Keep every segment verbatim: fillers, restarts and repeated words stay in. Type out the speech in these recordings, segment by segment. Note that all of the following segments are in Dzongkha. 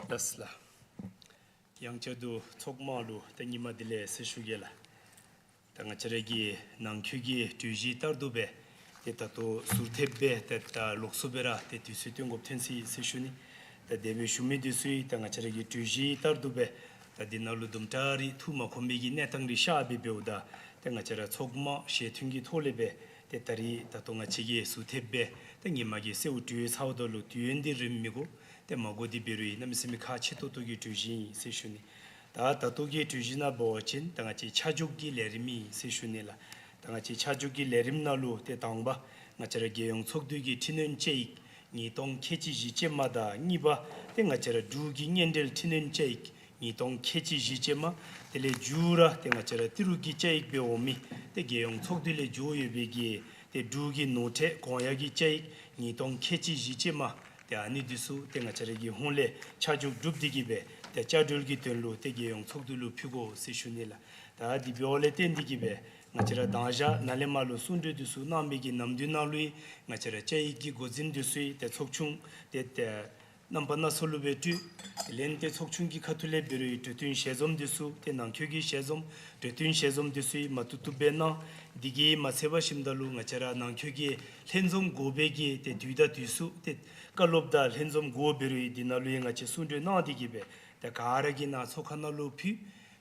ལགས་ལགས། ཡང་བསྐྱར་དུ་ཚོགས་མང་ལུ་ཏེ་ཉི་མ་བདེ་ལེགས་ཟེར་ཞུ་གེ་ལགས། ད་ང་བཅས་ར་གི་ནང་འཁོད་ཀྱི་གྲོས་གཞི་ལྟར་དུ་སྦེ་ཏེ་ད་ལྟོ་ཟུར་ཐེབས་སྦེ་ཏེ་ད་ལོགས་སུ་སྦེ་ར་ཏེ་དུས་ཚོད་བཏོན་དགོཔ་ཐོན་ཅི་ཟེར་ཞུ་ནི། ད་དེ་སྦེ་ཞུ་མི་འདི་ཚུ་ད་ང་བཅས་ར་གི་གྲོས་གཞི་ལྟར་དུ་སྦེ་ད་འདི་ནང་ལུ་དུམ་གྲ་རེ་ཐུགས་མ་ཁོམ་པའི་གི་གནས་སྟངས་རེ་ཤར་སྦེ་འབདཝ་ད་ཏེ་ང་བཅས་ར་ཚོགས་མང་ཞལ་མཐུན་གྱི་ཐོག་ལས་སྦེ་ཏེ་ད་རིས་ད་ལྟོ་ང་བཅས་ཀྱིས་ཟུར་ཐེབས་སྦེ་ཏེ་ཉི་མ་གི་གསལཝ་གྲོལ་ཚརཝ་ད་ལུ་དུས་ཡུན་འདི་རིངམོ་མི་དགོ། ཏེ་མ་དགོ་འདི་འབད་རུང་ཨིན། གནམ་མེད་ས་མེད་ཁག་ཆེ་ཏོག་ཏོ་གི་གྲོས་གཞི་ཨིན་ཟེར་ཞུ་ནི། ད་ད་ལྟོ་གི་གྲོས་གཞི་ནང་འབད་བ་ཅིན་ད་ང་བཅས་ཆ་འཇོག་གི་ལས་རིམ་ཨིན་ཟེར་ཞུ་ནི་ལགས། ད་ང་བཅས་ཆ་འཇོག་གི་ལས་རིམ་ནང་ལུ་ཏེ་དང་པ་ང་བཅས་ར་རྒྱལ་ཡོངས་ཚོགས་འདུ་གི་འཕྲི་སྣོན་བཅའ་ཡིག་ཉིས་སྟོང་ཁལ་གཅིག་བཞི་ཅན་མ་དང་གཉིས་པ་ཏེ་ང་བཅས་ར་འབྲུག་གི་སྔོན་འགྲུལ་འཕྲི་སྣོན་བཅའ་ཡིག་ཉིས་སྟོང་ཁལ་གཅིག་བཞི་ཅན་མ། དེ་ལས་མཇུག་ར་ཏེ་ང་བཅས་ར་ཏི་རུ་གི་བཅའ་ཡིག་སྦེ་འོང་མི་ཏེ་རྒྱལ་ཡོངས་ཚོགས་འདུ་ལས་འགྱོ་ཡོད་པའི་གི་ཏེ་འབྲུག་གི་ནོར་ཁྲལ་གོང་ཡང་གི་བཅའ་ཡིག་ཉིས་སྟོང་ཁལ་གཅིག་བཞི་ཅན་མ། ཏེ་ཨ་ནི་འདི་ཚུ་ཏེ་ང་བཅས་ར་གི་ཧོངས་ལས་ཆ་འཇོག་གྲུབ་སྟེ་གི་སྦེ་ཏེ་བསྐྱར་གྲོས་ཀྱི་དོན་ལུ་ཏེ་རྒྱལ་ཡོངས་ཚོགས་འདུ་ལུ་ཕུལ་དགོ་ཟེར་ཞུ་ནི་ལགས། ད་འདི་འབདཝ་ལས་བརྟེན་ཏེ་གི་སྦེ་ང་བཅས་ར་དང་ཞག་ནཱ་ལས་མར་ལུ་གསུང་གྲོས་འདི་ཚུ་གནང་མི་གི་ནམ་དུས་ནང་ལུ་ང་བཅས་ར་བཅའ་ཡིག་གི་འགོ་འཛིན་འདི་ཚུ་ཏེ་ཚོགས་ཆུང་ཏེ་ཏེ་རྣམ་པ་སྣ་ཚོགས་ལུ་སྦེ་སྤྲོད། དེ་ལས་ཏེ་ཚོགས་ཆུང་གི་ཁ་ཐུག་ལས་འབད་རུང་གྲོས་བསྟུན་ཞལ་འཛོམས་འདི་ཚུ་ཏེ་ནང་འཁོད་ཀྱི་ཞལ་འཛོམས་གྲོས་བསྟུན་ཞལ་འཛོམས་འདི་ཚུ་མ་བཏུབ་བཏུབ་སྦེ་གནང་། འདི་གིས་མ་ཚད་པར་ཞིནམ་ད་ལུ་ང་བཅས་ར་ནང་འཁོད་ཀྱི་ལྷན་འཛོམས་དགོ་པའི་གི་ཏེ་དུས་དང་དུས་སུ་ཏེ་བཀའ་སློབ་དང་ལྷན་འཛོམས་དགོ་འབད་རུང་འདི་ནང་ལུ་ཡང་ང་བཅས་གསུང་གྲོས་གནང་སྟེ་གི་སྦེ་ཏེ་ག་ར་གི་ནང་ཚོགས་ཁང་ནང་ལུ་ཕུལ།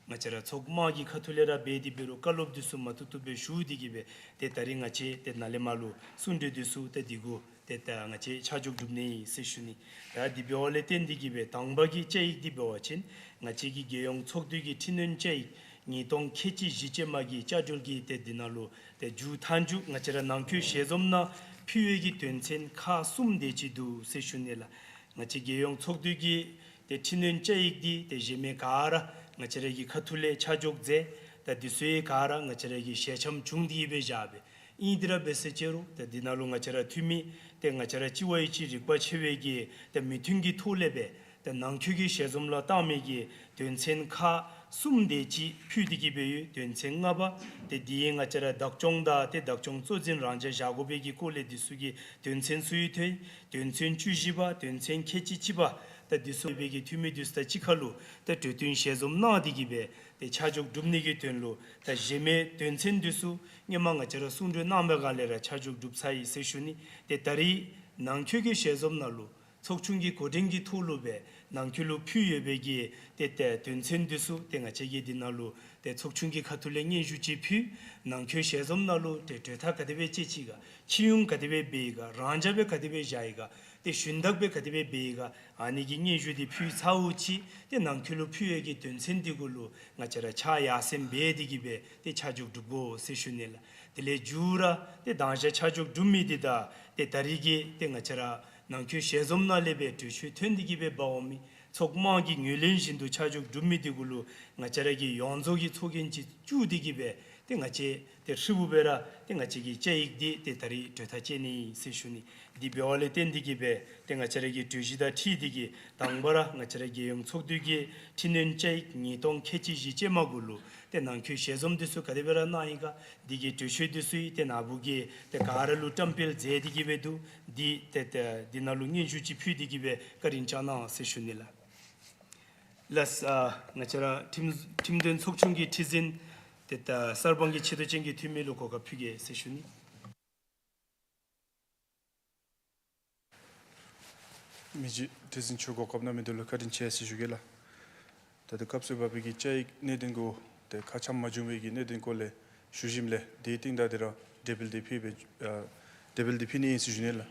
ང་བཅས་ར་ཚོགས་མང་གི་ཁ་ཐུག་ལས་ར་འབད་དེ་འབད་རུང་བཀའ་སློབ་འདི་ཚུ་མ་བཏུབ་བཏུབ་སྦེ་ཞུ་སྟེ་གི་སྦེ་ཏེ་ད་རིས་ང་བཅས་ཏེ་ནཱ་ལས་མར་ལུ་གསུང་གྲོས་འདི་ཚུ་ཏེ་འདི་གུ་ཏེ་ད་ང་བཅས་ཆ་འཇོག་གྲུབ་ནི་ཨིན་ཟེར་ཞུ་ནི། ད་འདི་འབདཝ་ལས་བརྟེན་ཏེ་གི་སྦེ་དང་པ་གི་བཅའ་ཡིག་འདི་འབད་བ་ཅིན་ང་བཅས་ཀྱི་རྒྱལ་ཡོངས་ཚོགས་འདུ་གི་འཕྲི་སྣོན་བཅའ་ཡིག་ཉིས་སྟོང་ཁལ་གཅིག་བཞི་ཅན་མ་གི་བསྐྱར་གྲོས་ཀྱི་ཏེ་འདི་ནང་ལུ་ཏེ་མཇུག་མཐའ་མཇུག་ང་བཅས་ར་ནང་འཁོད་ཞལ་འཛོམས་ནང་ཕུལ་བའི་གི་དོན་ཚན་ཁག་གསུམ་དེ་ཅིག་འདུག་ཟེར་ཞུ་ནི་ལགས། ང་བཅས་རྒྱལ་ཡོངས་ཚོགས་འདུ་གི་ཏེ་འཕྲི་སྣོན་བཅའ་ཡིག་འདི་ཏེ་གཞན་མི་ག་ར་ང་བཅས་ར་གི་ཁ་ཐུག་ལས་ཆ་འཇོག་མཛད། ད་འདི་ཚུ་ག་ར་ང་བཅས་ར་གི་ཞལ་འཆམ་བྱུང་སྟེ་གི་སྦེ་བཞག་པས། ཨིན་དེ་ར་འབད་ཟེར་ཅི་རུང་ད་འདི་ནང་ལུ་ང་བཅས་ར་འཐུས་མི་ཏེ་ང་བཅས་ར་གཅིག་བ་གཅིག་རིག་པ་ཆེ་བའི་གི་ཏེ་མོས་མཐུན་གྱི་ཐོག་ལས་སྦེ་ཏེ་ནང་འཁོད་ཀྱི་ཞལ་འཛོམས་ལུ་བཏང་མི་གི་དོན་ཚན་ཁག་གསུམ་དེ་ཅིག་ཕུལ་ཏེ་གི་སྦེ་ཡོད། དོན་ཚན་ལྔ་པ་ཏེ་འདི་ང་བཅས་ར་བདག་སྐྱོང་དང་ཏེ་བདག་སྐྱོང་གཙོ་འཛིན་རང་འཇགས་བཞག་དགོ་པའི་གི་སྐོར་ལས་འདི་ཚུ་གི་དོན་ཚན་ཚུ་ཡང་ཐོན། དོན་ཚན་བཅུ་བཞི་པ་དོན་ཚན་ཁལ་གཅིག་གཅིག་པ་ད་འདི་ཚུ་སྦེ་གི་འཐུས་མི་འདི་ཚུ་དང་གཅིག་ཁར་ལུ་ད་གྲོས་བསྟུན་ཞལ་འཛོམས་གནང་སྟེ་གི་སྦེ་ཏེ་ཆ་འཇོག་གྲུབ་ནི་གི་དོན་ལུ་ད་གཞན་མི་དོན་ཚན་འདི་ཚུ་སྔོན་མ་ང་བཅས་ར་གསུང་གྲོས་གནང་བའི་སྒང་ལས་ར་ཆ་འཇོག་གྲུབ་ཚར་ཡི་ཟེར་ཞུ་ནི། ཏེ་ད་རིས་ནང་འཁོད་ཀྱི་ཞལ་འཛོམས་ནང་ལུ་ཚོགས་ཆུང་གི་གོ་སྒྲིག་གི་ཐོག་ལུ་སྦེ་ནང་འཁོད་ལུ་ཕུལ་ཡོད་པའི་གི་ཏེ་ཏེ་དོན་ཚན་འདི་ཚུ་ཏེ་ང་བཅས་ཀྱིས་འདི་ནང་ལུ་ཏེ་ཚོགས་ཆུང་གི་ཁ་ཐུག་ལས་སྙན་ཞུ་ཅིག་ཕུལ། ནང་འཁོད་ཞལ་འཛོམས་ནང་ལུ་ཏེ་གྲོས་ཐག་ག་དེ་སྦེ་བཅད་ཅི་ག། ཕྱི་ཡོང་ག་དེ་སྦེ་འབད་ཡི་ག། རང་འཇགས་སྦེ་ག་དེ་སྦེ་བཞག་ཡི་ག། ཏེ་ཞུན་དག་སྦེ་ག་དེ་སྦེ་འབད་ཡི་ག། ཨ་ནི་གི་སྙན་ཞུ་འདི་ཕུལ་ཚརཝ་ཅིག་ཏེ་ནང་འཁོད་ལུ་ཕུལ་བའི་གི་དོན་ཚན་འདི་གུ་ལུ་ང་བཅས་ར་ཕྱག་ཡར་སེང་འབད་དེ་གི་སྦེ་ཏེ་ཆ་འཇོག་གྲུབ་དགོ་ཟེར་ཞུ་ནི་ལགས། དེ་ལས་མཇུག་ར་ཏེ་དང་ཞག་ཆ་འཇོག་གྲུབ་མི་འདི་དང་ཏེ་ད་རིས་ཀྱི་ཏེ་ང་བཅས་ར་ནང་འཁོད་ཞལ་འཛོམས་ནང་ལས་སྦེ་གྲོས་ཆོད་ཐོན་ཏེ་གི་སྦེ་འབག་འོང་མི་ཚོགས་དམངས་ཀྱི་ངོས་ལེན་བཞིན་དུ་ཆ་འཇོག་གྲུབ་མི་འདི་གུ་ལུ་ང་བཅས་ར་གིས་ཡོངས་རྫོགས་ཀྱི་ཚོགས་རྒྱན་ཅིག་བཙུགས་ཏེ་གི་སྦེ་ཏེ་ང་བཅས་ཏེ་ཧྲིལ་བུ་སྦེ་ར་ཏེ་ང་བཅས་ཀྱི་བཅའ་ཡིག་འདི་ཏེ་ད་རིས་གྲོས་ཐག་བཅད་ནི་ཨིན་ཟེར་ཞུ་ནི། འདི་འབདཝ་ལས་བརྟེན་ཏེ་གི་སྦེ་ཏེ་ང་བཅས་ར་གི་གྲོས་གཞི་དང་འཁྲིལ་ཏེ་གི་དང་པ་ར་ང་བཅས་ར་རྒྱལ་ཡོངས་ཚོགས་འདུ་གི་འཕྲི་སྣོན་བཅའ་ཡིག་ཉིས་སྟོང་ཁལ་གཅིག་བཞི་ཅན་མ་གུ་ལུ་ཏེ་ནང་འཁོད་ཞལ་འཛོམས་འདི་ཚུ་ག་དེ་སྦེ་ར་གནང་ཡི་ག། འདི་གི་གྲོས་ཆོད་འདི་ཚུ་ཡང་ཏེ་ནཱ་བུ་གིས་ཏེ་ག་ར་ལུ་བཀྲམ་སྤེལ་མཛད་དེ་གི་སྦེ་འདུག། འདི་ཏེ་ཏེ་འདི་ནང་ལུ་སྙན་ཞུ་ཅིག་ཕུལ་ཏེ་གི་སྦེ་བཀའ་དྲིན་བསྐྱང་གནང་ཟེར་ཞུ་ནི་ལགས། ལགས། ཨ་ང་བཅས་ར་ཁྲིམས་ཁྲིམས་དོན་ཚོགས་ཆུང་གི་ཁྲི་འཛིན་ཏེ་ད་གསར་སྤང་གི་ཆེ་བསྟོད་ཅན་གྱི་འཐུས་མི་ལུ་གོ་སྐབས་ཕུལ་གེ་ཟེར་ཞུ་ནི། མི་རྗེ་ཁྲི་འཛིན་མཆོག་གོ་སྐབས་གནང་མི་འདི་ལུ་བཀའ་དྲིན་ཆེ་ཟེར་ཞུ་གེ་ལགས། ད་ལྟོ་སྐབས་སུ་བབས་པའི་གི་བཅའ་ཡིག་གནད་དོན་གུ་ཏེ་ཁ་འཆམ་མ་བྱུང་བའི་གི་གནད་དོན་སྐོར་ལས་ཞུ་ཞིནམ་ལས་དེའི་རྟིང་བདའ་སྟེ་ར་འགྲེལ་པ་འདི་ཕུལ་བའི་ཨ་འགྲེལ་པ་འདི་ཕུལ་ནི་ཨིན་ཟེར་ཞུ་ནི་ལགས།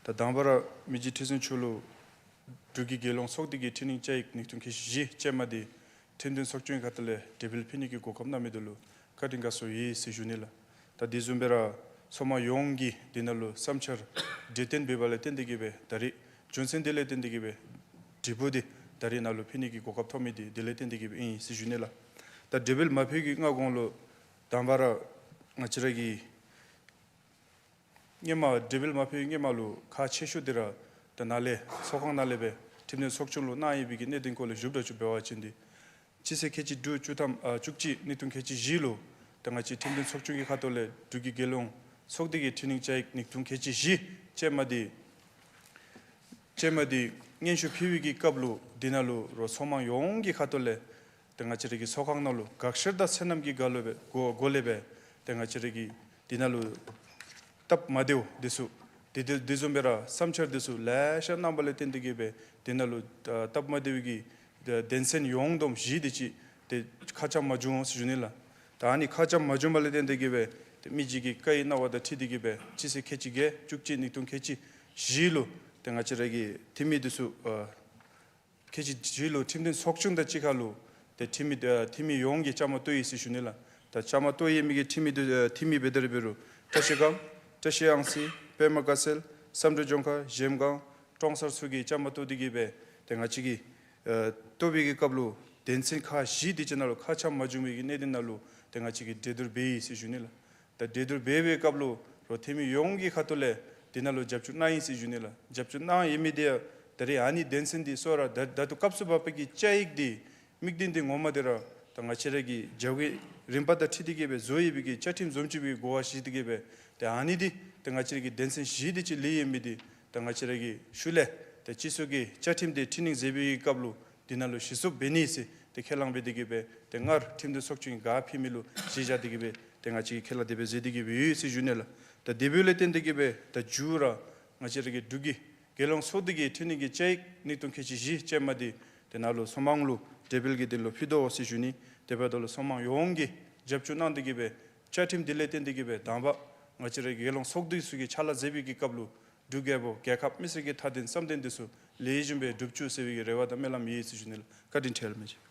ད་དང་པ་ར་མི་རྗེ་ཁྲི་འཛིན་མཆོག་ལུ་འབྲུག་གི་རྒྱལ་ཡོངས་ཚོགས་སྡེ་གི་འཕྲི་སྣོན་བཅའ་ཡིག་ཉིས་སྟོང་ཁལ་གཅིག་བཞི་ཅན་མ་འདི་ཁྲིམས་དོན་ཚོགས་ཆུང་གི་ཁ་ཐུག་ལས་འགྲེལ་པ་ཕུལ་ནི་གི་གོ་སྐབས་གནང་མི་འདི་ལུ་བཀའ་དྲིན་དགའ་ཚོར་ཡོད་ཟེར་ཞུ་ནི་ལགས། ད་དེ་བཟུམ་སྦེ་ར་ཚོགས་མང་ཡོངས་ཀྱིས་འདི་ནང་ལུ་བསམ་འཆར་འགྲེལ་བསྟན་འབདཝ་ལས་བརྟེན་ཏེ་གི་སྦེ་ད་རིས་རྒྱུ་མཚན་འདི་ལས་བརྟེན་ཏེ་གི་སྦེ་འབྲས་བུ་འདི་ད་རིས་ནཱ་ལུ་ཕུལ་ནི་གི་གོ་སྐབས་ཐོབ་མི་འདི་དེ་ལས་བརྟེན་ཏེ་གི་སྦེ་ཨིན་ཟེར་ཞུ་ནི་ལགས། ད་འགྲེལ་པ་མ་ཕུལ་གི་སྔ་གོང་ལུ་དང་པ་ར་ང་བཅས་ར་གི་སྔོན་མ་འགྲེལ་པ་མ་ཕུལ་སྔོན་མ་ལུ་ཁག་ཆེ་ཤོས་འདི་ར་ད་ནཱ་ལས་ཚོགས་ཁང་ནང་ལས་སྦེ་ཁྲིམས་དོན་ཚོགས་ཆུང་ལུ་གནང་ཡོད་པའི་གི་གནད་དོན་སྐོར་ལས་ཞུཝ་ད་ཞུ་འབད་བ་ཅིན་འདི་སྤྱི་ཚེས་ཁལ་གཅིག་དྲུག་བཅུ་ཐམ་ཨ་བཅུ་གཅིག་ཉིས་སྟོང་ཁལ་གཅིག་བཞི་ལུ་ད་ང་བཅས་ཁྲིམས་དོན་ཚོགས་ཆུང་གི་ཁ་ཐུག་ལས་འབྲུག་གི་རྒྱལ་ཡོངས་ཚོགས་སྡེ་གི་འཕྲི་སྣོན་བཅའ་ཡིག་ཉིས་སྟོང་ཁལ་གཅིག་བཞི་ཅན་མ་འདི་ཅན་མ་འདི་ སྙན་ཞུ་ཕུལ་བའི་གི་སྐབས་ལུ་འདི་ནང་ལུ་རོགས་ཚོགས་མང་ཡོངས་ཀྱི་ཁ་ཐུག་ལས་ཏེ་ང་བཅས་ར་གི་ཚོགས་ཁང་ནང་ལུ་དགག་བཤེར་དང་ཚད་རྣམ་གྱི་སྒོ་ལུ་སྦེ་སྒོ་སྒོ་ལས་སྦེ་ཏེ་ང་བཅས་ར་གི་འདི་ནང་ལུ་སྟབས་མ་བདེཝ་འདི་ཚུ་འདི་འདི་འདི་བཟུམ་སྦེ་ར་བསམ་འཆར་འདི་ཚུ་ལེ་ཤ་གནང་བ་ལས་བརྟེན་ཏེ་གིས་སྦེ་འདི་ནང་ལུ་ཨ་སྟབས་མ་བདེ་བའི་གི་ཏེ་དོན་ཚན་ཡོངས་བསྡོམས་བཞི་དེ་ཅིག་ཏེ་ཁ་འཆམ་མ་བྱུང་ཟེར་ཞུ་ནི་ལགས། ད་ཨ་ནི་ཁ་འཆམ་མ་བྱུང་བ་ལས་བརྟེན་ཏེ་གིས་སྦེ་ཏེ་མི་གཅིག་གི་བཀའ་ཡི་གནང་བ་དང་འཁྲིལ་ཏེ་གིས་སྦེ་སྤྱི་ཚེས་ཁལ་གཅིག་བརྒྱད་བཅུ་གཅིག་ཉིས་སྟོང་ཁལ་གཅིག་བཞི་ལུ་ཏེ་ང་བཅས་ར་གི་འཐུས་མི་འདི་ཚུ་ཨ་ཁལ་གཅིག་བཞི་ལུ་ཁྲིམས་དོན་ཚོགས་ཆུང་དང་གཅིག་ཁར་ལུ་ཏེ་འཐུས་མི་ཨ་འཐུས་མི་ཡོངས་ཀྱི་བཅའ་མར་གཏོགས་ཡི་ཟེར་ཞུ་ནི་ལགས། ད་བཅའ་མར་གཏོགས་ཡོད་མི་གི་འཐུས་མི་འདི་ཨ་འཐུས་མི་འབད་དེ་ར་འབད་རུང་བཀྲ་ཤིས་སྒང་བཀྲ་ཤིས་གཡང་རྩེ་པདྨ་དགའ་ཚལ་བསམ་གྲུབ་ལྗོངས་མཁར་གཞལམ་སྒང་ཀྲོང་གསར་ཚུ་གི་བཅའ་མར་གཏོགས་ཏེ་གིས་སྦེ་ཏེ་ང་བཅས་ཀྱིས་ཨ་གཏོགས་པའི་གི་སྐབས་ལུ་དོན་ཚན་ཁག་བཞི་དེ་ཅིག་ནང་ལུ་ཁ་འཆམ་མ་བྱུང་བའི་གི་གནད་དོན་ནང་ལུ་ཏེ་ང་བཅས་ཀྱིས་གྲོས་བསྡུར་འབད་ཡི་ཟེར་ཞུ་ནི་ལགས། ད་གྲོས་བསྡུར་འབད་བའི་སྐབས་ལུ་རོགས་འཐུས་མི་ཡོངས་ཀྱི་ཁ་ཐུག་ལས་འདི་ནང་ལུ་རྒྱབ་སྐྱོར་གནང་ཡི་ཟེར་ཞུ་ནི་ལགས། རྒྱབ་སྐྱོར་གནང་ཡོད་མི་འདི་ཡང་ད་རེས་ཨ་ནི་དོན་ཚན་འདི་གཙོ་བོ་ར་ད་ད་ལྟོ་སྐབས་སུ་བབ་པའི་གི་བཅའ་ཡིག་འདི་དམིགས་དོན་འདི་ངོ་མ་འདི་ར་ད་ང་བཅས་ར་གི་བྱ་བའི་རིམ་པ་དང་འཁྲིལ་ཏེ་གིས་སྦེ་བཟོ་ཡོད་པའི་གི་བཅའ་ཁྲིམས་བཟུམ་ཅིག་གི་གོ་བ་བཞེས་ཏེ་གིས་སྦེ་ཏེ་ཨ་ནི་འདི་ཏེ་ང་བཅས་ར་གི་དོན་ཚན་བཞི་དེ་ཅིག་ལས་ཡོད་མི་འདི་ད་ང་བཅས་ར་གི་ཤུལ་ལས་ཏེ་སྤྱི་ཚོགས་ཀྱི་བཅའ་ཁྲིམས་འདི་འཕྲི་སྣོན་མཛད་པའི་གི་སྐབས་ལུ་འདི་ནང་ལུ་གཞི་བཙུགས་འབད་ནི་ཟེར་ཏེ་ཁས་བླངས་འབད་དེ་གིས་སྦེ་ཏེ་སྔར་ཁྲིམས་དོན་ཚོགས་ཆུང་གིས་ག་ཕུལ་མི་ལུ་གཞི་བཞག་སྟེ་གིས་སྦེ་ཏེ་ང་བཅས་ཀྱིས་ཁས་བླངས་དེ་སྦེ་མཛད་དེ་གིས་སྦེ་ཡོད་ཟེར་ཞུ་ནི་ལགས། ད་དེ་འབདཝ་ལས་བརྟེན་ཏེ་གིས་སྦེ་ད་མཇུག་ར་ང་བཅས་ར་གི་འབྲུག་གི་རྒྱལ་ཡོངས་ཚོགས་འདུ་གི་འཕྲི་སྣོན་གྱི་བཅའ་ཡིག་ཉིས་སྟོང་ཁལ་གཅིག་བཞི་ཅན་མ་འདི་ཏེ་ནཱ་ལུ་ཚོགས་མང་ལུ་གྲོས་འབུལ་གྱི་དོན་ལུ་ཕུལ་དོ་ཟེར་ཞུ་ནི། དེ་འབདཝ་ད་ལུ་ཚོགས་མང་ཡོངས་ཀྱིས་རྒྱབ་སྐྱོར་གནང་སྟེ་གིས་སྦེ་བཅའ་ཁྲིམས་འདི་ལས་བརྟེན་ཏེ་གིས་སྦེ་དང་པ་ང་བཅས་ར་གི་རྒྱལ་ཡོངས་ཚོགས་འདུ་ཚུ་གིས་ཕྱག་ལཱ་མཛད་པའི་གི་སྐབས་ལུ་འབྲུག་རྒྱལ་པོ་རྒྱལ་ཁབ་མི་སེར་གྱི་མཐའ་དོན་བསམ་དོན་འདི་ཚུ་ལེགས་ཤོམ་སྦེ་འགྲུབ་བཅུག་ཟེར་བའི་གི་རེ་བ་དང་སྨོན་ལམ་ཡོད་ཟེར་ཞུ་ནི་ལགས། བཀའ་དྲིན་ཆེ་ལགས་མི་ཅིག།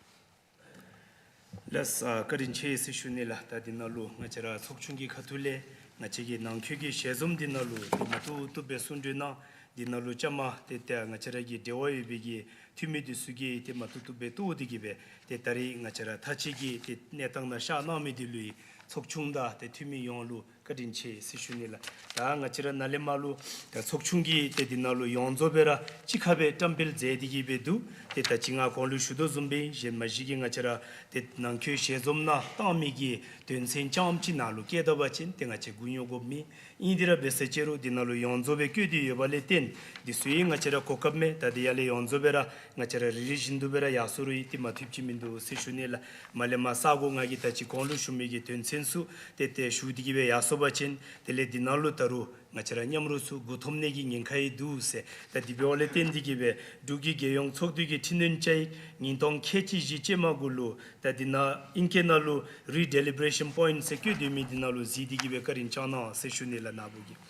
ལགས་སོ། བཀའ་དྲིན་ཆེ་ཟེར་ཞུ་ནི་ལགས། ད་འདི་ནང་ལུ་ང་བཅས་ར་ཚོགས་ཆུང་གི་ཁ་ཐུག་ལས་ང་བཅས་ཀྱི་ནང་འཁོད་ཀྱི་ཞལ་འཛོམས་འདི་ནང་ལུ་ཏེ་མ་བཏུབ་བཏུབ་སྦེ་གསུང་གྲོས་གནང་། འདི་ནང་ལུ་བཅའ་མར་ཏེ་ཏེ་ང་བཅས་ར་གི་འབྲེལ་བ་ཡོད་པའི་གི་འཐུས་མི་འདི་ཚུ་གིས་ཏེ་མ་བཏུབ་བཏུབ་སྦེ་བཏུབ་སྟེ་གིས་སྦེ་ཏེ་ད་རེས་ང་བཅས་ར་མཐའ་དཔྱད་ཀྱི་ཏེ་གནས་སྟངས་ནང་བཞག་གནང་མི་འདི་ལུ་ཚོགས་ཆུང་དང་ཏེ་འཐུས་མི་ཡོངས་ལུ་བཀའ་དྲིན་ཆེ་ཟེར་ཞུ་ནི་ལགས། ད་ང་བཅས་ར་ནཱ་ལས་མར་ལུ་ད་ཚོགས་ཆུང་གིས་ཏེ་འདི་ནང་ལུ་ཡོངས་རྫོགས་སྦེ་ར་གཅིག་ཁར་སྦེ་བཀྲམ་སྤེལ་མཛད་དེ་གིས་སྦེ་འདུག། ཏེ་ད་ཅི་ང་གོང་ལུ་ཞུ་དོ་བཟུམ་སྦེ་གཞན་མ་གཞི་གི་ང་བཅས་ར་ཏེ་ནང་འཁོད་ཞལ་འཛོམས་ནང་བཏང་མི་གི་དོན་ཚན་རྐྱངམ་ཅིག་ནང་ལུ་བཀོད་ད་པ་ཅིན་ཏེ་ང་བཅས་མགུ་ཉོག་དགོཔ་མེད། ཨིན་དེ་ར་འབད་ས་ཅིག་རུང་འདི་ནང་ལུ་ཡོངས་རྫོགས་སྦེ་བཀོད་དེ་ཡོད་པ་ལས་བརྟེན་འདི་ཚུ་ཡང་ང་བཅས་ར་གོ་སྐབས་མེད། ད་འདི་ཡར་ལས་ཡོངས་རྫོགས་སྦེ་ར་ང་བཅས་ར་རེ་རེ་བཞིན་དུ་སྦེ་ར་ཡར་སོང་རུང་ཡང་ཏེ་མ་བཏུབ་ཅིག་མིན་འདུག་ཟེར་ཞུ་ནི་ལགས། མར་ལས་མར་ས་གོ་ང་གིས་ད་ཅི་གོང་ལུ་ཞུ་མི་གི་དོན་ཚན་ཚུ་ཏེ་ཏེ་ཞུ་སྟེ་གིས་སྦེ་ཡར་སོང་པ་ཅིན་དེ་ལས་འདི་ནང་ལུ་ད་རུང་ང་བཅས་ར་མཉམ་རོགས་ཚུ་མགུ་འཐོམ་ནི་གི་ཉེན་ཁ་ཡང་འདུག་ཟེར། ད་དེ་འབདཝ་ལས་བརྟེན་ཏེ་གིས་སྦེ་འབྲུག་གི་རྒྱལ་ཡོངས་ཚོགས་འདུ་གི་འཕྲི་སྣོན་བཅའ་ཡིག་ཉིས་སྟོང་ཁལ་གཅིག་བཞི་ཅན་མ་གུ་ལུ་ད་འདི་ནང་ཨིང་སྐད་ནང་ལུ་རི་ཌེ་ལི་བ་རེ་ཤཱན་པོའིནཊ་ཟེར་བཀོད་དེ་མི་འདི་ནང་ལུ་གཟིགས་ཏེ་གིས་སྦེ་བཀའ་དྲིན་བསྐྱང་གནང་ཟེར་ཞུ་ནི་ལགས་ནཱ་བུ་གིས།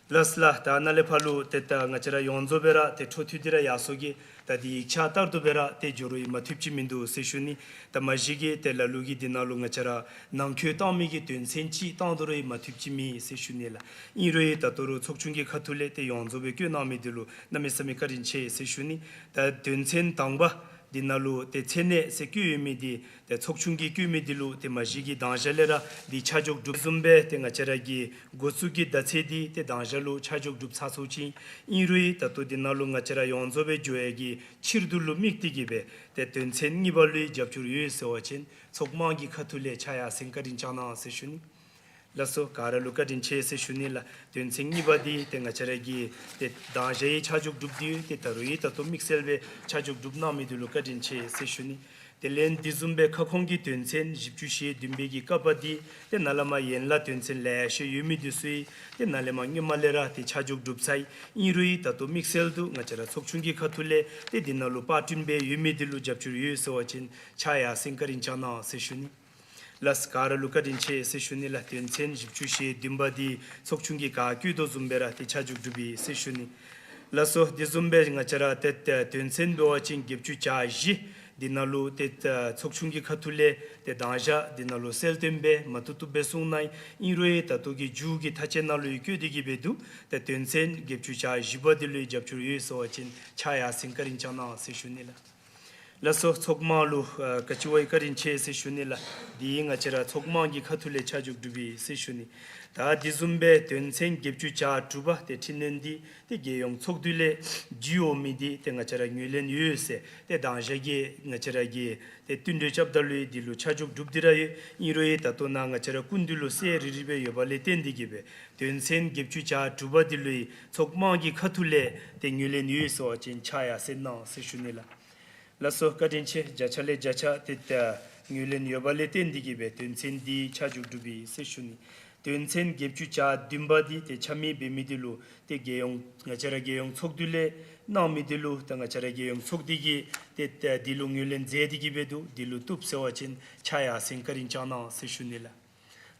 ལགས་སོ་ལགས། ད་ནཱ་ལས་ཕར་ལུ་ཏེ་ད་ང་བཅས་ར་ཡོངས་རྫོགས་སྦེ་ར་ཏེ་འཕྲོ་མཐུད་དེ་ར་ཡར་སོང་གེ། ད་འདི་ཡིག་ཆ་ལྟར་དུ་སྦེ་ར་ཏེ་འགྱོ་རུང་ཡང་མ་བཏུབ་ཅིག་མིན་འདུག་ཟེར་ཞུ་ནི། ད་མ་གཞི་གི་ཏེ་ལ་ལུ་གིས་འདི་ནང་ལུ་ང་བཅས་ར་ནང་འཁོད་བཏང་མི་གི་དོན་ཚན་ཅིག་བཏང་དོ་རུང་ཡང་མ་བཏུབ་ཅིག་མེད་ཟེར་ཞུ་ནི་ལགས། ཨིན་རུང་ཡང་ད་ལྟོ་ར་ཚོགས་ཆུང་གི་ཁ་ཐུག་ལས་ཏེ་ཡོངས་རྫོགས་སྦེ་བཀོད་གནང་མི་འདི་ལུ་གནམ་མེད་ས་མེད་བཀའ་དྲིན་ཆེ་ཟེར་ཞུ་ནི། ད་དོན་ཚན་དང་པ་འདི་ནང་ལུ་ཏེ་མཚན་གནས་ཟེར་བཀོད་ཡོད་མི་འདི་ཏེ་ཚོགས་ཆུང་གིས་བཀོད་མི་འདི་ལུ་ཏེ་མ་གཞི་གི་དང་ཞག་ལས་ར་འདི་ཆ་འཇོག་གྲུབ་བཟུམ་སྦེ་ཏེ་ང་བཅས་ར་གི་འགོ་བཙུགས་ཀྱི་ཟླ་ཚེས་འདི་ཏེ་དང་ཞག་ལུ་ཆ་འཇོག་གྲུབ་ཚར་སོ་ཅི། ཨིན་རུང་ཡང་ད་ལྟོ་འདི་ནང་ལུ་ང་བཅས་ར་ཡོངས་རྫོགས་སྦེ་འགྱོ་ཡ་གི་ཕྱིར་བསྡུ་ལུ་དམིགས་ཏེ་གིས་སྦེ་ཏེ་དོན་ཚན་གཉིས་པ་ལུ་ཡང་རྒྱབ་སྐྱོར་ཡོད་ཟེར་བ་ཅིན་ཚོགས་མང་གི་ཁ་ཐུག་ལས་ཕྱག་ཡར་སེང་བཀའ་དྲིན་བསྐྱང་གནང་ཟེར་ཞུ་ནི། ལགས་སོ། ག་ར་ལུ་བཀའ་དྲིན་ཆེ་ཟེར་ཞུ་ནི་ལགས། དོན་ཚན་གཉིས་པ་འདི་ཏེ་ང་བཅས་ར་གི་ཏེ་དང་ཞག་ཡང་ཆ་འཇོག་གྲུབ་སྟེ་ཡོད། ཏེ་ད་རུང་ཡང་ད་ལྟོ་དམིགས་བསལ་སྦེ་ཆ་འཇོག་གྲུབ་གནང་མི་འདི་ལུ་བཀའ་དྲིན་ཆེ་ཟེར་ཞུ་ནི། དེ་ལས་འདི་བཟུམ་སྦེ་ཁ་སྐོང་གི་དོན་ཚན་བཞི་བཅུ་ཞེ་བདུན་པའི་གི་ཀ་པ་འདི་ཏེ་ནཱ་ལས་མར་ཡན་ལག་དོན་ཚན་ལེ་ཤ་ཡོད་མི་འདི་ཚུ་ཡང་ཏེ་ནཱ་ལས་མར་སྔོན་མ་ལས་ར་ཏེ་ཆ་འཇོག་གྲུབ་ཚར་ཡི། ཨིན་རུང་ཡང་ད་ལྟོ་དམིགས་བསལ་དུ་ང་བཅས་ར་ཚོགས་ཆུང་གི་ཁ་ཐུག་ལས་ཏེ་འདི་ནང་ལུ་པར་སྐྲུན་འབད་ཡོད་མི་འདི་ལུ་རྒྱབ་སྐྱོར་ཡོད་ཟེར་བ་ཅིན་ཕྱག་ཡར་སེང་བཀའ་དྲིན་བསྐྱང་གནང་ཟེར་ཞུ་ནི། ལགས་སོ། ག་ར་ལུ་བཀའ་དྲིན་ཆེ་ཟེར་ཞུ་ནི་ལགས། དོན་ཚན་བཞི་བཅུ་ཞེ་བདུན་པ་འདི་ཚོགས་ཆུང་གིས་ག་བཀོད་དོ་བཟུམ་སྦེ་ར་ཏེ་ཆ་འཇོག་གྲུབ་ཡི་ཟེར་ཞུ་ནི། ལགས་སོ། དེ་བཟུམ་སྦེ་ང་བཅས་ར་ཏེ་ཏེ་དོན་ཚན་འབད་བ་ཅིན་བརྒྱད་ཅུ་གྱ་བཞི་འདི་ནང་ལུ་ཏེ་ཏེ་ཚོགས་ཆུང་གི་ཁ་ཐུག་ལས་ཏེ་དང་ཞག་འདི་ནང་ལུ་གསལ་སྟོན་འབད་མ་བཏུབ་བཏུབ་སྦེ་གསུངས་གནང་ཡི། ཨིན་རུང་ཡང་ད་ལྟོ་གི་མཇུག་གི་མཐའ་དཔྱད་ནང་ལུ་ཡང་བཀོད་དེ་གིས་སྦེ་འདུག། ཏེ་དོན་ཚན་བརྒྱད་ཅུ་གྱ་བཞི་པ་འདི་ལུ་ཡང་རྒྱབ་སྐྱོར་ཡོད་ཟེར་བ་ཅིན་ཕྱག་ཡར་སེང་བཀའ་དྲིན་བསྐྱང་གནང་ཟེར་ཞུ་ནི་ལགས། ལགས་སོ། ཚོགས་མང་ལུ་ཨ་ག་ཅི་བ་ཡི་བཀའ་དྲིན་ཆེ་ཟེར་ཞུ་ནི་ལགས། འདི་ང་བཅས་ར་ཚོགས་མང་གི་ཁ་ཐུག་ལས་ཆ་འཇོག་གྲུབ་པས་ཟེར་ཞུ་ནི། ད་འདི་བཟུམ་སྦེ་དོན་ཚན་བརྒྱད་ཅུ་གྱ་དྲུག་པ་ཏེ་འཕྲི་སྣོན་འདི་ཏེ་རྒྱལ་ཡོངས་ཚོགས་འདུ་ལས་བརྒྱུད་འོང་མི་འདི་ཏེ་ང་བཅས་ར་ངོས་ལེན་ཡོད་ཟེར་ཏེ་དང་ཞག་གི་ང་བཅས་ར་གི་ཏེ་བསྟུན་གྲོས་རྐྱབ་ད་ལུ་འདི་ལུ་ཆ་འཇོག་གྲུབ་སྟེ་ར་ཡོད། ཨིན་རུང་ཡང་ད་ལྟོ་ནཱ་ང་བཅས་ར་སྐུ་མདུན་ལུ་གསལ་རི་རི་སྦེ་ཡོད་པ་ལས་བརྟེན་ཏེ་གིས་སྦེ་དོན་ཚན་བརྒྱད་ཅུ་གྱ་དྲུག་པ་འདི་ལུ་ཡང་ཚོགས་མང་གི་ཁ་ཐུག་ལས་ཏེ་ངོས་ལེན་ཡོད་ཟེར་བ་ཅིན་ཕྱག་ཡར་སེང་གནང་ཟེར་ཞུ་ནི་ལགས། ལགས་སོ། བཀའ་དྲིན་ཆེ། བརྒྱ་ཆ་ལས་བརྒྱ་ཆ་ཏེ་ད་ངོས་ལེན་ཡོད་པ་ལས་བརྟེན་ཏེ་གིས་སྦེ་དོན་ཚན་འདི་ཆ་འཇོག་གྲུབ་པས་ཟེར་ཞུ་ནི། དོན་ཚན་བརྒྱད་ཅུ་གྱ་བདུན་པ་འདི་ཏེ་ཆ་མེད་འབད་མི་འདི་ལུ་ཏེ་རྒྱལ་ཡོངས་ང་བཅས་ར་རྒྱལ་ཡོངས་ཚོགས་འདུ་ལས་གནང་མི་འདི་ལུ་ད་ང་བཅས་ར་རྒྱལ་ཡོངས་ཚོགས་སྡེ་གིས་ཏེ་ད་འདི་ལུ་ངོས་ལེན་མཛད་དེ་གིས་སྦེ་འདུག། འདི་ལུ་བཏུབ་ཟེར་བ་ཅིན་ཕྱག་ཡར་སེང་བཀའ་དྲིན་བསྐྱང་གནང་ཟེར་ཞུ་ནི་ལགས།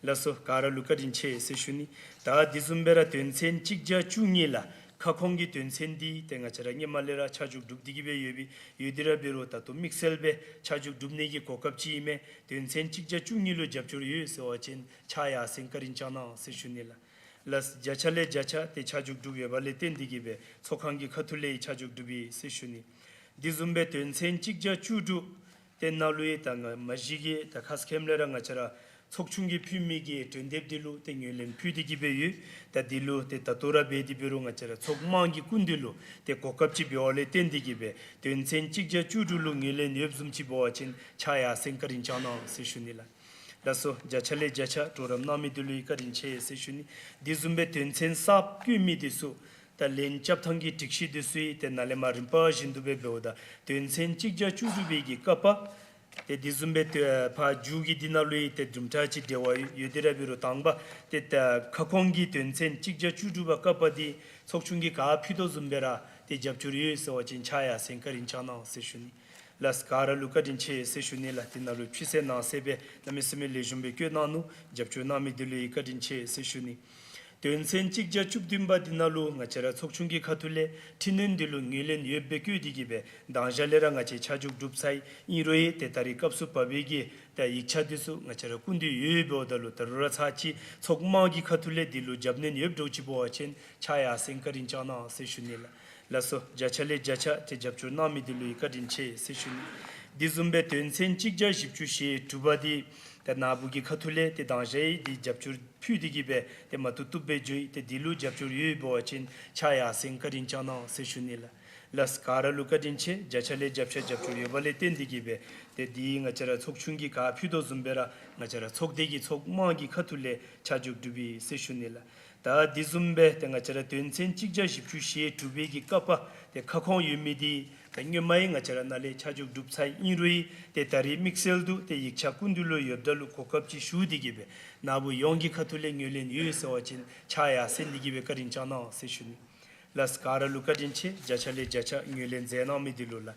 ལགས་སོ། ག་ར་ལུ་བཀའ་དྲིན་ཆེ་ཟེར་ཞུ་ནི། ད་འདི་བཟུམ་སྦེ་ར་དོན་ཚན་གཅིག་བརྒྱ་བཅུ་གཉིས་ལགས། ཁ་སྐོང་གི་དོན་ཚན་འདི་ཏེ་ང་བཅས་ར་སྔོན་མ་ལས་ར་ཆ་འཇོག་གྲུབ་སྟེ་གིས་སྦེ་ཡོད་པའི་ཡོད་དེ་ར་འབད་རུང་ད་ལྟོ་དམིགས་བསལ་སྦེ་ཆ་འཇོག་གྲུབ་ནི་གི་གོ་སྐབས་ཅིག་ཨིན་མས། དོན་ཚན་གཅིག་བརྒྱ་བཅུ་གཉིས་ལུ་རྒྱབ་སྐྱོར་ཡོད་ཟེར་བ་ཅིན་ཕྱག་ཡར་སེང་བཀའ་དྲིན་བསྐྱང་གནང་ཟེར་ཞུ་ནི་ལགས། ལགས། བརྒྱ་ཆ་ལས་བརྒྱ་ཆ་ཏེ་ཆ་འཇོག་གྲུབ་ཡོད་པ་ལས་བརྟེན་ཏེ་གིས་སྦེ་ཚོགས་ཁང་གི་ཁ་ཐུག་ལས་ཆ་འཇོག་གྲུབ་པས་ཟེར་ཞུ་ནི། འདི་བཟུམ་སྦེ་དོན་ཚན་གཅིག་བརྒྱ་བཅུ་དྲུག་ཏེ་ནང་ལུ་ཡང་ད་ང་མ་གཞི་གི་ད་ཁ་སྐོང་ལས་ར་ང་བཅས་ར་ཚོགས་ཆུང་གིས་ཕུལ་མི་གི་གྲོས་འདེབས་འདི་ལུ་ཏེ་ངོས་ལེན་ཕུལ་ཏེ་གིས་སྦེ་ཡོད། ད་འདི་ལུ་ཏེ་ད་ལྟོ་ར་འབད་དེ་འབད་རུང་ང་བཅས་ར་ཚོགས་མང་གི་སྐུ་མདུན་ལུ་ཏེ་གོ་སྐབས་ཅིག་འབད་བ་ལས་བརྟེན་ཏེ་གིས་སྦེ་དོན་ཚན་གཅིག་བརྒྱ་བཅུ་དྲུག་ལུ་ངོས་ལེན་ཡོདཔ་བཟུམ་ཅིག་འབད་བ་ཅིན་ཕྱག་ཡར་སེང་བཀའ་དྲིན་བསྐྱང་གནང་ཟེར་ཞུ་ནི་ལགས། ལགས་སོ། བརྒྱ་ཆ་ལས་བརྒྱ་ཆ་གྲོགས་རམ་གནང་མི་འདི་ལུ་ཡང་བཀའ་དྲིན་ཆེ་ཟེར་ཞུ་ནི། འདི་བཟུམ་སྦེ་དོན་ཚན་གསརཔ་བཀོད་མི་འདི་ཚུ་ད་ལན་རྐྱབ་ཐངས་ཀྱི་སྒྲིག་གཞི་འདི་ཚུ་ཡང་ཏེ་ནཱ་ལས་མར་རིམ་པ་བཞིན་དུ་སྦེ་འབདཝ་ད་དོན་ཚན་གཅིག་བརྒྱ་བཅུ་དྲུག་པའི་གི་ཀ་པ་ཏེ་འདི་བཟུམ་སྦེ་ཏེ་ཕར་མཇུག་གི་འདི་ནང་ལུ་ཡང་ཏེ་དུམ་གྲ་ཅིག་འབྲེལ་བ་ཡོད། ཡོད་དེ་ར་འབད་རུང་དང་པ་ཏེ་ད་ཁ་སྐོང་གི་དོན་ཚན་གཅིག་བརྒྱ་བཅུ་དྲུག་པ་ཀ་པ་འདི་ཚོགས་ཆུང་གིས་ག་ཕུལ་དོ་བཟུམ་སྦེ་ར་ཏེ་རྒྱབ་སྐྱོར་ཡོད་ཟེར་བ་ཅིན་ཕྱག་ཡར་སེང་བཀའ་དྲིན་བསྐྱང་གནང་ཟེར་ཞུ་ནི། ལགས། ག་ར་ལུ་བཀའ་དྲིན་ཆེ་ཟེར་ཞུ་ནི་ལགས། འདི་ནང་ལུ་ཕྱི་གསལ་ནང་གསལ་སྦེ་གནམ་མེད་ས་མེད་ལེགས་ཤོམ་སྦེ་བཀོད་གནང་ནུག། རྒྱབ་སྐྱོར་གནང་མི་འདི་ལུ་ཡང་བཀའ་དྲིན་ཆེ་ཟེར་ཞུ་ནི། དོན་ཚན་གཅིག་བརྒྱ་བཅུ་བདུན་པ་འདི་ནང་ལུ་ང་བཅས་ར་ཚོགས་ཆུང་གི་ཁ་ཐུག་ལས་འཕྲི་སྣོན་འདི་ལུ་ངོས་ལེན་ཡོདཔ་སྦེ་བཀོད་དེ་གིས་སྦེ་དང་ཞག་ལས་ར་ང་བཅས་ཆ་འཇོག་གྲུབ་ཚར་ཡི། ཨིན་རུང་ཡང་ཏེ་ད་རིས་སྐབས་སུ་བབས་པའི་གི་ད་ཡིག་ཆ་འདི་ཚུ་ང་བཅས་ར་སྐུ་མདུན་ཡོད་འབདཝ་ད་ལུ་ད་རུང་ར་ཚར་གཅིག་ཚོགས་མང་གི་ཁ་ཐུག་ལས་འདི་ལུ་རྒྱབ་སྣོན་ཡོདཔ་འདྲཝ་ཅིག་འབད་བ་ཅིན་ཕྱག་ཡར་སེང་བཀའ་དྲིན་བསྐྱང་གནང་ཟེར་ཞུ་ནི་ལགས། ལགས་སོ། བརྒྱ་ཆ་ལས་བརྒྱ་ཆ་ཏེ་རྒྱབ་སྐྱོར་གནང་མི་འདི་ལུ་ཡང་བཀའ་དྲིན་ཆེ་ཟེར་ཞུ་ནི། འདི་བཟུམ་སྦེ་དོན་ཚན་གཅིག་བརྒྱ་བཞི་བཅུ་ཞེ་དྲུག་པ་འདི་ད་ནཱ་བུ་གི་ཁ་ཐུག་ལས་ཏེ་དང་ཞག་ཡང་འདི་རྒྱབ་སྐྱོར་ཕུལ་ཏེ་གིས་སྦེ་ཏེ་མ་བཏུབ་བཏུབ་སྦེ་འགྱོ་ཡི། ཏེ་འདི་ལུ་རྒྱབ་སྐྱོར་ཡོད་འབད་བ་ཅིན་ཕྱག་ཡར་སེང་བཀའ་དྲིན་བསྐྱང་གནང་ཟེར་ཞུ་ནི་ལགས། ལགས། ག་ར་ལུ་བཀའ་དྲིན་ཆེ། བརྒྱ་ཆ་ལས་བརྒྱ་ཆ་རྒྱབ་སྐྱོར་ཡོད་པ་ལས་བརྟེན་ཏེ་གིས་སྦེ་ཏེ་འདི་ང་བཅས་ར་ཚོགས་ཆུང་གིས་ག་ཕུལ་དོ་བཟུམ་སྦེ་ར་ང་བཅས་ར་ཚོགས་སྡེ་གི་ཚོགས་མང་གི་ཁ་ཐུག་ལས་ཆ་འཇོག་གྲུབ་པས་ཟེར་ཞུ་ནི་ལགས། ད་འདི་བཟུམ་སྦེ་ཏེ་ང་བཅས་ར་དོན་ཚན་གཅིག་བརྒྱ་བཞི་བཅུ་ཞེ་དྲུག་པའི་གི་ཀ་པ་ཏེ་ཁ་སྐོང་ཡོད་མི་འདི་ད་སྔོན་མ་ཡང་ང་བཅས་ར་ནཱ་ལས་ཆ་འཇོག་གྲུབ་ཚར་ཡི། ཨིན་རུང་ཡང་ཏེ་ད་རིས་དམིགས་བསལ་དུ་ཏེ་ཡིག་ཆ་སྐུ་མདུན་ལུ་ཡོདཔ་ད་ལུ་གོ་སྐབས་ཅིག་ཞུ་སྟེ་གིས་སྦེ་ནཱ་བུ་ཡོངས་ཀྱི་ཁ་ཐུག་ལས་ངོས་ལེན་ཡོད་ཟེར་བ་ཅིན་ཕྱག་ཡར་སེང་སྟེ་གིས་སྦེ་བཀའ་དྲིན་བསྐྱང་གནང་ཟེར་ཞུ་ནི། ལགས། ག་ར་ལུ་བཀའ་དྲིན་ཆེ། བརྒྱ་ཆ་ལས་བརྒྱ་ཆ་ངོས་ལེན་མཛད་གནང་མི་འདི་ལུ་ལགས།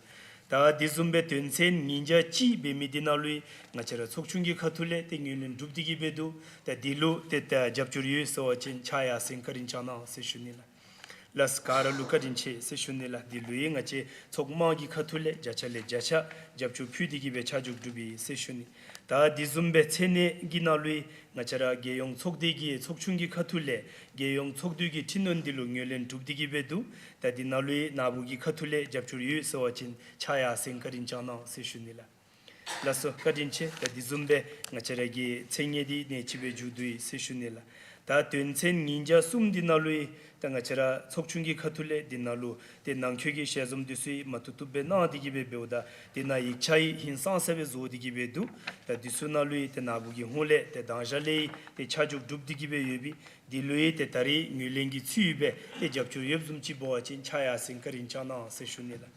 ད་འདི་བཟུམ་སྦེ་དོན་ཚན་ཉིས་བརྒྱ་གཅིག་འབད་མི་འདི་ནང་ལུ་ཡང་ང་བཅས་ར་ཚོགས་ཆུང་གི་ཁ་ཐུག་ལས་ཏེ་ངོས་ལེན་གྲུབ་སྟེ་གིས་སྦེ་འདུག། ད་འདི་ལུ་ཏེ་ད་རྒྱབ་སྐྱོར་ཡོད་ཟེར་བ་ཅིན་ཕྱག་ཡར་སེང་བཀའ་དྲིན་བསྐྱང་གནང་ཟེར་ཞུ་ནི་ལགས། ལགས། ག་ར་ལུ་བཀའ་དྲིན་ཆེ་ཟེར་ཞུ་ནི་ལགས། འདི་ལུ་ཡང་ང་བཅས་ཚོགས་མང་གི་ཁ་ཐུག་ལས་བརྒྱ་ཆ་ལས་བརྒྱ་ཆ་རྒྱབ་སྐྱོར་ཕུལ་ཏེ་གིས་སྦེ་ཆ་འཇོག་གྲུབ་པས་ཟེར་ཞུ་ནི། ད་འདི་བཟུམ་སྦེ་མཚན་གནས་ཀྱི་ནང་ལུ་ཡང་ང་བཅས་ར་རྒྱལ་ཡོངས་ཚོགས་སྡེ་གི་ཚོགས་ཆུང་གི་ཁ་ཐུག་ལས་རྒྱལ་ཡོངས་ཚོགས་འདུ་གི་འཕྲི་སྣོན་འདི་ལུ་ངོས་ལེན་གྲུབ་སྟེ་གིས་སྦེ་འདུག། ད་འདི་ནང་ལུ་ཡང་ནཱ་བུ་གི་ཁ་ཐུག་ལས་རྒྱབ་སྐྱོར་ཡོད་ཟེར་བ་ཅིན་ཕྱག་ཡར་སེང་བཀའ་དྲིན་བསྐྱང་གནང་ཟེར་ཞུ་ནི་ལགས། ལགས་སོ། བཀའ་དྲིན་ཆེ། ད་འདི་བཟུམ་སྦེ་ང་བཅས་ར་གི་མཚན་གནས་འདི་ནཱ་ཅིག་སྦེ་མཇུག་བསྡུ་ཡི་ཟེར་ཞུ་ནི་ལགས། ད་དོན་ཚན་ཉིས་བརྒྱ་གསུམ་འདི་ནང་ལུ་ཡང་ད་ང་བཅས་ར་ཚོགས་ཆུང་གི་ཁ་ཐུག་ལས་འདི་ནང་ལུ་ཏེ་ནང་འཁོད་ཀྱི་ཞལ་འཛོམས་འདི་ཚུ་ཡང་མ་བཏུབ་བཏུབ་སྦེ་གནང་སྟེ་གིས་སྦེ་འབདཝ་ད་འདི་ནང་ཡིག་ཆ་ཡང་ཧིང་སངས་ས་སྦེ་བཟོ་སྟེ་གིས་སྦེ་འདུག། ད་འདི་ཚུ་ནང་ལུ་ཡང་ཏེ་ནཱ་བུ་གི་ཧོངས་ལས་ཏེ་དང་ཞག་ལས་ཡང་ཏེ་ཆ་འཇོག་གྲུབ་སྟེ་གིས་སྦེ་ཡོད་པས། འདི་ལུ་ཡང་ཏེ་ད་རིས་ངོས་ལེན་གྱི་ཚུལ་སྦེ་ཏེ་རྒྱབ་སྐྱོར་ཡོདཔ་བཟུམ་ཅིག་འབད་བ་ཅིན་ཕྱག་ཡར་སེང་བཀའ་དྲིན་བསྐྱང་གནང་ཟེར་ཞུ་ནི་ལགས།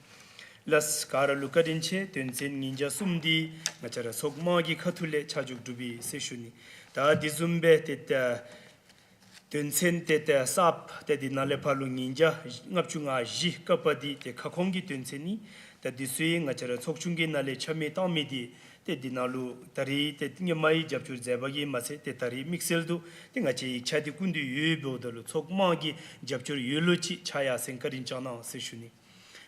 ལགས། ག་ར་ལུ་བཀའ་དྲིན་ཆེ། དོན་ཚན་ཉིས་བརྒྱ་གསུམ་འདི་ང་བཅས་ར་ཚོགས་མང་གི་ཁ་ཐུག་ལས་ཆ་འཇོག་གྲུབ་པས་ཟེར་ཞུ་ནི། ད་འདི་བཟུམ་སྦེ་ཏེ་ད་དོན་ཚན་ཏེ་ད་གསརཔ་ཏེ་འདི་ནང་ལས་ཕར་ལུ་ཉིས་བརྒྱ་ལྔ་བཅུ་ང་བཞི་ཀ་པ་འདི་ཏེ་ཁ་སྐོང་གི་དོན་ཚན་ཨིན། ད་འདི་ཚུ་ཡང་ང་བཅས་ར་ཚོགས་ཆུང་གི་ནང་ལས་ཆ་མེད་བཏང་མི་འདི་ཏེ་འདི་ནང་ལུ་ད་རིས་ཏེ་སྔོན་མ་ཡང་རྒྱབ་སྐྱོར་མཛད་པ་གིས་མ་ཚད་ཏེ་ད་རིས་དམིགས་བསལ་དུ་ཏེ་ང་བཅས་ཡིག་ཆ་འདི་སྐུ་མདུན་ཡོད་འབདཝ་ད་ལུ་ཚོགས་མང་གི་རྒྱབ་སྐྱོར་ཡོད་ལོ་ཅིག་ཕྱག་ཡར་སེང་བཀའ་དྲིན་བསྐྱང་གནང་ཟེར་ཞུ་ནི།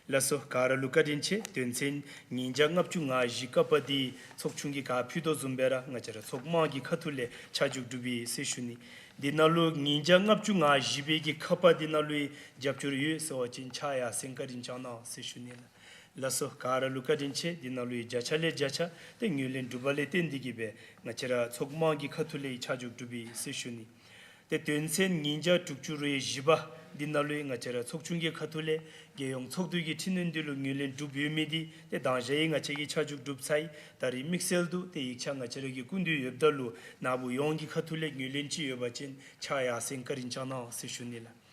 ལགས་སོ། ག་ར་ལུ་བཀའ་དྲིན་ཆེ། དོན་ཚན་ཉིས་བརྒྱ་ལྔ་བཅུ་ང་བཞི་ཀ་པ་འདི་ཚོགས་ཆུང་གིས་ག་ཕུལ་དོ་བཟུམ་སྦེ་ར་ང་བཅས་ར་ཚོགས་མང་གི་ཁ་ཐུག་ལས་ཆ་འཇོག་གྲུབ་པས་ཟེར་ཞུ་ནི། འདི་ནང་ལུ་ཉིས་བརྒྱ་ལྔ་བཅུ་ང་བཞི་པའི་གི་ཁ་པ་འདི་ནང་ལུ་ཡང་རྒྱབ་སྐྱོར་ཡོད་ཟེར་བ་ཅིན་ཕྱག་ཡར་སེང་བཀའ་དྲིན་བསྐྱང་གནང་ཟེར་ཞུ་ནི་ལགས། ལགས་སོ། ག་ར་ལུ་བཀའ་དྲིན་ཆེ། འདི་ནང་ལུ་ཡང་བརྒྱ་ཆ་ལས་བརྒྱ་ཆ་ཏེ་ངོས་ལེན་གྲུབ་པ་ལས་བརྟེན་ཏེ་གིས་སྦེ་ང་བཅས་ར་ཚོགས་དམངས་ཀྱི་ཁ་ཐུག་ལས་ཕྱག་མཇུག་གྲུབ་ཡི་ཟེར་ཞུ་ནི། ཏེ་དོན་ཚན་ཉིས་བརྒྱ་དྲུག་ཅུ་རེ་བཞི་པ་འདི་ནང་ལུ་ཡང་ང་བཅས་ར་ཚོགས་ཆུང་གི་ཁ་ཐུག་ལས་རྒྱལ་ཡོངས་ཚོགས་འདུ་གི་འཕྲི་སྣོན་འདི་ལུ་ངོས་ལེན་གྲུབ་ཡོད་མི་འདི་ཏེ་དང་ཞག་ཡང་ང་བཅས་ཀྱིས་ཕྱག་མཇུག་གྲུབ་ཚར་ཡི། ད་རིས་དམིགས་བསལ་དུ་ཏེ་ཡིག་ཆ་ང་བཅས་ར་གི་སྐུ་མདུན་ཡོདཔ་ད་ལུ་ནཱ་བུ་ཡོངས་ཀྱི་ཁ་ཐུག་ལས་ངོས་ལེན་ཅིག་ཡོད་པ་ཅིན་ཕྱག་ཡར་སེང་བཀའ་དྲིན་བསྐྱང་གནང་ཟེར་ཞུ་ནི་ལགས།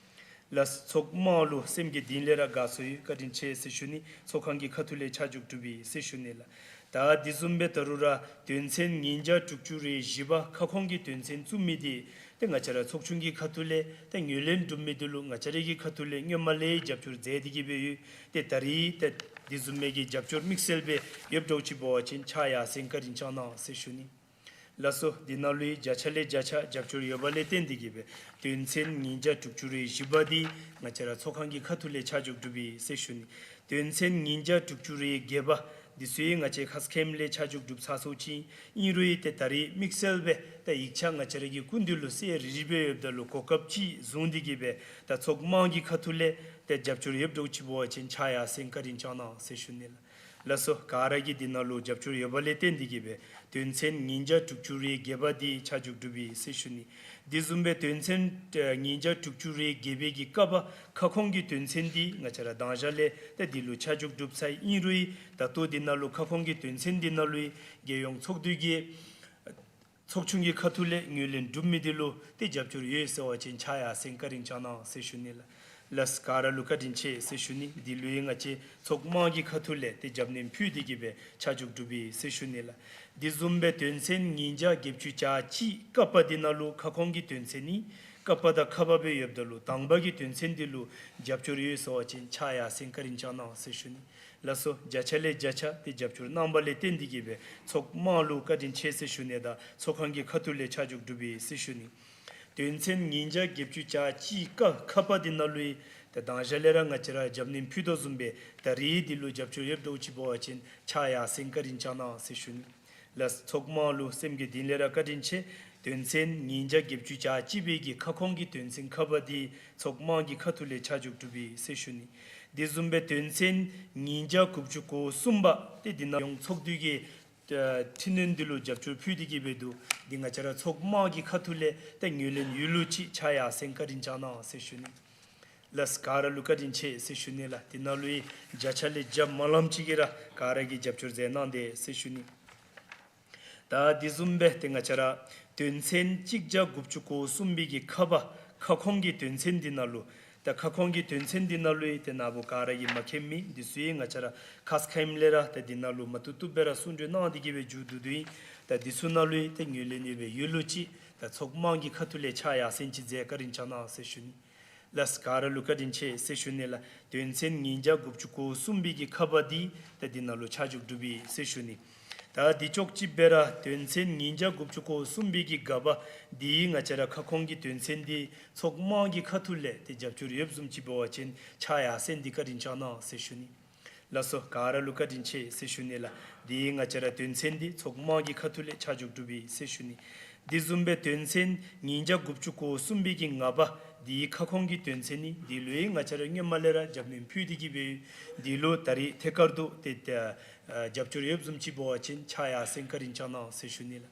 ལགས། ཚོགས་དམངས་ལུ་སེམས་ཀྱི་གཏིང་ལས་ར་དགའ་ཚོར་ཡོད། བཀའ་དྲིན་ཆེ་ཟེར་ཞུ་ནི། ཚོགས་ཁང་གི་ཁ་ཐུག་ལས་ཕྱག་མཇུག་གྲུབ་ཡི་ཟེར་ཞུ་ནི་ལགས། ད་དེ་བཟུམ་སྦེ་ད་རུང་ར་དོན་ཚན་ཉིས་བརྒྱ་དྲུག་ཅུ་རེ་བཞི་པ་ཁ་ཁོང་གི་དོན་ཚན་བཙུགས་མི་འདི་ཏེ་ང་བཅས་ར་ཚོགས་ཆུང་གི་ཁ་ཐུག་ལས་ཏེ་ངོས་ལེན་གྲུབ་མི་འདི་ལུ་ང་བཅས་ར་གི་ཁ་ཐུག་ལས་སྔོན་མ་ལས་རྒྱབ་སྐྱོར་མཛད་དེ་གིས་སྦེ་ཡོད། ཏེ་ད་རིས་ཏེ་དེ་བཟུམ་མའི་གི་རྒྱབ་སྐྱོར་དམིགས་བསལ་སྦེ་ཡོདཔ་འདྲཝ་ཅིག་འབད་བ་ཅིན་ཕྱག་ཡར་སེང་བཀའ་དྲིན་བསྐྱང་གནང་ཟེར་ཞུ་ནི། ལགས་སོ། འདི་ནང་ལུ་ཡང་བརྒྱ་ཆ་ལས་བརྒྱ་ཆ་རྒྱབ་སྐྱོར་ཡོད་པ་ལས་བརྟེན་ཏེ་གིས་སྦེ་དོན་ཚན་ཉིས་བརྒྱ་དྲུག་ཅུ་རེ་བཞི་པ་འདི་ང་བཅས་ར་ཚོགས་ཁང་གི་ཁ་ཐུག་ལས་ཆ་འཇོག་གྲུབ་ཡི་ཟེར་ཞུ་ནི། དོན་ཚན་ཉིས་བརྒྱ་དྲུག་ཅུ་རེ་བརྒྱད་པ་འདི་ཚུ་ཡང་ང་བཅས་ཁ་སྐད་ལས་ཆ་འཇོག་གྲུབ་ཚར་སོང་ཅི། ཨིན་རུང་ཡང་ཏེ་ད་རིས་དམིགས་བསལ་སྦེ་ད་ཡིག་ཆ་ང་བཅས་ར་གི་སྐུ་མདུན་ལུ་གསལ་རི་རི་སྦེ་ཡོདཔ་ད་ལུ་གོ་སྐབས་ཅིག་བཟུང་སྟེ་གིས་སྦེ་ད་ཚོགས་དམངས་ཀྱི་ཁ་ཐུག་ལས་ཏེ་རྒྱབ་སྐྱོར་ཡོདཔ་འདྲཝ་ཅིག་འབད་བ་ཅིན་ཕྱག་ཡར་སེང་བཀའ་དྲིན་བསྐྱང་གནང་ཟེར་ཞུ་ནི་ལགས། ལགས་སོ། ག་ར་གིས་འདི་ནང་ལུ་རྒྱབ་སྐྱོར་ཡོད་པ་ལས་བརྟེན་ཏེ་གིས་སྦེ་དོན་ཚན་ཉིས་བརྒྱ་དྲུག་ཅུ་རེ་བརྒྱད་པ་འདི་ཆ་འཇོག་གྲུབ་ཡི་ཟེར་ཞུ་ནི། དེ་བཟུམ་སྦེ་དོན་ཚན་ཨ་ཉིས་བརྒྱ་དྲུག་ཅུ་རེ་བརྒྱད་པའི་གི་ཀ་པ་ཁ་ཁོང་གི་དོན་ཚན་འདི་ང་བཅས་ར་དང་ཞག་ལས་ཏེ་འདི་ལུ་ཆ་འཇོག་གྲུབ་ཚར་ཡི། ཨིན་རུང་ཡང་ད་ལྟོ་འདི་ནང་ལུ་ཁ་ཁོང་གི་དོན་ཚན་འདི་ནང་ལུ་ཡང་རྒྱལ་ཡོངས་ཚོགས་འདུ་གི་ཚོགས་ཆུང་གི་ཁ་ཐུག་ལས་ངོས་ལེན་གྲུབ་མི་འདི་ལུ་ཏེ་རྒྱབ་སྐྱོར་ཡོད་ཟེར་བ་ཅིན་ཕྱག་ཡར་སེང་བཀའ་དྲིན་བསྐྱང་གནང་ཟེར་ཞུ་ནི་ལགས། ལགས། ག་ར་ལུ་བཀའ་དྲིན་ཆེ་ཟེར་ཞུ་ནི། འདི་ལུ་ཡང་ང་བཅས་ཚོགས་དམངས་ཀྱི་ཁ་ཐུག་ལས་ཏེ་རྒྱབ་སྣོན་ཕུལ་ཏེ་གིས་སྦེ་ཆ་འཇོག་གྲུབ་ཡི་ཟེར་ཞུ་ནི་ལགས། དེ་བཟུམ་སྦེ་དོན་ཚན་ཉིས་བརྒྱ་བརྒྱད་ཅུ་གྱ་གཅིག་ཀ་པ་འདི་ནང་ལུ་ཁ་ཁོང་གི་དོན་ཚན་ནི་ཀ་པ་དང་ཁ་པ་སྦེ་ཡོདཔ་ད་ལུ་དང་པ་གི་དོན་ཚན་འདི་ལུ་རྒྱབ་སྐྱོར་ཡོད་ཟེར་བ་ཅིན་ཕྱག་ཡར་སེང་བཀའ་དྲིན་བསྐྱང་གནང་ཟེར་ཞུ་ནི། ལགས་སོ། བརྒྱ་ཆ་ལས་བརྒྱ་ཆ་ཏེ་རྒྱབ་སྐྱོར་གནང་བ་ལས་བརྟེན་ཏེ་གིས་སྦེ་ཚོགས་དམངས་ལུ་བཀའ་དྲིན་ཆེ་ཟེར་ཞུ་ནི་དང་ཚོགས་ཁང་གི་ཁ་ཐུག་ལས་ཆ་འཇོག་གྲུབ་ཡི་ཟེར་ཞུ་ནི། དོན་ཚན་ཉིས་བརྒྱ་བརྒྱད་ཅུ་གྱ་གཅིག་ཀ་ཁ་པ་འདི་ནང་ལུ་ཡང་ད་དང་ཞག་ལས་ར་ང་བཅས་ར་རྒྱབ་སྣོན་ཕུལ་དོ་བཟུམ་སྦེ་ད་རིས་འདི་ལུ་རྒྱབ་སྐྱོར་ཡོདཔ་འདྲཝ་ཅིག་འབད་བ་ཅིན་ཕྱག་ཡར་སེང་བཀའ་དྲིན་བསྐྱང་གནང་ཟེར་ཞུ་ནི། ལགས། ཚོགས་དམངས་ལུ་སེམས་ཀྱི་གཏིང་ལས་ར་བཀའ་དྲིན་ཆེ། དོན་ཚན་ཉིས་བརྒྱ་བརྒྱད་ཅུ་གྱ་གཅིག་པའི་གི་ཁ་ཁོང་གི་དོན་ཚན་ཁ་པ་འདི་ཚོགས་དམངས་ཀྱི་ཁ་ཐུག་ལས་ཆ་འཇོག་གྲུབ་ཡི་ཟེར་ཞུ་ནི། དེ་བཟུམ་སྦེ་དོན་ཚན་ཉིས་བརྒྱ་དགུ་བཅུ་གོ་གསུམ་པ་ཏེ་འདི་ནང་ཡོངས་ཚོགས་འདུ་གི་ཨ་འཕྲི་སྣོན་འདི་ལུ་རྒྱབ་སྐྱོར་ཕུལ་ཏེ་གིས་སྦེ་འདུག། འདི་ང་བཅས་ར་ཚོགས་དམངས་ཀྱི་ཁ་ཐུག་ལས་ཏེ་ངོས་ལེན་ཡོད་ལུགས་ཅིག་ཕྱག་ཡར་སེང་བཀའ་དྲིན་བསྐྱང་གནང་ཟེར་ཞུ་ནི། ལགས། ག་ར་ལུ་བཀའ་དྲིན་ཆེ་ཟེར་ཞུ་ནི་ལགས། འདི་ནང་ལུ་ཡང་བརྒྱ་ཆ་ལས་བརྒྱ་མ་ལངམ་ཅིག་གིས་ར་ག་ར་གིས་རྒྱབ་སྐྱོར་མཛད་གནང་དེས་ཟེར་ཞུ་ནི། ད་དེ་བཟུམ་སྦེ་ཏེ་ང་བཅས་ར་དོན་ཚན་གཅིག་བརྒྱ་དགུ་བཅུ་གོ་གསུམ་པའི་གི་ཁ་པ་ཁ་ཁོང་གི་དོན་ཚན་འདི་ནང་ལུ་ད་ཁ་ཁོང་གི་དོན་ཚན་འདི་ནང་ལུ་ཡང་ཏེ་ནཱ་བུ་ག་ར་གིས་མ་མཁྱེན་མི་འདི་ཚུ་ཡང་ང་བཅས་ར་ཁ་སྐད་ལས་ར་ད་འདི་ནང་ལུ་མ་བཏུབ་བཏུབ་སྦེ་ར་གསུང་གྲོས་གནང་སྟེ་གིས་སྦེ་མཇུག་བསྡུ་དོ་ཨིན། ད་འདི་ཚུ་ནང་ལུ་ཡང་ཏེ་ངོས་ལེན་ཡོད་པའི་ཡོད་ལུགས་ཅིག་ད་ཚོགས་དམངས་ཀྱི་ཁ་ཐུག་ལས་ཕྱག་ཡར་སེང་ཅིག་མཛད་བཀའ་དྲིན་བསྐྱང་གནང་ཟེར་ཞུ་ནི། ལགས། ག་ར་ལུ་བཀའ་དྲིན་ཆེ་ཟེར་ཞུ་ནི་ལགས། དོན་ཚན་ཉིས་བརྒྱ་དགུ་བཅུ་གོ་གསུམ་པའི་གི་ཁ་པ་འདི་ད་འདི་ནང་ལུ་ཆ་འཇོག་གྲུབ་ཡི་ཟེར་ཞུ་ནི། ད་འདི་ཅོག་ཅིག་སྦེ་ར་དོན་ཚན་ཉིས་བརྒྱ་དགུ་བཅུ་གོ་གསུམ་པའི་གི་ག་པ་འདི་ང་བཅས་ར་ཁ་ཁོང་གི་དོན་ཚན་འདི་ཚོགས་དམངས་ཀྱི་ཁ་ཐུག་ལས་ཏེ་རྒྱབ་སྐྱོར་ཡོདཔ་བཟུམ་ཅིག་འབད་བ་ཅིན་ཕྱག་ཡར་སེང་འདི་བཀའ་དྲིན་བསྐྱང་གནང་ཟེར་ཞུ་ནི། ལགས་སོ། ག་ར་ལུ་བཀའ་དྲིན་ཆེ་ཟེར་ཞུ་ནི་ལགས། འདི་ང་བཅས་ར་དོན་ཚན་འདི་ཚོགས་དམངས་ཀྱི་ཁ་ཐུག་ལས་ཆ་འཇོག་གྲུབ་ཡི་ཟེར་ཞུ་ནི། དེ་བཟུམ་སྦེ་དོན་ཚན་ཉིས་བརྒྱ་དགུ་བཅུ་གོ་གསུམ་པའི་གི་ལྔ་པ་འདི་ཁ་ཁོང་གི་དོན་ཚན་ནི་འདི་ལུ་ཡང་ང་བཅས་ར་སྔོན་མ་ལས་ར་རྒྱབ་སྣོན་ཕུལ་ཏེ་གིས་སྦེ་འདི་ལུ་ད་རིས་ཐད་ཀར་དུ་ཏེ་ཏེ་ཨ་རྒྱབ་སྐྱོར་ཡོདཔ་བཟུམ་ཅིག་འབད་བ་ཅིན་ཕྱག་ཡར་སེང་བཀའ་དྲིན་བསྐྱང་གནང་ཟེར་ཞུ་ནི་ལགས།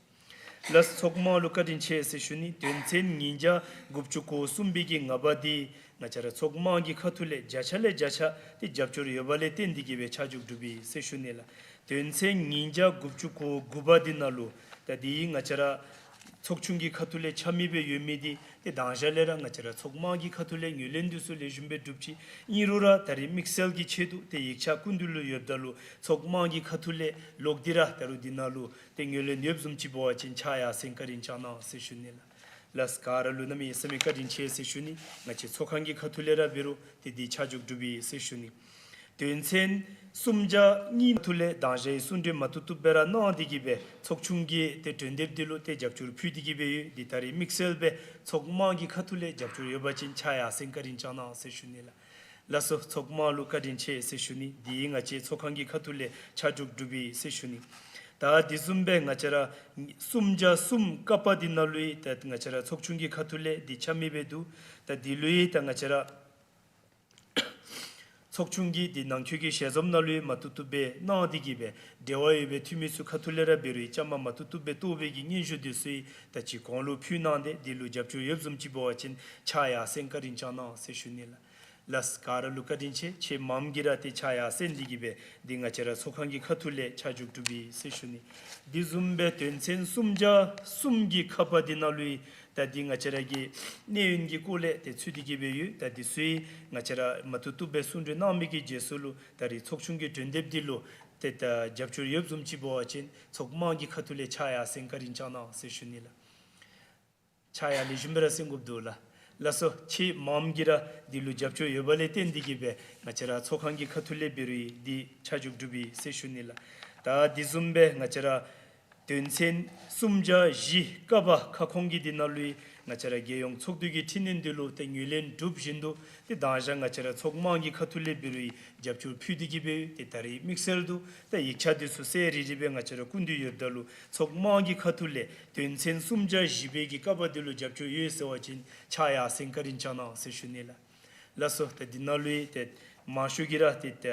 ལགས། ཚོགས་དམངས་ལུ་བཀའ་དྲིན་ཆེ་ཟེར་ཞུ་ནི། དོན་ཚན་ཉིས་བརྒྱ་དགུ་བཅུ་གོ་གསུམ་པའི་གི་ལྔ་པ་འདི་ང་བཅས་ར་ཚོགས་དམངས་ཀྱི་ཁ་ཐུག་ལས་བརྒྱ་ཆ་ལས་བརྒྱ་ཆ་ཏེ་རྒྱབ་སྐྱོར་ཡོད་པ་ལས་བརྟེན་ཏེ་གིས་སྦེ་ཆ་འཇོག་གྲུབ་ཡི་ཟེར་ཞུ་ནི་ལགས། དོན་ཚན་ཉིས་བརྒྱ་དགུ་བཅུ་གོ་དགུ་པ་འདི་ནང་ལུ་ད་འདི་ང་བཅས་ར་ཚོགས་ཆུང་གི་ཁ་ཐུག་ལས་ཆ་མེད་སྦེ་ཡོད་མི་འདི་ཏེ་དང་ཞག་ལས་ར་ང་བཅས་ར་ཚོགས་དམངས་ཀྱི་ཁ་ཐུག་ལས་ངོས་ལེན་འདི་ཚུ་ལེགས་ཤོམ་སྦེ་གྲུབ་ཅི། ཨིན་རུང་ར་ད་རིས་དམིགས་བསལ་གྱི་ཆེད་དུ་ཏེ་ཡིག་ཆ་སྐུ་མདུན་ལུ་ཡོདཔ་ད་ལུ་ཚོགས་དམངས་ཀྱི་ཁ་ཐུག་ལས་ལོག་སྟེ་ར་ད་རུང་འདི་ནང་ལུ་ཏེ་ངོས་ལེན་ཡོདཔ་བཟུམ་ཅིག་འབད་བ་ཅིན་ཕྱག་ཡར་སེང་བཀའ་དྲིན་བསྐྱང་གནང་ཟེར་ཞུ་ནི་ལགས། ལགས། ག་ར་ལུ་གནམ་མེད་ས་མེད་བཀའ་དྲིན་ཆེ་ཟེར་ཞུ་ནི། ང་བཅས་ཚོགས་ཁང་གི་ཁ་ཐུག་ལས་ར་འབད་རུང་ཏེ་འདི་ཆ་འཇོག་གྲུབ་ཡི་ཟེར་ཞུ་ནི། དོན་ཚན་སུམ་བརྒྱ་གཉིས་ཁ་ཐུག་ལས་དང་ཞག་གསུང་གྲོས་མ་བཏུབ་བཏུབ་སྦེ་ར་གནང་སྟེ་གིས་སྦེ་ཚོགས་ཆུང་གི་ཏེ་གྲོས་འདེབས་འདི་ལུ་ཏེ་རྒྱབ་སྐྱོར་ཕུལ་ཏེ་གིས་སྦེ་ཡོད། འདི་ད་རིས་དམིགས་བསལ་སྦེ་ཚོགས་དམངས་ཀྱི་ཁ་ཐུག་ལས་རྒྱབ་སྐྱོར་ཡོད་པ་ཅིན་ཕྱག་ཡར་སེང་བཀའ་དྲིན་བསྐྱང་གནང་ཟེར་ཞུ་ནི་ལགས། ལགས་སོ། ཚོགས་དམངས་ལུ་བཀའ་དྲིན་ཆེ་ཟེར་ཞུ་ནི། འདི་ང་བཅས་ཚོགས་ཁང་གི་ཁ་ཐུག་ལས་ཆ་འཇོག་གྲུབ་ཡི་ཟེར་ཞུ་ནི། ད་དེ་བཟུམ་སྦེ་ང་བཅས་ར་སུམ་བརྒྱ་གསུམ་ཀ་པ་འདི་ནང་ལུ་ཡང་ད་ང་བཅས་ར་ཚོགས་ཆུང་གི་ཁ་ཐུག་ལས་འདི་ཆ་མེད་སྦེ་འདུག། ད་འདི་ལུ་ཡང་ད་ང་བཅས་ར་ ཚོགས་ཆུང་གིས་འདི་ནང་འཁོད་ཀྱི་ཞལ་འཛོམས་ནང་ལུ་ཡང་མ་བཏུབ་བཏུབ་སྦེ་གནང་སྟེ་གིས་སྦེ་འབྲེལ་བ་ཡོད་པའི་འཐུས་མི་ཚུ་ཁ་ཐུག་ལས་ར་འབད་རུང་བཅའ་མར་མ་བཏུབ་བཏུབ་སྦེ་གཏོགས་པའི་གི་སྙན་ཞུ་འདི་ཚུ་ཡང་ད་ཅི་གོང་ལུ་ཕུལ་གནང་སྟེ་འདི་ལུ་རྒྱབ་སྐྱོར་ཡོདཔ་བཟུམ་ཅིག་འབད་བ་ཅིན་ཕྱག་ཡར་སེང་བཀའ་དྲིན་བསྐྱང་གནང་ཟེར་ཞུ་ནི་ལགས། ལགས་ག་ར་ལུ་བཀའ་དྲིན་ཆེ། ཁྱེད་མངམ་གིས་ར་ཏེ་ཕྱག་ཡར་སེང་སྟེ་གིས་སྦེ་འདི་ང་བཅས་ར་ཚོགས་ཁང་གི་ཁ་ཐུག་ལས་ཆ་འཇོག་གྲུབ་ཡི་ཟེར་ཞུ་ནི། འདི་བཟུམ་སྦེ་དོན་ཚན་སུམ་བརྒྱ་གསུམ་གྱི་ཁ་པར་འདི་ནང་ལུ་ཡང་ད་འདི་ང་བཅས་ར་གི་གནས་ཡུན་གྱི་སྐོར་ལས་ཏེ་ཚུད་དེ་གིས་སྦེ་ཡོད། ད་འདི་ཚུ་ཡང་ང་བཅས་ར་མ་བཏུབ་བཏུབ་སྦེ་གསུང་གྲོས་གནང་མི་གི་རྗེས་སུ་ལུ་ད་རིས་ཚོགས་ཆུང་གི་གྲོས་འདེབས་འདི་ལུ་ཏེ་ད་རྒྱབ་སྐྱོར་ཡོདཔ་བཟུམ་ཅིག་འབད་བ་ཅིན་ཚོགས་མང་གི་ཁ་ཐུག་ལས་ཕྱག་ཡར་སེང་བཀའ་དྲིན་བསྐྱང་གནང་ཟེར་ཞུ་ནི་ལགས། ཕྱག་ཡར་ལེགས་ཤོམ་སྦེ་ར་སེང་དགོཔ་འདུག་ལགས། ལགས་སོ། ཁྱེད་མངམ་གིས་ར་འདི་ལུ་རྒྱབ་སྐྱོར་ཡོད་པ་ལས་བརྟེན་ཏེ་གིས་སྦེ་ང་བཅས་ར་ཚོགས་ཁང་གི་ཁ་ཐུག་ལས་འབད་རུང་ཡང་འདི་ཆ་འཇོག་གྲུབ་ཡི་ཟེར་ཞུ་ནི་ལགས། ད་འདི་བཟུམ་སྦེ་ང་བཅས་ར་དོན་ཚན་སུམ་བརྒྱ་བཞི་ཀ་པ་ཁ་སྐོང་གི་འདི་ནང་ལུ་ཡང་ང་བཅས་ར་རྒྱལ་ཡོངས་ཚོགས་འདུ་གི་འཕྲི་སྣོན་འདི་ལུ་ཏེ་ངོས་ལེན་གྲུབ་བཞིན་དུ་ཏེ་དང་ཞག་ང་བཅས་ར་ཚོགས་མང་གི་ཁ་ཐུག་ལས་འབད་རུང་ཡང་རྒྱབ་སྐྱོར་ཕུལ་ཏེ་གིས་སྦེ་ཏེ་ད་རིས་དམིགས་བསལ་དུ་ད་ཡིག་ཆ་འདི་ཚུ་གསལ་རི་རི་སྦེ་ང་བཅས་ར་བསྐུར་དོ་ཡོདཔ་ད་ལུ་ཚོགས་མང་གི་ཁ་ཐུག་ལས་དོན་ཚན་སུམ་བརྒྱ་བཞི་པའི་གི་ཀ་པ་འདི་ལུ་རྒྱབ་སྐྱོར་ཡོད་ཟེར་བ་ཅིན་ཕྱག་ཡར་སེང་བཀའ་དྲིན་བསྐྱང་གནང་ཟེར་ཞུ་ནི་ལགས། ལགས་སོ། ད་འདི་ནང་ལུ་ཡང་ཏེ་མང་ཤོས་ཀྱིས་ར་ཏེ་ད་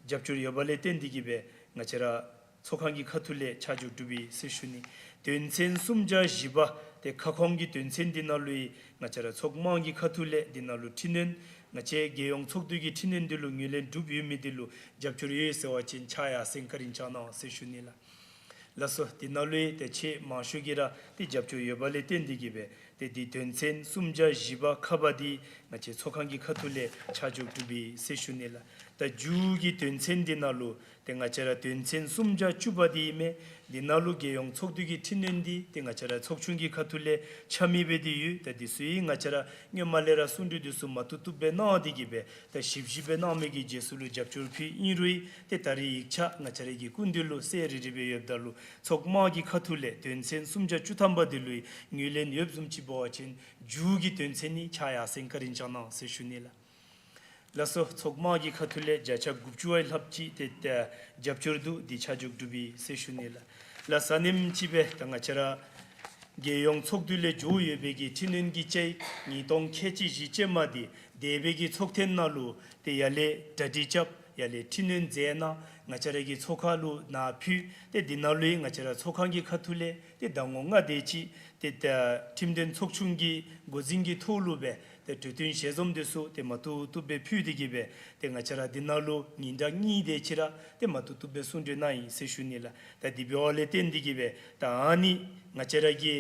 རྒྱབ་སྐྱོར་ཡོད་པ་ལས་བརྟེན་ཏེ་གིས་སྦེ་ང་བཅས་ར་ཚོགས་ཁང་གི་ཁ་ཐུག་ལས་ཆ་འཇོག་གྲུབ་ཡི་ཟེར་ཞུ་ནི། དོན་ཚན་སུམ་བརྒྱ་བཞི་པ་ཏེ་ཁ་སྐོང་གི་དོན་ཚན་འདི་ནང་ལུ་ཡང་ང་བཅས་ར་ཚོགས་མང་གི་ཁ་ཐུག་ལས་འདི་ནང་ལུ་འཕྲི་སྣོན་ང་བཅས་རྒྱལ་ཡོངས་ཚོགས་འདུ་གི་འཕྲི་སྣོན་འདི་ལུ་ངོས་ལེན་གྲུབ་ཡོད་མི་འདི་ལུ་རྒྱབ་སྐྱོར་ཡོད་ཟེར་བ་ཅིན་ཕྱག་ཡར་སེང་བཀའ་དྲིན་བསྐྱང་གནང་ཟེར་ཞུ་ནི་ལགས། ལགས་སོ། འདི་ནང་ལུ་ཡང་ཏེ་ཁྱེད་མང་ཤོས་ཀྱིས་ར་ཏེ་རྒྱབ་སྐྱོར་ཡོད་པ་ལས་བརྟེན་ཏེ་གིས་སྦེ་ཏེ་འདི་དོན་ཚན་སུམ་བརྒྱ་བཞི་པ་ཁ་པ་འདི་ང་བཅས་ཚོགས་ཁང་གི་ཁ་ཐུག་ལས་ཆ་འཇོག་གྲུབ་ཡི་ཟེར་ཞུ་ནི་ལགས། ད་མཇུག་གི་དོན་ཚན་འདི་ནང་ལུ་ཏེ་ང་བཅས་ར་དོན་ཚན་སུམ་བརྒྱ་བཅུ་པ་འདི་ཨིན་མས། འདི་ནང་ལུ་རྒྱལ་ཡོངས་ཚོགས་འདུ་གི་འཕྲི་སྣོན་འདི་ཏེ་ང་བཅས་ར་ཚོགས་ཆུང་གི་ཁ་ཐུག་ལས་ཆ་མེད་སྦེ་ཏེ་ཡོད། ད་འདི་ཚུ་ཡང་ང་བཅས་ར་སྔོན་མ་ལས་ར་གསུང་གྲོས་འདི་ཚུ་མ་བཏུབ་བཏུབ་སྦེ་གནང་སྟེ་གིས་སྦེ་ད་ཞིབ་ཞིབ་སྦེ་གནང་མི་གི་རྗེས་སུ་ལུ་རྒྱབ་སྐྱོར་ཕུལ་ཨིན་རུང་ཡང་ཏེ་ད་རིས་ཡིག་ཆ་ང་བཅས་ར་གི་སྐུ་མདུན་ལུ་གསལ་རི་རི་སྦེ་ཡོདཔ་ད་ལུ་ཚོགས་མང་གི་ཁ་ཐུག་ལས་དོན་ཚན་སུམ་བརྒྱ་བཅུ་ཐམ་པ་འདི་ལུ་ཡང་ངོས་ལེན་ཡོདཔ་བཟུམ་ཅིག་འབད་བ་ཅིན་མཇུག་གི་དོན་ཚན་ནི་ཕྱག་ཡར་སེང་བཀའ་དྲིན་བསྐྱང་གནང་ཟེར་ཞུ་ནི་ལགས། ལགས་སོ། ཚོགས་མང་གི་ཁ་ཐུག་ལས་བརྒྱ་ཆ་དགུ་བཅུ་བ་ལྷགཔ་ཅིག་ཏེ་ད་རྒྱབ་སྐྱོར་འདུག། འདི་ཆ་འཇོག་གྲུབ་ཡི་ཟེར་ཞུ་ནི་ལགས། ལགས་ས་གནམ་ཅིག་སྦེ་ད་ང་བཅས་ར་རྒྱལ་ཡོངས་ཚོགས་འདུ་ལས་འགྱོ་ཡོད་པའི་གི་འཕྲི་སྣོན་གྱི་བཅའ་ཡིག་ཉིས་སྟོང་ཁལ་གཅིག་བཞི་ཅན་མ་འདི་འདས་པའི་གི་ཚོགས་ཐེངས་ནང་ལུ་ཏེ་ཡར་ལས་གྲ་སྒྲིག་རྐྱབ། ཡར་ལས་འཕྲི་སྣོན་མཛད་གནང་། ང་བཅས་ར་གི་ཚོགས་ཁང་ལུ་ནཱ་ཕུལ། ཏེ་འདི་ནང་ལུ་ཡང་ང་བཅས་ར་ཚོགས་ཁང་གི་ཁ་ཐུག་ལས་ཏེ་ཟླ་ངོ་ལྔ་དེ་ཅིག་ཏེ་ད་ཁྲིམས་དོན་ཚོགས་ཆུང་གི་འགོ་འཛིན་གྱི་ཐོག་ལུ་སྦེ་ཏེ་གྲོས་བསྟུན་ཞལ་འཛོམས་འདི་ཚུ་ཏེ་མ་བཏུབ་བཏུབ་སྦེ་ཕུལ་ཏེ་གིས་སྦེ་ཏེ་ང་བཅས་ར་འདི་ནང་ལུ་ཉིན་གྲངས་གཉིས་དེ་ཅིག་ར་ཏེ་མ་བཏུབ་བཏུབ་སྦེ་གསུང་གྲོས་གནང་ཡི་ཟེར་ཞུ་ནི་ལགས། ད་འདི་འབདཝ་ལས་བརྟེན་ཏེ་གིས་སྦེ་ད་ཨ་ནི་ང་བཅས་ར་གི་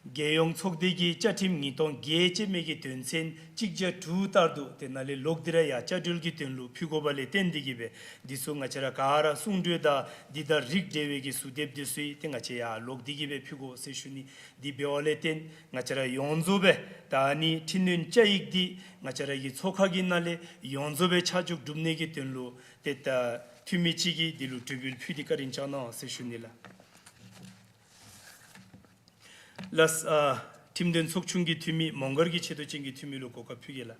རྒྱལ་ཡོངས་ཚོགས་སྡེ་གི་བཅའ་ཁྲིམས་ཉིས་སྟོང་བརྒྱད་ཅན་མའི་གི་དོན་ཚན་གཅིག་བརྒྱ་དྲུག་ལྟར་དུ་ཏེ་ནཱ་ལས་ལོག་སྟེ་ར་ཡར་བཅའ་སྒྲིག་གི་དོན་ལུ་ཕུལ་དགོཔ་ལས་བརྟེན་ཏེ་གིས་སྦེ་འདི་ཚུ་ང་བཅས་ར་ག་ར་གསུང་གྲོས་དང་འདི་དང་རིགས་འབྲེལ་བའི་གི་ཟུར་དེབ་འདི་ཚུ་ཡང་ཏེ་ང་བཅས་ཡར་ལོག་སྟེ་གིས་སྦེ་ཕུལ་དགོ་ཟེར་ཞུ་ནི། འདི་འབདཝ་ལས་བརྟེན་ང་བཅས་ར་ཡོངས་རྫོགས་སྦེ་ད་ཨ་ནི་འཕྲི་སྣོན་བཅའ་ཡིག་འདི་ང་བཅས་ར་གི་ཚོགས་ཁང་གི་ནང་ལས་ཡོངས་རྫོགས་སྦེ་ཆ་འཇོག་གྲུབ་ནི་གི་དོན་ལུ་ཏེ་ད་འཐུས་མི་གཅིག་གིས་འདི་ལུ་གྲོས་འབུལ་ཕུལ་ཏེ་བཀའ་དྲིན་བསྐྱང་གནང་ཟེར་ཞུ་ནི་ལགས། ལགས། ཨ་ཁྲིམས་དོན་ཚོགས་ཆུང་གི་འཐུས་མི་མོང་སྒར་གྱི་ཆེ་བསྟོད་ཅན་གྱི་འཐུས་མི་ལུ་གོ་སྐབས་ཕུལ་གེ་ལགས།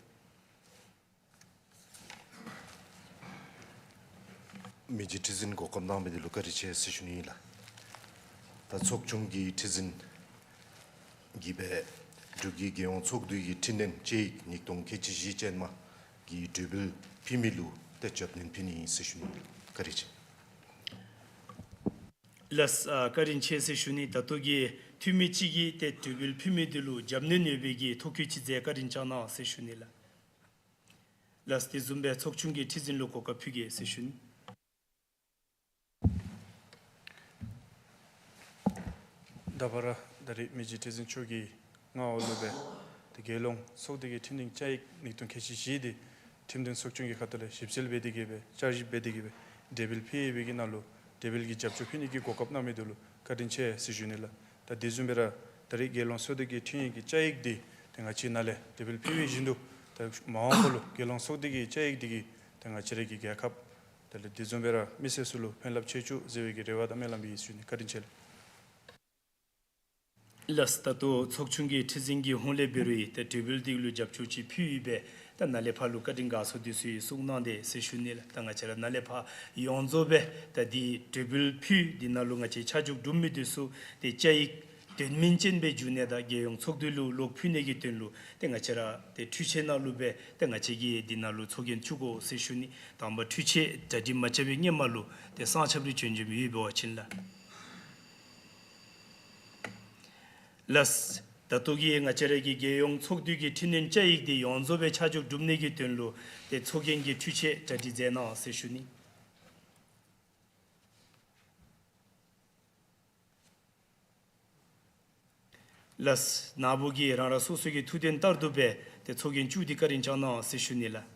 མི་རྗེ་ཁྲི་འཛིན་གོ་སྐབས་གནང་མི་འདི་ལུ་བཀའ་དྲིན་ཆེ་ཟེར་ཞུ་ནི་ཨིན་ལགས། ད་ཚོགས་ཆུང་གི་ཁྲི་འཛིན་གྱིས་སྦེ་འབྲུག་གི་རྒྱལ་ཡོངས་ཚོགས་འདུ་གི་འཕྲི་སྣོན་བཅའ་ཡིག་ཉིས་སྟོང་ཁལ་གཅིག་བཞི་ཅན་མ་གི་གྲོས་འབུལ་ཕུལ་མི་ལུ་ཏེ་རྒྱབ་སྣོན་ཕུལ་ནི་ཨིན་ཟེར་ཞུ་ནི་ཨིན་ལགས། བཀའ་དྲིན་ཆེ། ལགས། ཨ་བཀའ་དྲིན་ཆེ་ཟེར་ཞུ་ནི། ད་ལྟོ་གི་འཐུས་མི་གཅིག་གིས་ཏེ་གྲོས་འབུལ་ཕུལ་མི་འདི་ལུ་རྒྱབ་སྣོན་ཡོད་པའི་གི་ཐུགས་ཁུར་ཅིག་མཛད། བཀའ་དྲིན་བསྐྱང་གནང་ཟེར་ཞུ་ནི་ལགས། ལགས། དེ་བཟུམ་སྦེ་ཚོགས་ཆུང་གི་ཁྲི་འཛིན་ལུ་གོ་སྐབས་ཕུལ་གེ་ཟེར་ཞུ་ནི། ད་བར་ད་རིས་མི་རྗེ་ཁྲི་འཛིན་མཆོག་གི་མངའ་འོག་ལུ་སྦེ་ཏེ་རྒྱལ་ཡོངས་ཚོགས་སྡེ་གི་འཕྲི་སྣོན་བཅའ་ཡིག་ཉིས་སྟོང་ཁལ་གཅིག་བཞི་འདི་ཁྲིམས་དོན་ཚོགས་ཆུང་གི་ཁ་ཐུག་ལས་ཞིབ་འཚོལ་འབད་དེ་གིས་སྦེ་བསྐྱར་ཞིབ་འབད་དེ་གིས་སྦེ་གྲོས་འབུལ་ཕུལ་བའི་གི་ནང་ལུ་གྲོས་འབུལ་གྱི་རྒྱབ་སྐྱོར་ཕུལ་ནི་གི་གོ་སྐབས་གནང་མི་འདི་ལུ་བཀའ་དྲིན་ཆེ་ཟེར་ཞུ་ནི་ལགས། ད་དེ་བཟུམ་སྦེ་ར་ད་རིས་རྒྱལ་ཡོངས་ཚོགས་སྡེ་གི་འཕྲིན་ཡིག་གི་བཅའ་ཡིག་འདི་ཏེ་ང་བཅས་ནཱ་ལས་གྲོས་འབུལ་ཕུལ་བའི་བཞིན་དུ་ད་མ་འོངས་པ་ལུ་རྒྱལ་ཡོངས་ཚོགས་སྡེ་གི་བཅའ་ཡིག་འདི་གིས་ཏེ་ང་བཅས་ར་གི་རྒྱལ་ཁབ་དེ་ལས་དེ་བཟུམ་སྦེ་ར་མི་སེར་ཚུ་ལུ་ཕན་རླབས་ཆེ་བཅུག་ཟེར་བའི་གི་རེ་བ་དང་སྨོན་ལམ་ཡོད་ཟེར་ཞུ་ནི། བཀའ་དྲིན་ཆེ་ལགས། ལགས། ད་ལྟོ་ཚོགས་ཆུང་གི་ཁྲི་འཛིན་གྱི་ཧོངས་ལས་འབད་རུང་ཡང་ཏེ་གྲོས་འབུལ་འདི་ལུ་རྒྱབ་སྐྱོར་ཅིག་ཕུལ་ཡོད་པས། ད་ནཱ་ལས་ཕར་ལུ་བཀའ་དྲིན་དགའ་ཚོར་འདི་ཚུ་ཡང་གསུང་གནང་དེས་ཟེར་ཞུ་ནི་ལགས། ད་ང་བཅས་ར་ནཱ་ལས་ཕར་ཡོངས་རྫོགས་སྦེ་ད་འདི་གྲོས་འབུལ་ཕུལ་འདི་ནང་ལུ་ང་བཅས་ཆ་འཇོག་གྲུབ་མི་འདི་ཚུ་ཏེ་བཅའ་ཡིག་ དོན་སྨིན་ཅན་སྦེ་འགྱུར་ནི་དང་རྒྱལ་ཡོངས་ཚོགས་འདུ་ལུ་ལོག་ཕུལ་ནི་གི་དོན་ལུ་ཏེ་ང་བཅས་ར་ཏེ་འཕྲུལ་ཆས་ནང་ལུ་སྦེ་ཏེ་ང་བཅས་ཀྱིས་འདི་ནང་ལུ་ཚོགས་རྒྱན་བཙུགས་དགོ་ཟེར་ཞུ་ནི། དང་པ་འཕྲུལ་ཆས་གྲ་སྒྲིག་མ་རྐྱབ་པའི་སྔོན་མ་ལུ་ཏེ་གསང་ཆབ་རིག་བྱོན་བྱོནམ་ཡོདཔ་འབད་བ་ཅིན་ལགས། ལགས། ད་ལྟོ་གི་ང་བཅས་ར་གི་རྒྱལ་ཡོངས་ཚོགས་འདུ་གི་འཕྲི་སྣོན་བཅའ་ཡིག་འདི་ཡོངས་རྫོགས་སྦེ་ཆ་འཇོག་གྲུབ་ནི་གི་དོན་ལུ་ཏེ་ཚོགས་རྒྱན་གྱི་འཕྲུལ་ཆས་གྲ་སྒྲིག་མཛད་གནང་ཟེར་ཞུ་ནི། ལགས། ནཱ་བུ་གིས་རང་རང་སོ་སོ་གི་ཐུགས་འདུན་ལྟར་དུ་སྦེ་ཏེ་ཚོགས་རྒྱན་བཙུགས་ཏེ་བཀའ་དྲིན་བསྐྱང་གནང་ཟེར་ཞུ་ནི་ལགས།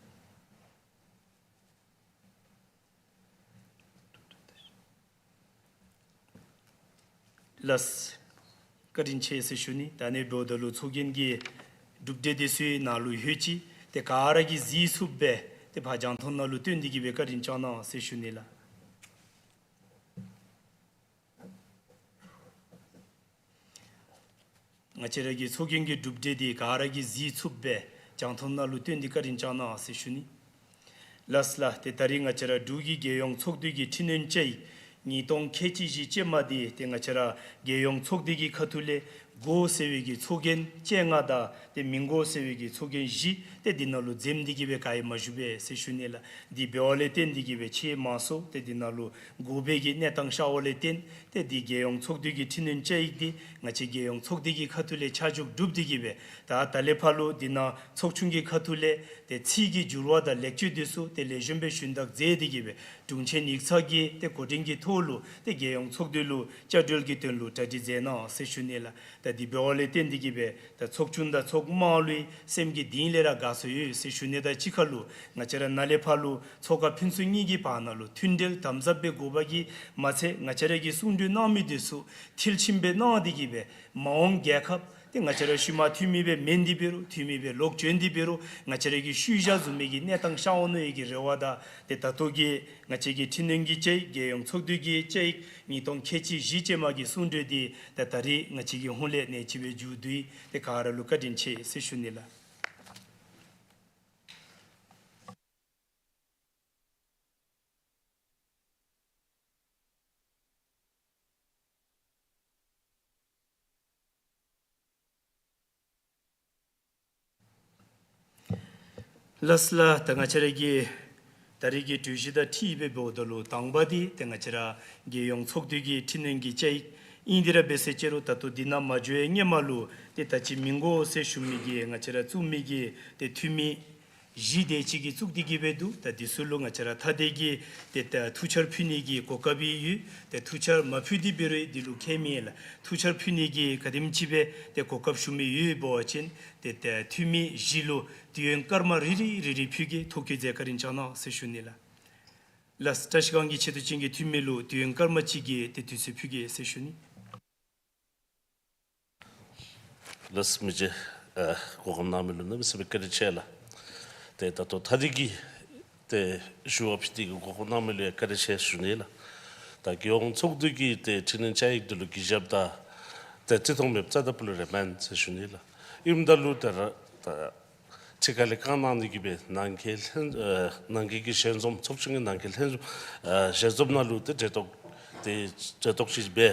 ལགས། བཀའ་དྲིན་ཆེ་ཟེར་ཞུ་ནི། ད་ནི་འབདཝ་ད་ལུ་ཚོགས་རྒྱན་གྱི་གྲུབ་འབྲས་འདི་ཚུ་ནཱ་ལུ་ལྷོད་ཅི། ཏེ་ག་ར་གིས་གཟིགས་ཚུགསཔ་སྦེ་ཏེ་ཕར་རྒྱང་མཐོང་ནང་ལུ་སྟོན་ཏེ་གི་སྦེ་བཀའ་དྲིན་བསྐྱང་གནང་ཟེར་ཞུ་ནི་ལགས། ང་བཅས་ར་གི་ཚོགས་རྒྱན་གྱི་གྲུབ་འབྲས་འདི་ག་ར་གིས་གཟིགས་ཚུགསཔ་སྦེ་རྒྱང་མཐོང་ནང་ལུ་སྟོན་ཏེ་བཀའ་དྲིན་བསྐྱང་གནང་ཟེར་ཞུ་ནི། ལགས་ལགས། ཏེ་ད་རིས་ང་བཅས་ར་འབྲུག་གི་རྒྱལ་ཡོངས་ཚོགས་འདུ་གི་འཕྲི་སྣོན་བཅའ་ཡིག་ཉིས་སྟོང་ཁལ་གཅིག་བཞི་ཅན་མ་འདི་ཏེ་ང་བཅས་ར་རྒྱལ་ཡོངས་ཚོགས་སྡེ་གི་ཁ་ཐུག་ལས་དགོ་ཟེར་བའི་གི་ཚོགས་རྒྱན་བཅོ་ལྔ་དང་ཏེ་མི་དགོ་ཟེར་བའི་གི་ཚོགས་རྒྱན་བཞི་ཏེ་འདི་ནང་ལུ་འཛེམ་སྟེ་གི་སྦེ་ག་ཡང་མ་བཞུགས་པས་ཟེར་ཞུ་ནི་ལགས། འདི་འབདཝ་ལས་བརྟེན་ཏེ་གི་སྦེ་ཆེས་མང་སུ་ཏེ་འདི་ནང་ལུ་དགོ་པའི་གི་གནས་སྟངས་ཤར་བ་ལས་བརྟེན་ཏེ་འདི་རྒྱལ་ཡོངས་ཚོགས་འདུ་གི་འཕྲི་སྣོན་བཅའ་ཡིག་འདི་ང་བཅས་རྒྱལ་ཡོངས་ཚོགས་སྡེ་གི་ཁ་ཐུག་ལས་ཆ་འཇོག་གྲུབ་སྟེ་གི་སྦེ་ད་ད་ལས་ཕར་ལུ་འདི་ནང་ཚོགས་ཆུང་གི་ཁ་ཐུག་ལས་ཏེ་ཚིག་གི་འགྱུར་བ་དང་ལེགས་བཅོས་འདི་ཚུ་ཏེ་ལེགས་ཤོམ་སྦེ་ཞུན་དག་མཛད་དེ་གི་སྦེ་དྲུང་ཆེན་ཡིག་ཚང་གི་ཏེ་གོ་སྒྲིག་གི་ཐོག་ལུ་ཏེ་རྒྱལ་ཡོངས་ཚོགས་འདུ་ལུ་བཅའ་སྒྲིག་གི་དོན་ལུ་གྲ་སྒྲིག་མཛད་གནང་ཟེར་ཞུ་ནི་ལགས། ད་འདི་འབདཝ་ལས་བརྟེན་ཏེ་གི་སྦེ་ད་ཚོགས་ཆུང་དང་ཚོགས་དམངས་ལུ་སེམས་ཀྱི་གཏིང་ལས་ར་དགའ་ཚོར་ཡོད་ཟེར་ཞུ་ནི་དང་གཅིག་ཁར་ལུ་ང་བཅས་ར་ནཱ་ལས་ཕར་ལུ་ཚོགས་ཁག་ཕན་ཚུན་གཉིས་ཀྱི་བར་ན་ལུ་མཐུན་འབྲེལ་དམ་ཟབ་སྦེ་དགོ་པ་གིས་མ་ཚད་ང་བཅས་ར་གིས་གསུང་གྲོས་གནང་མི་འདི་ཚུ་མཐིལ་ཕྱིན་སྦེ་གནང་སྟེ་གི་སྦེ་མ་འོངས་རྒྱལ་ཁབ་ཏེ་ང་བཅས་ར་ཤུལ་མ་འཐུས་མི་སྦེ་མེན་ཏེ་འབད་རུང་འཐུས་མི་སྦེ་ལོག་བྱོན་ཏེ་འབད་རུང་ང་བཅས་ར་གི་ཤུལ་བཞག་བཟུམ་མའི་གི་གནས་སྟངས་ཤར་འོང་ནི་ཡོད་གི་རེ་བ་དང་ཏེ་ད་ལྟོ་གི་ང་བཅས་ཀྱི་འཕྲི་སྣོན་གྱི་བཅའ་ཡིག་རྒྱལ་ཡོངས་ཚོགས་འདུ་གི་བཅའ་ཡིག་ཉིས་སྟོང་ཁལ་གཅིག་བཞི་ཅན་མ་གི་གསུང་གྲོས་འདི་ཏེ་ད་རིས་ང་བཅས་ཀྱི་ཧོངས་ལས་ནེམ་ཅིག་སྦེ་མཇུག་བསྡུ་ཡི། ཏེ་ག་ར་ལུ་བཀའ་དྲིན་ཆེ་ཟེར་ཞུ་ནི་ལགས། ལགས་ལགས། ད་ང་བཅས་ར་གི་ད་རིས་ཀྱི་གྲོས་གཞི་དང་འཁྲིལ་སྦེ་འབདཝ་ད་ལུ་དང་པ་འདི་ཏེ་ང་བཅས་ར་རྒྱལ་ཡོངས་ཚོགས་འདུ་གི་འཕྲི་སྣོན་གྱི་བཅའ་ཡིག་ཨིན། དེ་ར་འབད་ཟེར་ཅི་རུང་ད་ལྟོ་འདི་ནང་མ་འགྱོ་བའི་སྔོན་མ་ལུ་ཏེ་ད་ཅི་མི་དགོ་ཟེར་ཞུ་མི་གི་ང་བཅས་ར་བཙུགས་མི་གི་ཏེ་འཐུས་མི་བཞི་དེ་ཅིག་གིས་བཙུགས་ཏེ་གི་སྦེ་འདུག། ད་འདི་ཚུ་ལུ་ང་བཅས་ར་ཐ་དད་ཀྱི་ཏེ་ད་ཐུགས་འཆར་ཕུལ་ནི་གི་གོ་སྐབས་ཡོད། ཏེ་ཐུགས་འཆར་མ་ཕུལ་ཏེ་འབད་རུང་འདི་ལུ་ཁྱད་མེད་ལགས། ཐུགས་འཆར་ཕུལ་ནི་གི་ག་དེམ་ཅིག་སྦེ་ཏེ་གོ་སྐབས་ཞུ་མི་ཡོདཔ་འབད་བ་ཅིན་ཏེ་ད་འཐུས་མི་བཞི་ལུ་དུས་ཡུན་སྐར་མ་རེ་རེ་རེ་རེ་ཕུལ་གེ། ཐོ་བཀོད་མཛད་བཀའ་དྲིན་བསྐྱང་གནང་ཟེར་ཞུ་ནི་ལགས། ལགས། བཀྲ་ཤིས་སྒང་གི་ཆེ་བསྟོད་ཅན་གྱི་འཐུས་མི་ལུ་དུས་ཡུན་སྐར་མ་གཅིག་གི་ཏེ་དུས་ཚོད་ཕུལ་གེ་ཟེར་ཞུ་ནི། ལགས། མི་རྗེ་ཨ་གོ་སྐབས་གནང་མི་ལུ་གནམ་མེད་ས་མེད་བཀའ་དྲིན་ཆེ་ལགས། ཏེ་ད་ལྟོ་ཐ་དད་ཀྱི་ཏེ་ཞུ་བ་ཕུལ་ཏེ་གི་གོ་སྐབས་གནང་མི་ལུ་ཡང་བཀའ་དྲིན་ཆེ་ཞུ་ནི་ལགས། ད་རྒྱལ་ཡོངས་ཚོགས་འདུ་གི་ཏེ་འཕྲི་སྣོན་བཅའ་ཡིག་འདི་ལུ་གུས་ཞབས་དང་ཏེ་བརྩི་མཐོང་མེདཔ་རྩ་དང་ཕུ་ལས་ར་མེན་ཟེར་ཞུ་ནི་ལགས། ཨིནམ་ད་ལུ་ཏེ་ར་ད་ཕྱི་ཁ་ལས་བཀའ་གནང་ནི་གི་སྦེ་ནང་འཁོད་ལྷན་ཨ་ནང་འཁོད་ཀྱི་ཞལ་འཛོམས་ཚོགས་ཆུང་གི་ནང་འཁོད་ལྷན་འཛོམས་ཨ་ཞལ་འཛོམས་ནང་ལུ་ཏེ་གྲལ་གཏོགས་ཏེ་གྲལ་གཏོགས་ཅིག་སྦེ་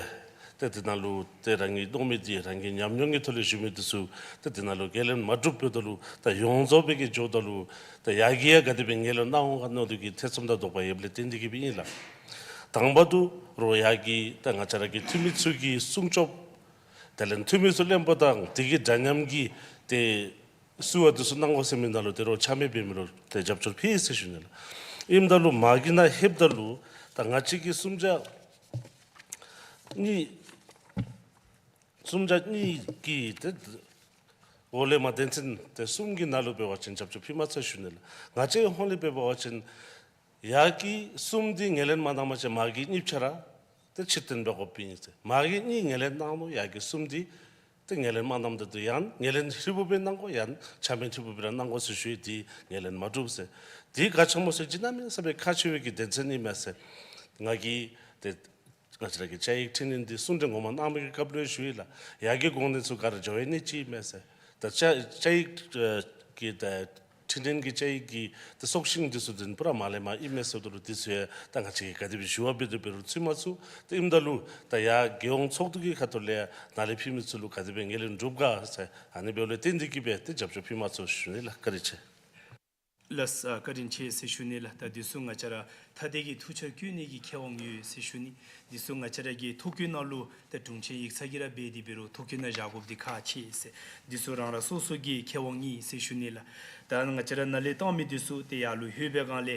ཏེ་འདི་ནང་ལུ་ཏེ་རང་གིས་མནོ་མི་འདི་རང་གི་ཉམས་མྱོང་གི་ཐོག་ལས་ཞུ་མི་འདི་ཚུ་ཏེ་འདི་ནང་ལུ་ཁས་ལེན་མ་གྲུབ་འབདཝ་ད་ལུ་ད་ཡོངས་རྫོགས་སྦེ་གི་འགྱོཝ་ད་ལུ་ད་ཡར་གྱི་ཡང་ག་དེ་སྦེ་ངོས་ལེན་གནང་འོང་ག་མནོ་སྟེ་གི་ཐེ་ཚོམ་དང་དོགས་པ་ཡོདཔ་ལས་བརྟེན་ཏེ་གི་སྦེ་ཨིན་ལགས། དང་པ་ད་རུང་ཡར་གྱི་ད་ང་བཅས་ར་གི་འཐུས་མི་ཚུ་གི་གསུང་ཆོགཔ་དེ་ལས་འཐུས་མི་ཚུ་གླེན་པ་དང་དེ་གི་འདྲ་མཉམ་གྱི་ཏེ་བསུ་བ་འདི་ཚུ་གནང་དགོ་ཟེར་མི་ནང་ལུ་ཏེ་རོགས་ཆ་མེད་འབད་མི་ལུ་ཏེ་རྒྱབ་སྐྱོར་ཕུལ་ཟེར་ཞུ་ནི་ལགས། ཨིནམ་ད་ལུ་མ་གི་ནང་ལྷོདཔ་ད་ལུ་ད་ང་བཅས་ཀྱི་གསུམ་ཆ་གཉིས་གསུམ་ཆ་གཉིས་ཀྱི་ཏེ་འོག་ལས་མར་དོན་ཚན་ཏེ་གསུམ་གྱི་ནང་ལུ་འབད་བ་ཅིན་རྒྱབ་སྐྱོར་ཕུལ་མ་ཚར་ཞུ་ནི་ལགས། ང་བཅས་ཧོངས་ལས་འབད་བ་ཅིན་ཡར་གྱི་གསུམ་འདི་ངོས་ལེན་མ་གནང་པ་ཅིན་མར་གྱི་གཉིས་ཆ་ར་ཏེ་ཕྱིར་འཐེན་འབད་དགོཔ་ཨིན་ཟེར། མར་གྱི་གཉིས་ངོས་ལེན་གནང་ནུག། ཡར་གྱི་གསུམ་འདི་ཏེ་ངོས་ལེན་མ་གནངམ་ད་ལུ་ཡང་ངོས་ལེན་ཧྲིལ་བུ་སྦེ་གནང་དགོ་ཡང་ཆ་མེད་ཧྲིལ་བུ་སྦེ་ར་གནང་དགོ་ཟེར་ཞུ་ཡི། འདི་ངོས་ལེན་མ་གྲུབ་ཟེར། འདི་ག་ཅི་སྨོ་ཟེར་བ་ཅིན་གནམ་མེད་ས་མེད་ཁག་ཆེ་བའི་གི་དོན་ཚན་ཨིན་མས་ཟེར། ང་གིས་ཏེ་ང་བཅས་ར་གི་བཅའ་ཡིག་འཕྲི་སྣོན་འདི་གསུང་གྲོས་ངོ་མ་གནང་མི་གི་སྐབས་ལུ་ཞུ་ཡི་ལགས། ཡར་གྱི་དགོངས་དོན་ཚུ་ག་ར་འགྱོ་ཡོད་ནི་ཅིག་ཨིན་མས་ཟེར། ད་བཅའ་བཅའ་ཡིག་ཨ་གི་ད་ འཕྲི་སྣོན་གྱི་བཅའ་ཡིག་གི་ཏེ་སྲོག་ཤིང་འདི་ཚུ་འདི་ནི་པུ་ར་མར་ལས་མར་ཨིན་མས་ཟེརཝ་ད་ལུ་འདི་ཚུ་ཡང་ད་ང་བཅས་ཀྱིས་ག་དེ་སྦེ་ཞུ་བ་འབད་དོ་འབད་རུང་ཚུད་མ་ཚུགས། ཏེ་ཨིནམ་ད་ལུ་ད་ཡར་རྒྱལ་ཡོངས་ཚོགས་འདུ་གི་ཁ་ཐུག་ལས་ནཱ་ལས་ཕུལ་མི་ཚུ་ལུ་ག་དེ་སྦེ་ངོས་ལེན་འགྲུབ་ག་ཟེར་ཨ་ནི་འབདཝ་ལས་བརྟེན་ཏེ་གིས་སྦེ་ཏེ་རྒྱབ་སྐྱོར་ཕུལ་མ་ཚུགས་ཞུ་ནི་ལགས། བཀའ་དྲིན་ཆེ། ལགས་སོ། བཀའ་དྲིན་ཆེ་ཟེར་ཞུ་ནི་ལགས། ད་འདི་ཚུ་ང་བཅས་ར་ཐ་དད་ཀྱི་ཐུགས་འཆར་བཀོད་ནི་གི་ཁེ་དབང་ཡོད་ཟེར་ཞུ་ནི། འདི་ཚུ་ང་བཅས་ར་གི་ཐོ་བཀོད་ནང་ལུ་ད་དྲུང་ཆེན་ཡིག་ཚང་གིས་ར་འབད་དེ་འབད་རུང་ཐོ་བཀོད་ནང་བཞག་དགོཔ་འདི་ཁག་ཆེ་ཟེར། འདི་ཚུ་རང་རང་སོ་སོ་གི་ཁེ་དབང་ཨིན་ཟེར་ཞུ་ནི་ལགས། ད་ང་བཅས་ར་ནཱ་ལས་བཏང་མི་འདི་ཚུ་ཏེ་ཡར་ལུ་ལྷོད་པའི་སྒང་ལས་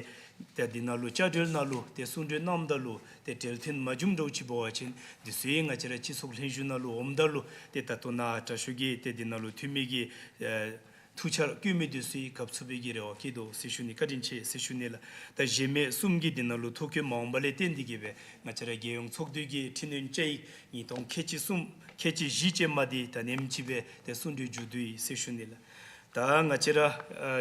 ད་འདི་ནང་ལུ་བཅའ་སྒྲིག་ནང་ལུ་ཏེ་གསུང་གྲོས་གནངམ་ད་ལུ་ཏེ་འབྲེལ་མཐུད་མ་འབྱུངམ་འདྲཝ་ཅིག་འབད་བ་ཅིན་འདི་ཚུ་ཡང་ང་བཅས་ར་སྤྱི་ཚོགས་ལྷན་བཞུགས་ནང་ལུ་འོངམ་ད་ལུ་ཏེ་ད་ལྟོ་ནཱ་དྲག་ཤོས་ཀྱིས་ཏེ་འདི་ནང་ལུ་འཐུས་མི་གི་ཨེ་ཐུགས་འཆར་བཀོད་མི་འདི་ཚུ་ཡང་གབ་ཚུགས་པའི་གི་རེ་བ་བསྐྱེད་དོ་ཟེར་ཞུ་ནི། བཀའ་དྲིན་ཆེ་ཟེར་ཞུ་ནི་ལགས། ད་གཞན་མི་གསུམ་གྱིས་འདི་ནང་ལུ་ཐོ་བཀོད་མ་འོངམ་ལས་བརྟེན་ཏེ་གིས་སྦེ་ང་བཅས་ར་རྒྱལ་ཡོངས་ཚོགས་འདུ་གི་འཕྲི་སྣོན་བཅའ་ཡིག་ཉིས་སྟོང་ཁལ་གཅིག་གསུམ་ཁལ་གཅིག་བཞི་ཅན་མ་འདི་ད་ནེམ་ཅིག་སྦེ་ཏེ་གསུང་གྲོས་མཇུག་བསྡུ་ཡི་ཟེར་ཞུ་ནི་ལགས། ད་ང་བཅས་ར་ཨ་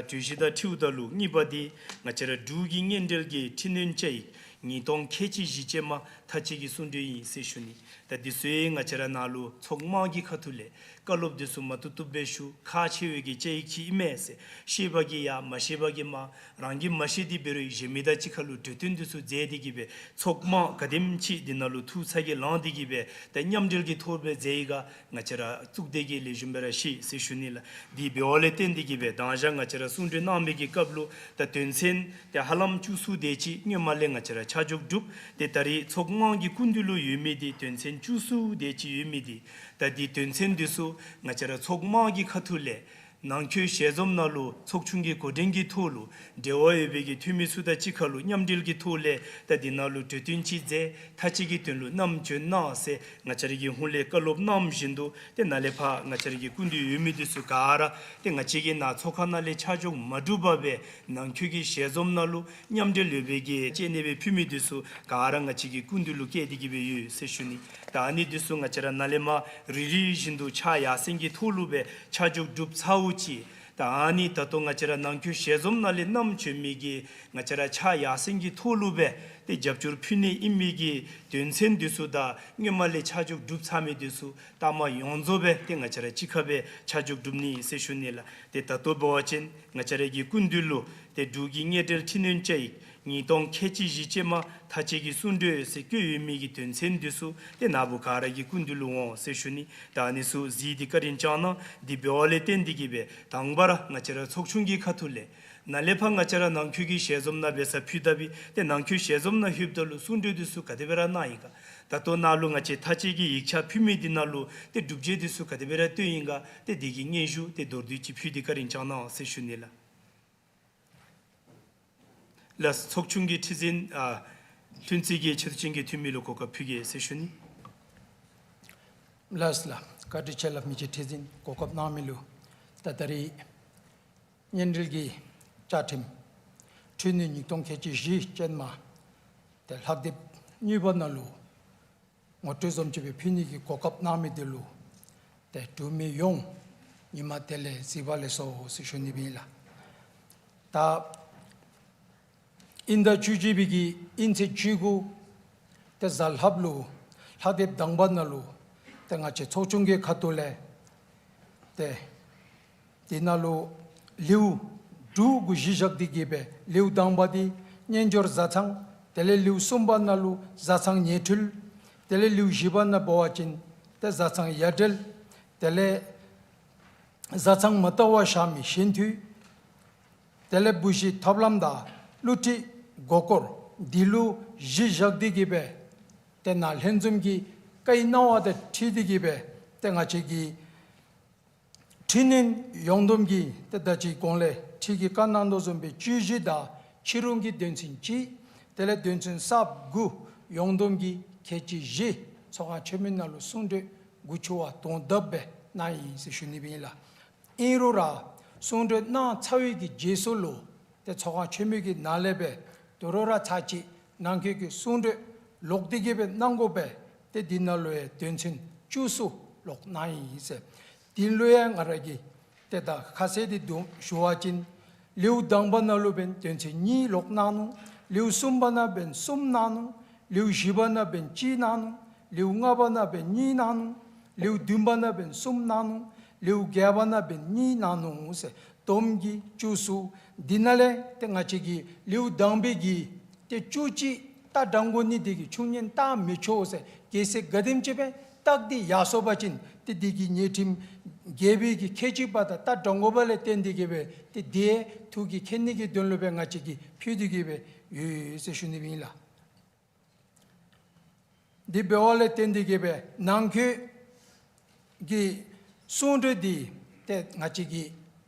གྲོས་གཞི་དང་འཁྲིལཝ་ད་ལུ་གཉིས་པ་འདི་ང་བཅས་ར་འབྲུག་གི་མངའ་འབྲེལ་གྱི་འཕྲི་སྣོན་བཅའ་ཡིག་ཉིས་སྟོང་ཁལ་གཅིག་བཞི་ཅན་མ་མཐའ་དཔྱད་ཀྱི་གསུང་གྲོས་ཨིན་ཟེར་ཞུ་ནི། ད་འདི་ཚུ་ཡང་ང་བཅས་ར་ནཱ་ལུ་ཚོགས་དམངས་ཀྱི་ཁ་ཐུག་ལས་བཀའ་སློབ་འདི་ཚུ་མ་བཏུབ་བཏུབ་སྦེ་ཞུ། ཁག་ཆེ་བའི་གི་བཅའ་ཡིག་ཅིག་ཨིན་མས་ཟེར། ཤེས་པ་གིས་ཡང་མ་ཤེས་པ་གིས་མ་རང་གིས་མ་ཤེས་ཏེ་འབད་རུང་གཞན་མི་དང་གཅིག་ཁར་ལུ་གྲོས་བསྟུན་འདི་ཚུ་མཛད་དེ་གིས་སྦེ་ཚོགས་དམངས་ག་དེམ་ཅིག་འདི་ནང་ལུ་ཐུགས་ཚ་གྱང་ལངས་ཏེ་གིས་སྦེ་ད་མཉམ་འབྲེལ་གྱི་ཐོག་སྦེ་མཛད་ཡི་ག་ང་བཅས་ར་གཙུག་སྡེ་གིས་ལེགས་ཤོམ་སྦེ་ར་ཤེས་ཟེར་ཞུ་ནི་ལགས། དེ་འབདཝ་ལས་བརྟེན་ཏེ་གིས་སྦེ་མདང་ཞག་ང་བཅས་ར་གསུང་གྲོས་གནང་མི་གི་སྐབས་ལུ་ད་དོན་ཚན་ཏེ་ཧ་ལམ་བཅུ་གསུམ་དེ་ཅིག་སྔོན་མ་ལས་ང་བཅས་ར་ཆ་འཇོག་གྲུབ། ཏེ་ད་རེས་ཚོགས་དམངས་ཀྱི་སྐུ་མདུན་ལུ་ཡོད་མི་འདི་དོན་ཚན་བཅུ་གསུམ་དེ་ཅིག་ཡོད་མི་འདི་ད་འདི་དོན་ཚན་འདི་ཚུ་ང་བཅས་ར་ཚོགས་དམངས་ཀྱི་ཁ་ཐུག་ལས་ནང་འཁོད་ཞལ་འཛོམས་ནང་ལུ་ཚོགས་ཆུང་གི་གོ་སྒྲིག་གི་ཐོག་ལུ་འབྲེལ་བ་ཡོད་པའི་གི་འཐུས་མི་ཚུ་དང་གཅིག་ཁར་ལུ་མཉམ་འབྲེལ་གྱི་ཐོག་ལས་ད་འདི་ནང་ལུ་གྲོས་བསྟུན་ཅིག་མཛད། མཐའ་དཔྱད་ཀྱི་དོན་ལུ་བསྣམས་བྱོན་གནང་ཟེར་ང་བཅས་ར་གི་ཧོངས་ལས་བཀའ་སློབ་གནངམ་བཞིན་དུ་ཏེ་ནཱ་ལས་ཕར་ང་བཅས་ར་གི་སྐུ་མདུན་ཡོད་མི་འདི་ཚུ་ག་ར་ཏེ་ང་བཅས་ཀྱིས་ནཱ་ཚོགས་ཁང་ནང་ལས་ཆ་འཇོག་མ་གྲུབ་པར་སྦེ་ནང་འཁོད་ཀྱི་ཞལ་འཛོམས་ནང་ལུ་མཉམ་འབྲེལ་ཡོད་པའི་གི་སྤྱན་ནི་སྦེ་ཕུལ་མི་འདི་ཚུ་ག་ར་ང་བཅས་ཀྱི་སྐུ་མདུན་ལུ་བསྐྱལ་ཏེ་གིས་སྦེ་ཡོད་ཟེར་ཞུ་ནི། ད་ཨ་ནི་འདི་ཚུ་ང་བཅས་ར་ནཱ་ལས་མར་རེ་རེ་བཞིན་དུ་ཕྱག་ཡར་སེང་གི་ཐོག་ལུ་སྦེ་ཆ་འཇོག་གྲུབ་ཚརཝ་ཅིག་ད་ཨ་ནི་ད་ལྟོ་ང་བཅས་ར་ནང་འཁོད་ཞལ་འཛོམས་ནང་ལས་བསྣམས་བྱོན་མི་གི་ང་བཅས་ར་ཕྱག་ཡར་སེང་གི་ཐོག་ལུ་སྦེ་ཏེ་རྒྱབ་སྐྱོར་ཕུལ་ནི་ཨིན་མི་གི་དོན་ཚན་འདི་ཚུ་དང་སྔོན་མ་ལས་ཆ་འཇོག་གྲུབ་ཚར་མི་འདི་ཚུ་ལྟག་མ་ཡོངས་རྫོགས་སྦེ་ཏེ་ང་བཅས་ར་གཅིག་ཁར་སྦེ་ཆ་འཇོག་གྲུབ་ནི་ཟེར་ཞུ་ནི་ལགས། ཏེ་ད་ལྟོ་འབད་བ་ཅིན་ང་བཅས་ར་གི་སྐུ་མདུན་ལུ་ཏེ་འབྲུག་གི་མངའ་འབྲེལ་འཕྲི་སྣོན་བཅའ་ཡིག་ཉིས་སྟོང་ཁལ་གཅིག་བཞི་ཅན་མ་མཐའ་དཔྱད་ཀྱི་གསུང་གྲོས་ཟེར་བཀོད་ཡོད་མི་གི་དོན་ཚན་འདི་ཚུ་ཏེ་ནཱ་བུ་ག་ར་གི་སྐུ་མདུན་ལུ་འོང་ཟེར་ཞུ་ནི། ད་ཨ་ནི་ཚུ་གཟིགས་ཏེ་བཀའ་དྲིན་བསྐྱང་གནང་། དེ་འབདཝ་ལས་བརྟེན་ཏེ་གིས་སྦེ་དང་པ་ར་ང་བཅས་ར་ཚོགས་ཆུང་གི་ཁ་ཐུག་ལས་ནཱ་ལས་ཕར་ང་བཅས་ར་ནང་འཁོད་ཀྱི་ཞལ་འཛོམས་ནང་འབད་སར་ཕུལ་ད་པའི་ཏེ་ནང་འཁོད་ཞལ་འཛོམས་ནང་ལྷོདཔ་ད་ལུ་གསུང་གྲོས་འདི་ཚུ་ག་དེ་སྦེ་ར་གནང་ཡི་ག། ད་ལྟོ་ནཱ་ལུ་ང་བཅས་མཐའ་དཔྱད་ཀྱི་ཡིག་ཆ་ཕུལ་མི་འདི་ནང་ལུ་ཏེ་སྒྲུབ་བྱེད་འདི་ཚུ་ག་དེ་སྦེ་ར་སྟོན་ཡི་ག། ཏེ་དེ་གི་སྙན་ཞུ་ཏེ་མདོར་བསྡུས་ཅིག་ཕུལ་ཏེ་བཀའ་དྲིན་བསྐྱང་གནང་ཟེར་ཞུ་ནི་ལགས། ལགས། ཚོགས་ཆུང་གི་ཁྲི་འཛིན་ཨ་ལྷུན་རྩེ་གི་ཆེ་བསྟོད་ཅན་གྱི་འཐུས་མི་ལུ་གོ་སྐབས་ཕུལ་གེ་ཟེར་ཞུ་ནི། ལགས་ལགས། བཀའ་དྲིན་ཆེ་ལགས། མི་རྗེ་ཁྲི་འཛིན་གོ་སྐབས་གནང་མི་ལུ། ད་ད་རེས་མངའ་འབྲེལ་གྱི་བཅའ་ཁྲིམས་འཕྲི་སྣོན་ཉིས་སྟོང་ཁལ་གཅིག་བཞི་ཅན་མ་ཏེ་ལྷག་དེབ་གཉིས་པ་ནང་ལུ་ངོ་སྤྲོད་བཟུམ་ཅིག་སྦེ་ཕུལ་ནི་གི་གོ་སྐབས་གནང་མི་འདི་ལུ་ཏེ་འབྲུག་མི་ཡོངས་ཉི་མ་དེ་ལས་གཟིགས་པ་ལེགས་སོ་ཟེར་ཞུ་ནི་སྦེ་ཨིན་ལགས། ད་དབྱིན་ཟླ་བཅུ་གཅིག་པའི་གི་དབྱིན་ཚེས་བཅུ་དགུ་ཏེ་གཟའ་ལྷགཔ་ལུ་ལྷག་དེབ་དང་པ་ནང་ལུ་ཏེ་ང་བཅས་ཚོགས་ཆུང་གི་ཁ་ཐུག་ལས་ཏེ་དེ་ནང་ལུ་ལེའུ་དྲུག་གུ་གཞི་བཞག་སྟེ་གིས་སྦེ་ལེའུ་དང་པ་འདི་སྙན་སྦྱོར་བཟའ་ཚང་། དེ་ལས་ལེའུ་གསུམ་པ་ནང་ལུ་བཟའ་ཚང་ཉེ་འཁྲིལ། དེ་ལས་ལེའུ་བཞི་པ་ནང་འབད་བ་ཅིན་ཏེ་བཟའ་ཚང་ཡ་བྲལ། དེ་ལས་བཟའ་ཚང་མ་དར་བར་བཞག་མི་གཞན་འཐུས། དེ་ལས་བུ་གཞི་ཐབས་ལམ་དང་བསླུ་བྲིད་མགོ་སྐོར་འདི་ལུ་གཞི་བཞག་སྟེ་གིས་སྦེ་ཏེ་ནཱ་ལྷན་འཛོམས་ཀྱི་བཀའི་གནང་བ་དང་འཁྲིལ་ཏེ་གིས་སྦེ་ཏེ་ང་བཅས་ཀྱི་འཕྲི་སྣོན་ཡོངས་བསྡོམས་ཀྱི་ཏེ་ད་ཅི་གོང་ལས་ཁྲི་གིས་བཀའ་གནང་དོ་བཟུམ་སྦེ་བཅུ་བཞི་དང་ཕྱི་རུ་གི་དོན་ཚན་གཅིག། དེ་ལས་དོན་ཚན་གསརཔ་དགུ་ཡོངས་བསྡོམས་ཀྱི་ཁལ་གཅིག་བཞི་ཚོགས་ཁང་ཆེན་མོའི་ནང་ལུ་གསུང་གྲོས་དགུ་ཆུ་བ་དོན་དག་སྦེ་གནང་ཡི་ཟེར་ཞུ་ནི་སྦེ་ཨིན་ལགས། ཨིན་རུང་ར་གསུང་གྲོས་གནང་ཚར་བའི་གི་རྗེས་སུ་ལུ་ཏེ་ཚོགས་ཁང་ཆེན་མོའི་གི་ནང་ལས་སྦེ་དོ་རུང་ར་ཚར་གཅིག་ནང་འཁོད་ཀྱི་གསུང་གྲོས་ལོག་སྟེ་གིས་སྦེ་གནང་དགོ་པས། ཏེ་འདི་ནང་ལུ་ཡང་དོན་ཚན་བཅུ་གསུམ་ལོག་གནང་ཡི་ཟེར། འདི་ལུ་ཡང་ང་ར་གིས་ཏེ་ད་ཁ་གསལ་འདི་བསྡུ་ཞུ་བ་ཅིན་ལེའུ་དང་པ་ནང་ལུ་འབདན་དོན་ཚན་གཉིས་ལོག་གནང་ནུག། ལེའུ་གསུམ་པ་ནང་འབདན་གསུམ་གནང་ནུག། ལེའུ་བཞི་པ་ནང་འབདན་གཅིག་གནང་ནུག། ལེའུ་ལྔ་པ་ནང་འབདན་གཉིས་གནང་ནུག། ལེའུ་བདུན་པ་ནང་འབདན་གསུམ་གནང་ནུག། ལེའུ་བརྒྱད་པ་ནང་འབདན་གཉིས་གནང་ནུག་ཟེར། བསྡོམས་ཀྱིས་བཅུ་གསུམ། འདི་ནང་ལས་ཏེ་ང་བཅས་ཀྱི་ལེའུ་དང་པའི་གི་ཏེ་བཅུ་གཅིག་ད་དྲང་དགོ་ནི་དེ་གིས་ཆུང་གཉེན་བཏགས་མི་ཆོག་ཟེར། གལ་སྲིད་ག་དེམ་ཅིག་སྦེ་བཏགས་ཏེ་ཡར་སོང་པ་ཅིན་ཏེ་དེ་གི་ཉེས་ཁྲིམས་རྒྱལ་པོའི་གི་ཁལ་གཅིག་པ་དང་ད་དྲང་དགོ་པ་ལས་བརྟེན་ཏེ་གི་སྦེ་ཏེ་དེ་ཐུགས་ཀྱིས་མཁྱེན་ནི་གི་དོན་ལུ་སྦེ་ང་བཅས་ཀྱིས་ཕུལ་ཏེ་གི་སྦེ་ཡོད་ཟེར་ཞུ་ནི་ཨིན་ལགས། དེ་འབདཝ་ལས་བརྟེན་ཏེ་གི་སྦེ་ནང་འཁོད་ཀྱི་གསུང་གྲོས་འདི་ཏེ་ང་བཅས་ཀྱི་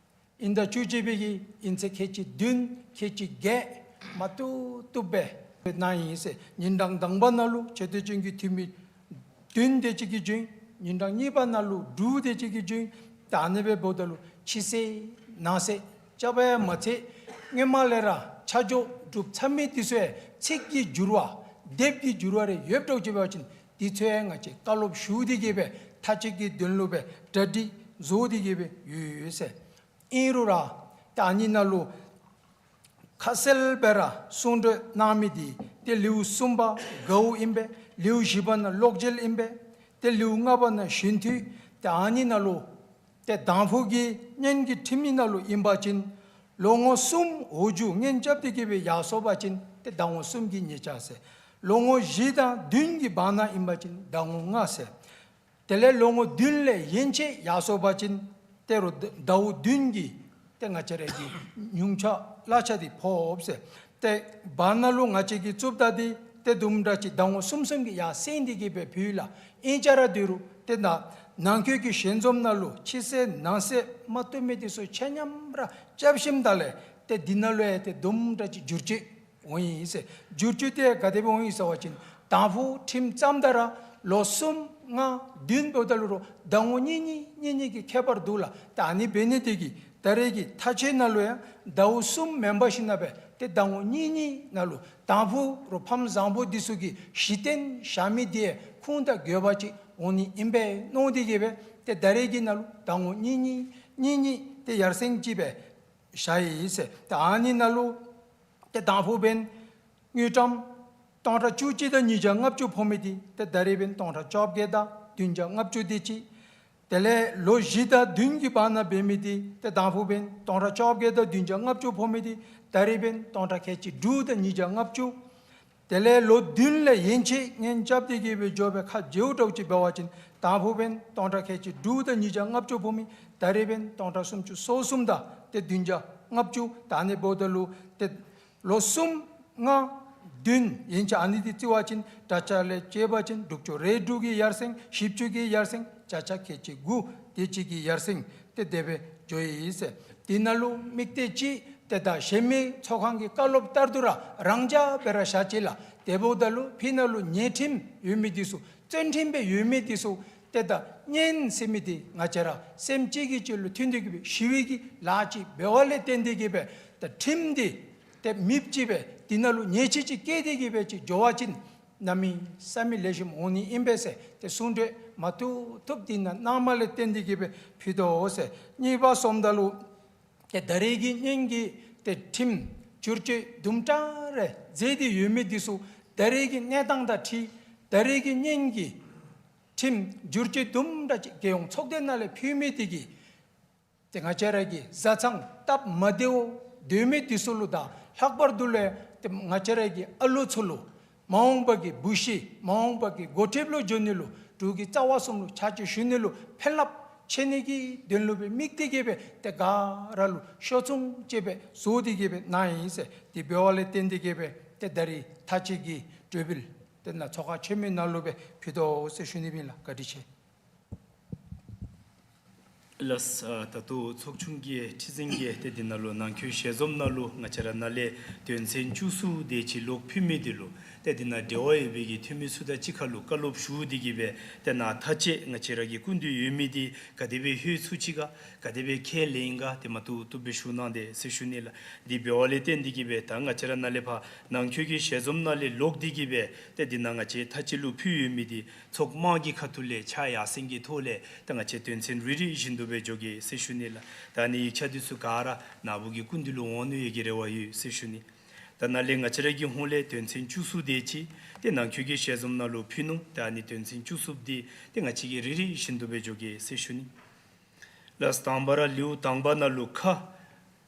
ཨིན་ཟླ་བཅུ་གཅིག་པའི་གི་ཨིན་ཚེས་ཁལ་གཅིག་བདུན་ཁལ་གཅིག་བརྒྱད་མ་བཏུབ་བཏུབ་སྦེ་གནང་ཡི་ཟེར། ཉིན་གྲངས་དང་པ་ནང་ལུ་ཆེ་བསྟོད་ཅན་གྱི་འཐུས་མི་བདུན་དེ་ཅིག་གིས་བྱོན། ཉིན་གྲངས་གཉིས་པ་ནང་ལུ་དྲུག་དེ་ཅིག་གིས་བྱོན། ད་ཨ་ནི་སྦེ་འབདཝ་ད་ལུ་ཕྱི་གསལ་ནང་གསལ་རྐྱབ་པ་ཡང་མ་ཚད་སྔོན་མ་ལས་ར་ཆ་འཇོག་གྲུབ་ཚར་མི་དེ་ཚུ་ཡང་ཚིག་གི་འགྱུར་བ་དེབ་ཀྱི་འགྱུར་བ་རེ་ཡོདཔ་འདྲཝ་ཅིག་འབད་བ་ཅིན་དེ་ཚུ་ཡང་ང་བཅས་བཀའ་སློབ་ཞུ་སྟེ་གི་སྦེ་མཐའ་དཔྱད་ཀྱི་དོན་ལུ་སྦེ་གྲ་སྒྲིག་བཟོ་སྟེ་གི་སྦེ་ཡོད་ཟེར། ཨིན་རུང་ར་ད་ཨ་ནི་ནང་ལུ་ཁ་གསལ་སྦེ་ར་གསུང་གྲོས་གནང་མི་འདི་ཏེ་ལེའུ་གསུམ་པ་གའུ་ཨིན་པས། ལེའུ་བཞི་པ་ནང་གློག་འཇལ་ཨིན་པས། ཏེ་ལེའུ་ལྔ་པ་ནང་གཞོན་དུས། ཏེ་ཨ་ནི་ནང་ལུ་ཏེ་དང་ཕུ་གི་གཉེན་གྱི་ཁྲིམས་ཨིན་ནང་ལུ་ཨིན་པ་ཅིན་ལོ་ངོ་གསུམ་འོག་འཇུག་གཉེན་རྐྱབ་སྟེ་གི་སྦེ་ཡར་སོང་པ་ཅིན་ཏེ་ཟླ་ངོ་གསུམ་གྱི་ཉེས་བྱ་ཟེར། ལོ་ངོ་བཞི་དང་བདུན་གྱི་བར་ན་ཨིན་པ་ཅིན་ཟླ་ངོ་ལྔ་ཟེར། དེ་ལས་ལོ་ངོ་བདུན་ལས་ཡན་ཆད་ཡར་སོང་པ་ཅིན་ཏེ་རུང་ཟླཝ་བདུན་གྱི་ཏེ་ང་བཅས་ར་གི་ཉུང་ཆ་གླ་ཆ་འདི་ཕོགཔ་ཟེར། ཏེ་བར་ན་ལུ་ང་བཅས་ཀྱི་རྩུབ་ད་འདི་ཏེ་དུམ་གྲ་ཅིག་ཟླ་ངོ་གསུམ་གསུམ་གྱི་ཡར་སེང་སྟེ་གི་སྦེ་ཕུལ་ལགས། ཨིན་ཅི་ར་དེ་རུང་ཏེ་ནང་ནང་འཁོད་ཀྱི་ཞལ་འཛོམས་ནང་ལུ་ཕྱི་གསལ་ནང་གསལ་མ་བཏུབ་མི་དེ་ཚུ་ཆ་མཉམ་ར་རྐྱབ་ཞིནམ་ད་ལས་ཏེ་འདི་ནང་ལུ་ཡང་ཏེ་དུམ་གྲ་ཅིག་བསྒྱུར་བཅོས་འོང་ཡི་ཟེར། བསྒྱུར་བཅོས་དེ་ག་དེ་སྦེ་འོང་ཡི་ཟེར་བ་ཅིན་དང་ཕུ་ཁྲིམས་བརྩམ་ད་ར་ལོ་གསུམ་ལྔ་བདུན་འབདཝ་ད་ལུ་རུང་ཟླ་ངོ་གཉིས་གཉིས་གཉིས་གཉིས་ཀྱི་ཁྱད་པར་འདུག་ལགས། ད་ཨ་ནི་འབད་ནི་དེ་གིས་ད་རེས་ཀྱི་མཐའ་དཔྱད་ནང་ལུ་ཡང་ཟླཝ་གསུམ་མེན་པར་ཞིནམ་ལས་ཏེ་ཟླ་ངོ་གཉིས་གཉིས་ནང་ལུ་དང་ཕུ་རུང་ཕམ་བཟང་པོ་འདི་ཚུ་གི་གཞི་རྟེན་བཞག་མི་དེ་ཁུངས་དང་དགོས་པ་ཅིག་འོང་ནི་ཨིན་པས་མནོ་སྟེ་གི་སྦེ་ཏེ་ད་རེས་ཀྱི་ནང་ལུ་ཟླ་ངོ་གཉིས་གཉིས་གཉིས་གཉིས་ཏེ་ཡར་སེང་ཅིག་སྦེ་བཞག་ཡི་ཟེར། ཏེ་ཨ་ནི་ནང་ལུ་ཏེ་དང་ཕུ་འབདན་དངུལ་ཀྲམ་སྟོང་ཕྲག་བཅུ་གཅིག་དང་ཉིས་བརྒྱ་ལྔ་བཅུ་ཕོག་མི་འདི་ཏེ་ད་རེས་འབདན་སྟོང་ཕྲག་བཅོ་བརྒྱད་དང་བདུན་བརྒྱ་ལྔ་བཅུ་དེ་ཅིག། དེ་ལས་ལོ་བཞི་དང་བདུན་གྱི་བར་ན་འབད་མི་འདི་ཏེ་དང་ཕུ་འབདན་སྟོང་ཕྲག་བཅོ་བརྒྱད་དང་བདུན་བརྒྱ་ལྔ་བཅུ་ཕོག་མི་འདི་ད་རེས་འབདན་སྟོང་ཕྲག་ཁལ་གཅིག་དྲུག་དང་ཉིས་བརྒྱ་ལྔ་བཅུ། དེ་ལས་ལོ་བདུན་ལས་ཡན་ཆད་གཉེན་རྐྱབ་སྟེ་གི་སྦེ་འགྱོ་སྦེ་ཁ་འཇལཝ་འདྲཝ་ཅིག་འབད་བ་ཅིན་དང་ཕུ་འབདན་སྟོང་ཕྲག་ཁལ་གཅིག་དྲུག་དང་ཉིས་བརྒྱ་ལྔ་བཅུ་ཕོག་མི་ད་རེས་འབདན་སྟོང་ཕྲག་སུམ་ཅུ་སོ་གསུམ་དང་ཏེ་བདུན་བརྒྱ་ལྔ་བཅུ། ད་ཨ་ནི་འབདཝ་ད་ལུ་ཏེ་ལོ་གསུམ་ལྔ་བདུན་ཡན་ཆད་ཨ་ནི་འདི་བརྩི་བ་ཅིན་དྲག་ཆ་ལས་བཅད་པ་ཅིན་དྲུག་ཅུ་རེ་དྲུག་གི་ཡར་སེང་བཞི་བཅུ་གི་ཡར་སེང་བརྒྱ་ཆ་ཁལ་གཅིག་དགུ་དེ་ཅིག་གི་ཡར་སེང་ཏེ་དེ་སྦེ་འགྱོ་ཡི་ཟེར། དེ་ནང་ལུ་དམིགས་གཏད་ཅིག་ཏེ་ད་གཞན་མི་ཚོགས་ཁང་གི་བཀའ་སློབ་ལྟར་དུ་ར་རང་འཇགས་སྦེ་ར་བཞག་ཅི་ལགས། དེ་འབདཝ་ད་ལུ་ཕི་ནང་ལུ་ཉེས་ཁྲིམས་ཡོད་མི་འདི་ཚུ་བཙོན་ཁྲིམས་སྦེ་ཡོད་མི་འདི་ཚུ་ཏེ་ད་གཉེན་ཟེར་མི་འདི་ང་བཅས་ར་སེམས་གཅིག་གིས་གཅིག་ལུ་མཐུན་ཏེ་གི་སྦེ་ཞི་བའི་གི་ལཱ་ཅིག་འབདཝ་ལས་བརྟེན་ཏེ་གི་སྦེ་ད་ཁྲིམས་འདི་ཏེ་མེདཔ་ཅིག་སྦེ་དེ་ནང་ལུ་ཉེས་ཆད་ཅིག་བཀལ་ཏེ་གི་སྦེ་ཅིག་འགྱོ་བ་ཅིན་གནམ་མེད་ས་མེད་ལེགས་ཤོམ་འོང་ནི་ཨིན་པས་ཟེར་ཏེ་གསུང་གྲོས་མ་བཏུབ་བཏུབ་དེ་ནང་གནངམ་ལས་བརྟེན་ཏེ་གི་སྦེ་ཕུལ་དོ་ཟེར། གཉིས་པ་སོངམ་ད་ལུ་ཏེ་ད་རེས་ཀྱི་གཉེན་གྱི་ཏེ་ཁྲིམས་བསྒྱུར་བཅོས་དུམ་གྲ་རེ་མཛད་དེ་ཡོད་མི་འདི་ཚུ་ད་རེས་ཀྱི་གནས་སྟངས་དང་འཁྲིལ་ད་རེས་ཀྱི་གཉེན་གྱི་ཁྲིམས་བསྒྱུར་བཅོས་དུམ་གྲ་ཅིག་རྒྱལ་ཡོངས་ཚོགས་སྡེ་ནང་ལས་ཕུལ་མི་དེ་གིས་ཏེ་ང་བཅས་ར་གི་བཟའ་ཚང་སྟབས་མ་བདེཝ་སྡོད་མི་དེ་ཚུ་ལུ་དང་ལྷག་པར་དུ་ལས་ཏེ་ང་བཅས་ར་གི་ཨ་ལོ་ཚུ་ལུ་མ་འོངས་པ་གི་བུ་གཞི་མ་འོངས་པ་གི་འགོ་ཁྲིདཔ་ལུ་འགྱོ་ནི་ལུ་འབྲུག་གི་རྩ་བ་གསུམ་ལུ་ཕྱག་ཕྱིད་ཞུ་ནི་ལུ་ཕན་རླབས་ཆེ་ནི་གི་དོན་ལུ་སྦེ་དམིགས་ཏེ་གི་སྦེ་ཏེ་ག་ར་ལུ་ཤོག་ཚུང་ཅིག་སྦེ་བཟོ་སྟེ་གི་སྦེ་གནང་ཡི་ཟེར། དེ་འབདཝ་ལས་བརྟེན་ཏེ་གི་སྦེ་ཏེ་ད་རེས་མཐའ་དཔྱད་ཀྱི་གྲོས་འབུལ་དེ་ནང་ཚོགས་ཁང་ཆེན་མོའི་ནང་ལུ་སྦེ་ཕུལ་དོ་ཟེར་ཞུ་ནི་ཨིན་ལགས། བཀའ་དྲིན་ཆེ། ལགས། ད་ལྟོ་ཚོགས་ཆུང་གི་ཁྲི་འཛིན་གྱིས་ཏེ་འདི་ནང་ལུ་ནང་འཁོད་ཞལ་འཛོམས་ནང་ལུ་ང་བཅས་ར་ནཱ་ལས་དོན་ཚན་བཅུ་གསུམ་དེ་ཅིག་ལོག་ཕུལ་མི་འདི་ལུ་ཏེ་འདི་ནང་འབྲེལ་བ་ཡོད་པའི་གི་འཐུས་མི་ཚུ་དང་གཅིག་ཁར་ལུ་བཀའ་སློབ་ཞུ་སྟེ་གི་སྦེ་ཏེ་ནཱ་མཐའ་དཔྱད་ང་བཅས་ར་གི་སྐུ་མདུན་ཡོད་མི་འདི་ག་དེ་སྦེ་ལྷོད་ཚུགས་ཅི་ག་ག་དེ་སྦེ་ཁས་ལེན་ག་དེ་མ་བཏུབ་བཏུབ་སྦེ་ཞུ་གནང་དེས་ཟེར་ཞུ་ནི་ལགས། དེ་འབདཝ་ལས་བརྟེན་ཏེ་གི་སྦེ་ད་ང་བཅས་ར་ནཱ་ལས་ཕར་ནང་འཁོད་ཀྱི་ཞལ་འཛོམས་ནང་ལས་ལོག་སྟེ་གི་སྦེ་ཏེ་འདི་ནང་ང་བཅས་མཐའ་དཔྱད་ལུ་ཕུལ་ཡོད་མི་འདི་ཚོགས་དམངས་ཀྱི་ཁ་ཐུག་ལས་ཕྱག་ཡར་སེང་གི་ཐོག་ལས་ད་ང་བཅས་དོན་ཚན་རེ་རེ་བཞིན་དུ་སྦེ་འགྱོ་གེ་ཟེར་ཞུ་ནི་ལགས། ད་ཨ་ནི་ཡིག་ཆ་འདི་ཚུ་ག་ར་ནཱ་བུ་གི་སྐུ་མདུན་ལུ་འོང་ནི་ཡོད་ཀྱི་རེ་བ་ཡོད་ཟེར་ཞུ་ནི། ད་ནཱ་ལས་ང་བཅས་ར་གི་ཧོངས་ལས་དོན་ཚན་བཅུ་གསུམ་དེ་ཅིག་ཏེ་ནང་འཁོད་ཀྱི་ཞལ་འཛོམས་ནང་ལུ་ཕུལ་ནུག། ད་ཨ་ནི་དོན་ཚན་བཅུ་གསུམ་འདི་ཏེ་ང་བཅས་ཀྱིས་རེ་རེ་བཞིན་དུ་སྦེ་འགྱོ་གེ་ཟེར་ཞུ་ནི། ལགས། དང་པ་ར་ལེའུ་དང་པ་ནང་ལུ་ཁ་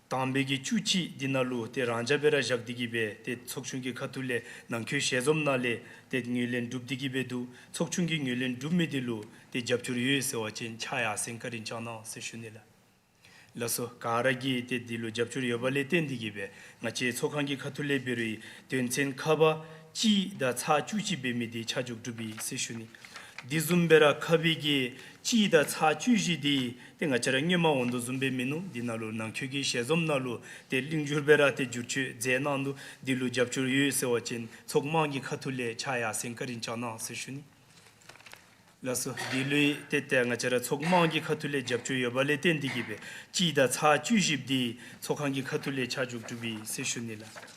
དང་པའི་གི་བཅུ་གཅིག་འདི་ནང་ལུ་ཏེ་རང་འཇགས་སྦེ་ར་བཞག་སྟེ་གི་སྦེ་ཏེ་ཚོགས་ཆུང་གི་ཁ་ཐུག་ལས་ནང་འཁོད་ཞལ་འཛོམས་ནང་ལས་ཏེ་ངོས་ལེན་གྲུབ་སྟེ་གི་སྦེ་འདུག། ཚོགས་ཆུང་གིས་ངོས་ལེན་གྲུབ་མི་འདི་ལུ་ཏེ་རྒྱབ་སྐྱོར་ཡོད་ཟེར་བ་ཅིན་ཕྱག་ཡར་སེང་བཀའ་དྲིན་བསྐྱང་གནང་ཟེར་ཞུ་ནི་ལགས། ལགས་སོ། ག་ར་གིས་ཏེ་འདི་ལུ་རྒྱབ་སྐྱོར་ཡོད་པ་ལས་བརྟེན་ཏེ་གི་སྦེ་ང་བཅས་ཚོགས་ཁང་གི་ཁ་ཐུག་ལས་འབད་རུང་དོན་ཚན་ཁ་པ་གཅིག་དང་ཚག་བཅུ་གཅིག་འབད་མི་འདི་ཆ་འཇོག་གྲུབ་ཡི་ཟེར་ཞུ་ནི། དེ་བཟུམ་སྦེ་ར་ཁ་པའི་གི་གཅིག་དང་ཚག་བཅུ་བཞི་འདི་ཏེ་ང་བཅས་ར་སྔོན་མ་འོང་དོ་བཟུམ་སྦེ་མིན་ནུག། འདི་ནང་ལུ་ནང་འཁོད་ཀྱི་ཞལ་འཛོམས་ནང་ལུ་ཏེ་གླིང་བསྒྱུར་སྦེ་ར་ཏེ་བསྒྱུར་བཅོས་མཛད་གནང་ནུག། འདི་ལུ་རྒྱབ་སྐྱོར་ཡོད་ཟེར་བ་ཅིན་ཚོགས་དམངས་ཀྱི་ཁ་ཐུག་ལས་ཕྱག་ཡར་སེང་བཀའ་དྲིན་བསྐྱང་གནང་ཟེར་ཞུ་ནི། ལགས་སོ། འདི་ལུ་ཏེ་ཏེ་ང་བཅས་ར་ཚོགས་དམངས་ཀྱི་ཁ་ཐུག་ལས་རྒྱབ་སྐྱོར་ཡོད་པ་ལས་བརྟེན་ཏེ་གི་སྦེ་གཅིག་དང་ཚག་བཅུ་བཞི་འདི་ཚོགས་ཁང་གི་ཁ་ཐུག་ལས་ཆ་འཇོག་གྲུབ་ཡི་ཟེར་ཞུ་ནི་ལགས།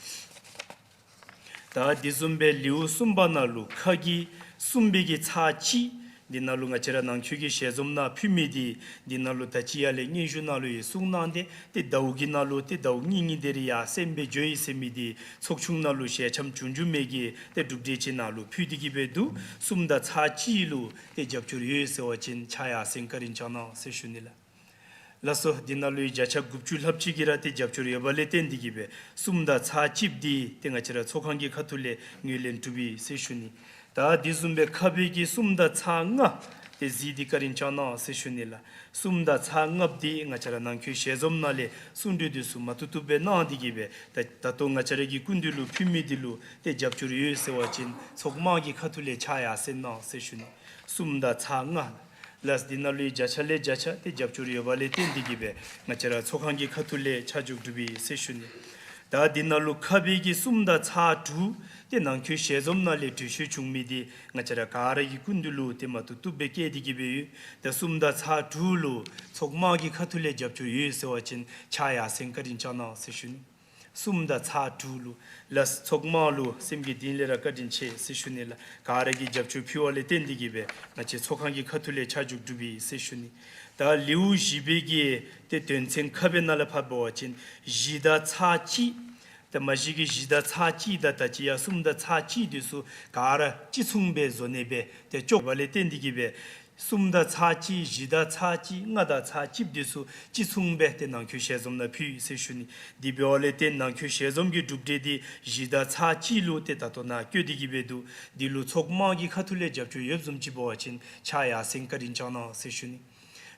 ད་དེ་བཟུམ་སྦེ་ལེའུ་གསུམ་པ་ནང་ལུ་ཁ་གི་གསུམ་པའི་གི་ཚག་གཅིག་འདི་ནང་ལུ་ང་བཅས་ར་ནང་འཁོད་ཀྱི་ཞལ་འཛོམས་ནང་ཕུལ་མི་འདི་འདི་ནང་ལུ་ད་ཅི་ཡར་ལས་སྙན་ཞུ་ནང་ལུ་ཡང་གསུངས་གནང་སྟེ་ཏེ་ཟླཝ་གི་ནང་ལུ་ཏེ་ཟླཝ་གཉིས་གཉིས་དེ་རེ་ཡར་སེང་སྦེ་འགྱོ་ཡི་ཟེར་མི་འདི་ཚོགས་ཆུང་ནང་ལུ་ཞལ་འཆམ་བྱུང་བྱུངམ་གི་ཏེ་གྲུབ་འབྲས་ཅིག་ནང་ལུ་ཕུལ་ཏེ་གི་སྦེ་འདུག། གསུམ་དང་ཚག་གཅིག་ལུ་ཏེ་རྒྱབ་སྐྱོར་ཡོད་ཟེར་བ་ཅིན་ཕྱག་ཡར་སེང་བཀའ་དྲིན་བསྐྱང་གནང་ཟེར་ཞུ་ནི་ལགས། ལགས་སོ། འདི་ནང་ལུ་ཡང་བརྒྱ་ཆ་དགུ་བཅུ་ལྷགཔ་ཅིག་གིས་ར་ཏེ་རྒྱབ་སྐྱོར་ཡོད་པ་ལས་བརྟེན་ཏེ་གི་སྦེ་གསུམ་དང་ཚག་གཅིགཔ་འདི་ཏེ་ང་བཅས་ར་ཚོགས་ཁང་གི་ཁ་ཐུག་ལས་ངོས་ལེན་གྲུབ་ཡི་ཟེར་ཞུ་ནི། ད་དེ་བཟུམ་སྦེ་ཁ་པའི་གི་གསུམ་དང་ཚག་ལྔ་ཏེ་གཟིགས་ཏེ་བཀའ་དྲིན་བསྐྱང་གནང་ཟེར་ཞུ་ནི་ལགས། གསུམ་དང་ཚག་ལྔཔ་འདི་ང་བཅས་ར་ནང་འཁོད་ཞལ་འཛོམས་ནང་ལས་གསུང་གྲོས་འདི་ཚུ་མ་བཏུབ་བཏུབ་སྦེ་གནང་སྟེ་གི་སྦེ་ད་ད་ལྟོ་ང་བཅས་ར་གི་སྐུ་མདུན་ལུ་ཕུལ་མི་འདི་ལུ་ཏེ་རྒྱབ་སྐྱོར་ཡོད་ཟེར་བ་ཅིན་ཚོགས་དམངས་ཀྱི་ཁ་ཐུག་ལས་ཕྱག་ཡར་སེང་གནང་ཟེར་ཞུ་ནི། གསུམ་དང་ཚག་ལྔ་ལགས། འདི་ནང་ལུ་ཡང་བརྒྱ་ཆ་ལས་བརྒྱ་ཆ་ཏེ་རྒྱབ་སྐྱོར་ཡོད་པ་ལས་བརྟེན་ཏེ་གི་སྦེ་ང་བཅས་ར་ཚོགས་ཁང་གི་ཁ་ཐུག་ལས་ཆ་འཇོག་གྲུབ་ཡི་ཟེར་ཞུ་ནི། ད་འདི་ནང་ལུ་ཁ་པའི་གི་གསུམ་དང་ཚག་དྲུག་ཏེ་ནང་འཁོད་ཞལ་འཛོམས་ནང་ལས་གྲོས་ཆོད་བྱུང་མི་འདི་ང་བཅས་ར་ག་ར་གི་སྐུ་མདུན་ལུ་ཏེ་མ་བཏུབ་བཏུབ་སྦེ་བསྐྱལ་ཏེ་གི་སྦེ་ཡོད། ད་གསུམ་དང་ཚག་དྲུག་ལུ་ཚོགས་དམངས་ཀྱི་ཁ་ཐུག་ལས་རྒྱབ་སྐྱོར་ཡོད་ཟེར་བ་ཅིན་ཕྱག་ཡར་སེང་བཀའ་དྲིན་བསྐྱང་གནང་ཟེར་ཞུ་ནི། གསུམ་དང་ཚག་དྲུག་ལུ་ལགས། ཚོགས་དམངས་ལུ་སེམས་ཀྱི་གཏིང་ལས་ར་བཀའ་དྲིན་ཆེ་ཟེར་ཞུ་ནི་ལགས། ག་ར་གིས་རྒྱབ་སྐྱོར་ཕུལ་བ་ལས་བརྟེན་ཏེ་གི་སྦེ་ང་བཅས་ཚོགས་ཁང་གི་ཁ་ཐུག་ལས་ཆ་འཇོག་གྲུབ་ཡི་ཟེར་ཞུ་ནི། ད་ལེའུ་བཞི་པའི་གི་ཏེ་དོན་ཚན་ཁ་པའི་ནང་ལས་ཕར་འབད་བ་ཅིན་བཞི་དང་ཚག་གཅིག། ད་མ་གཞི་གི་བཞི་དང་ཚག་གཅིག་དང་ད་ཅི་ཡར་གསུམ་དང་ཚག་གཅིག་འདི་ཚུ་ག་ར་གཅིག་མཚུངས་སྦེ་བཟོ་ནི་སྦེ་ཏེ་ལྕོགས་པ་ལས་བརྟེན་ཏེ་གི་སྦེ་གསུམ་དང་ཚག་གཅིག། བཞི་དང་ཚག་གཅིག། ལྔ་དང་ཚག་གཅིགཔ་འདི་ཚུ་གཅིག་མཚུངས་སྦེ་ཏེ་ནང་འཁོད་ཞལ་འཛོམས་ནང་ཕུལ་ཡི་ཟེར་ཞུ་ནི། དེ་འབདཝ་ལས་བརྟེན་ནང་འཁོད་ཞལ་འཛོམས་ཀྱི་གྲུབ་འབྲས་འདི་བཞི་དང་ཚག་གཅིག་ལུ་ཏེ་ད་ལྟོ་ནཱ་བཀོད་དེ་གི་སྦེ་འདུག། འདི་ལུ་ཚོགས་དམངས་ཀྱི་ཁ་ཐུག་ལས་རྒྱབ་སྐྱོར་ཡོདཔ་བཟུམ་ཅིག་འབད་བ་ཅིན་ཕྱག་ཡར་སེང་བཀའ་དྲིན་བསྐྱང་གནང་ཟེར་ཞུ་ནི།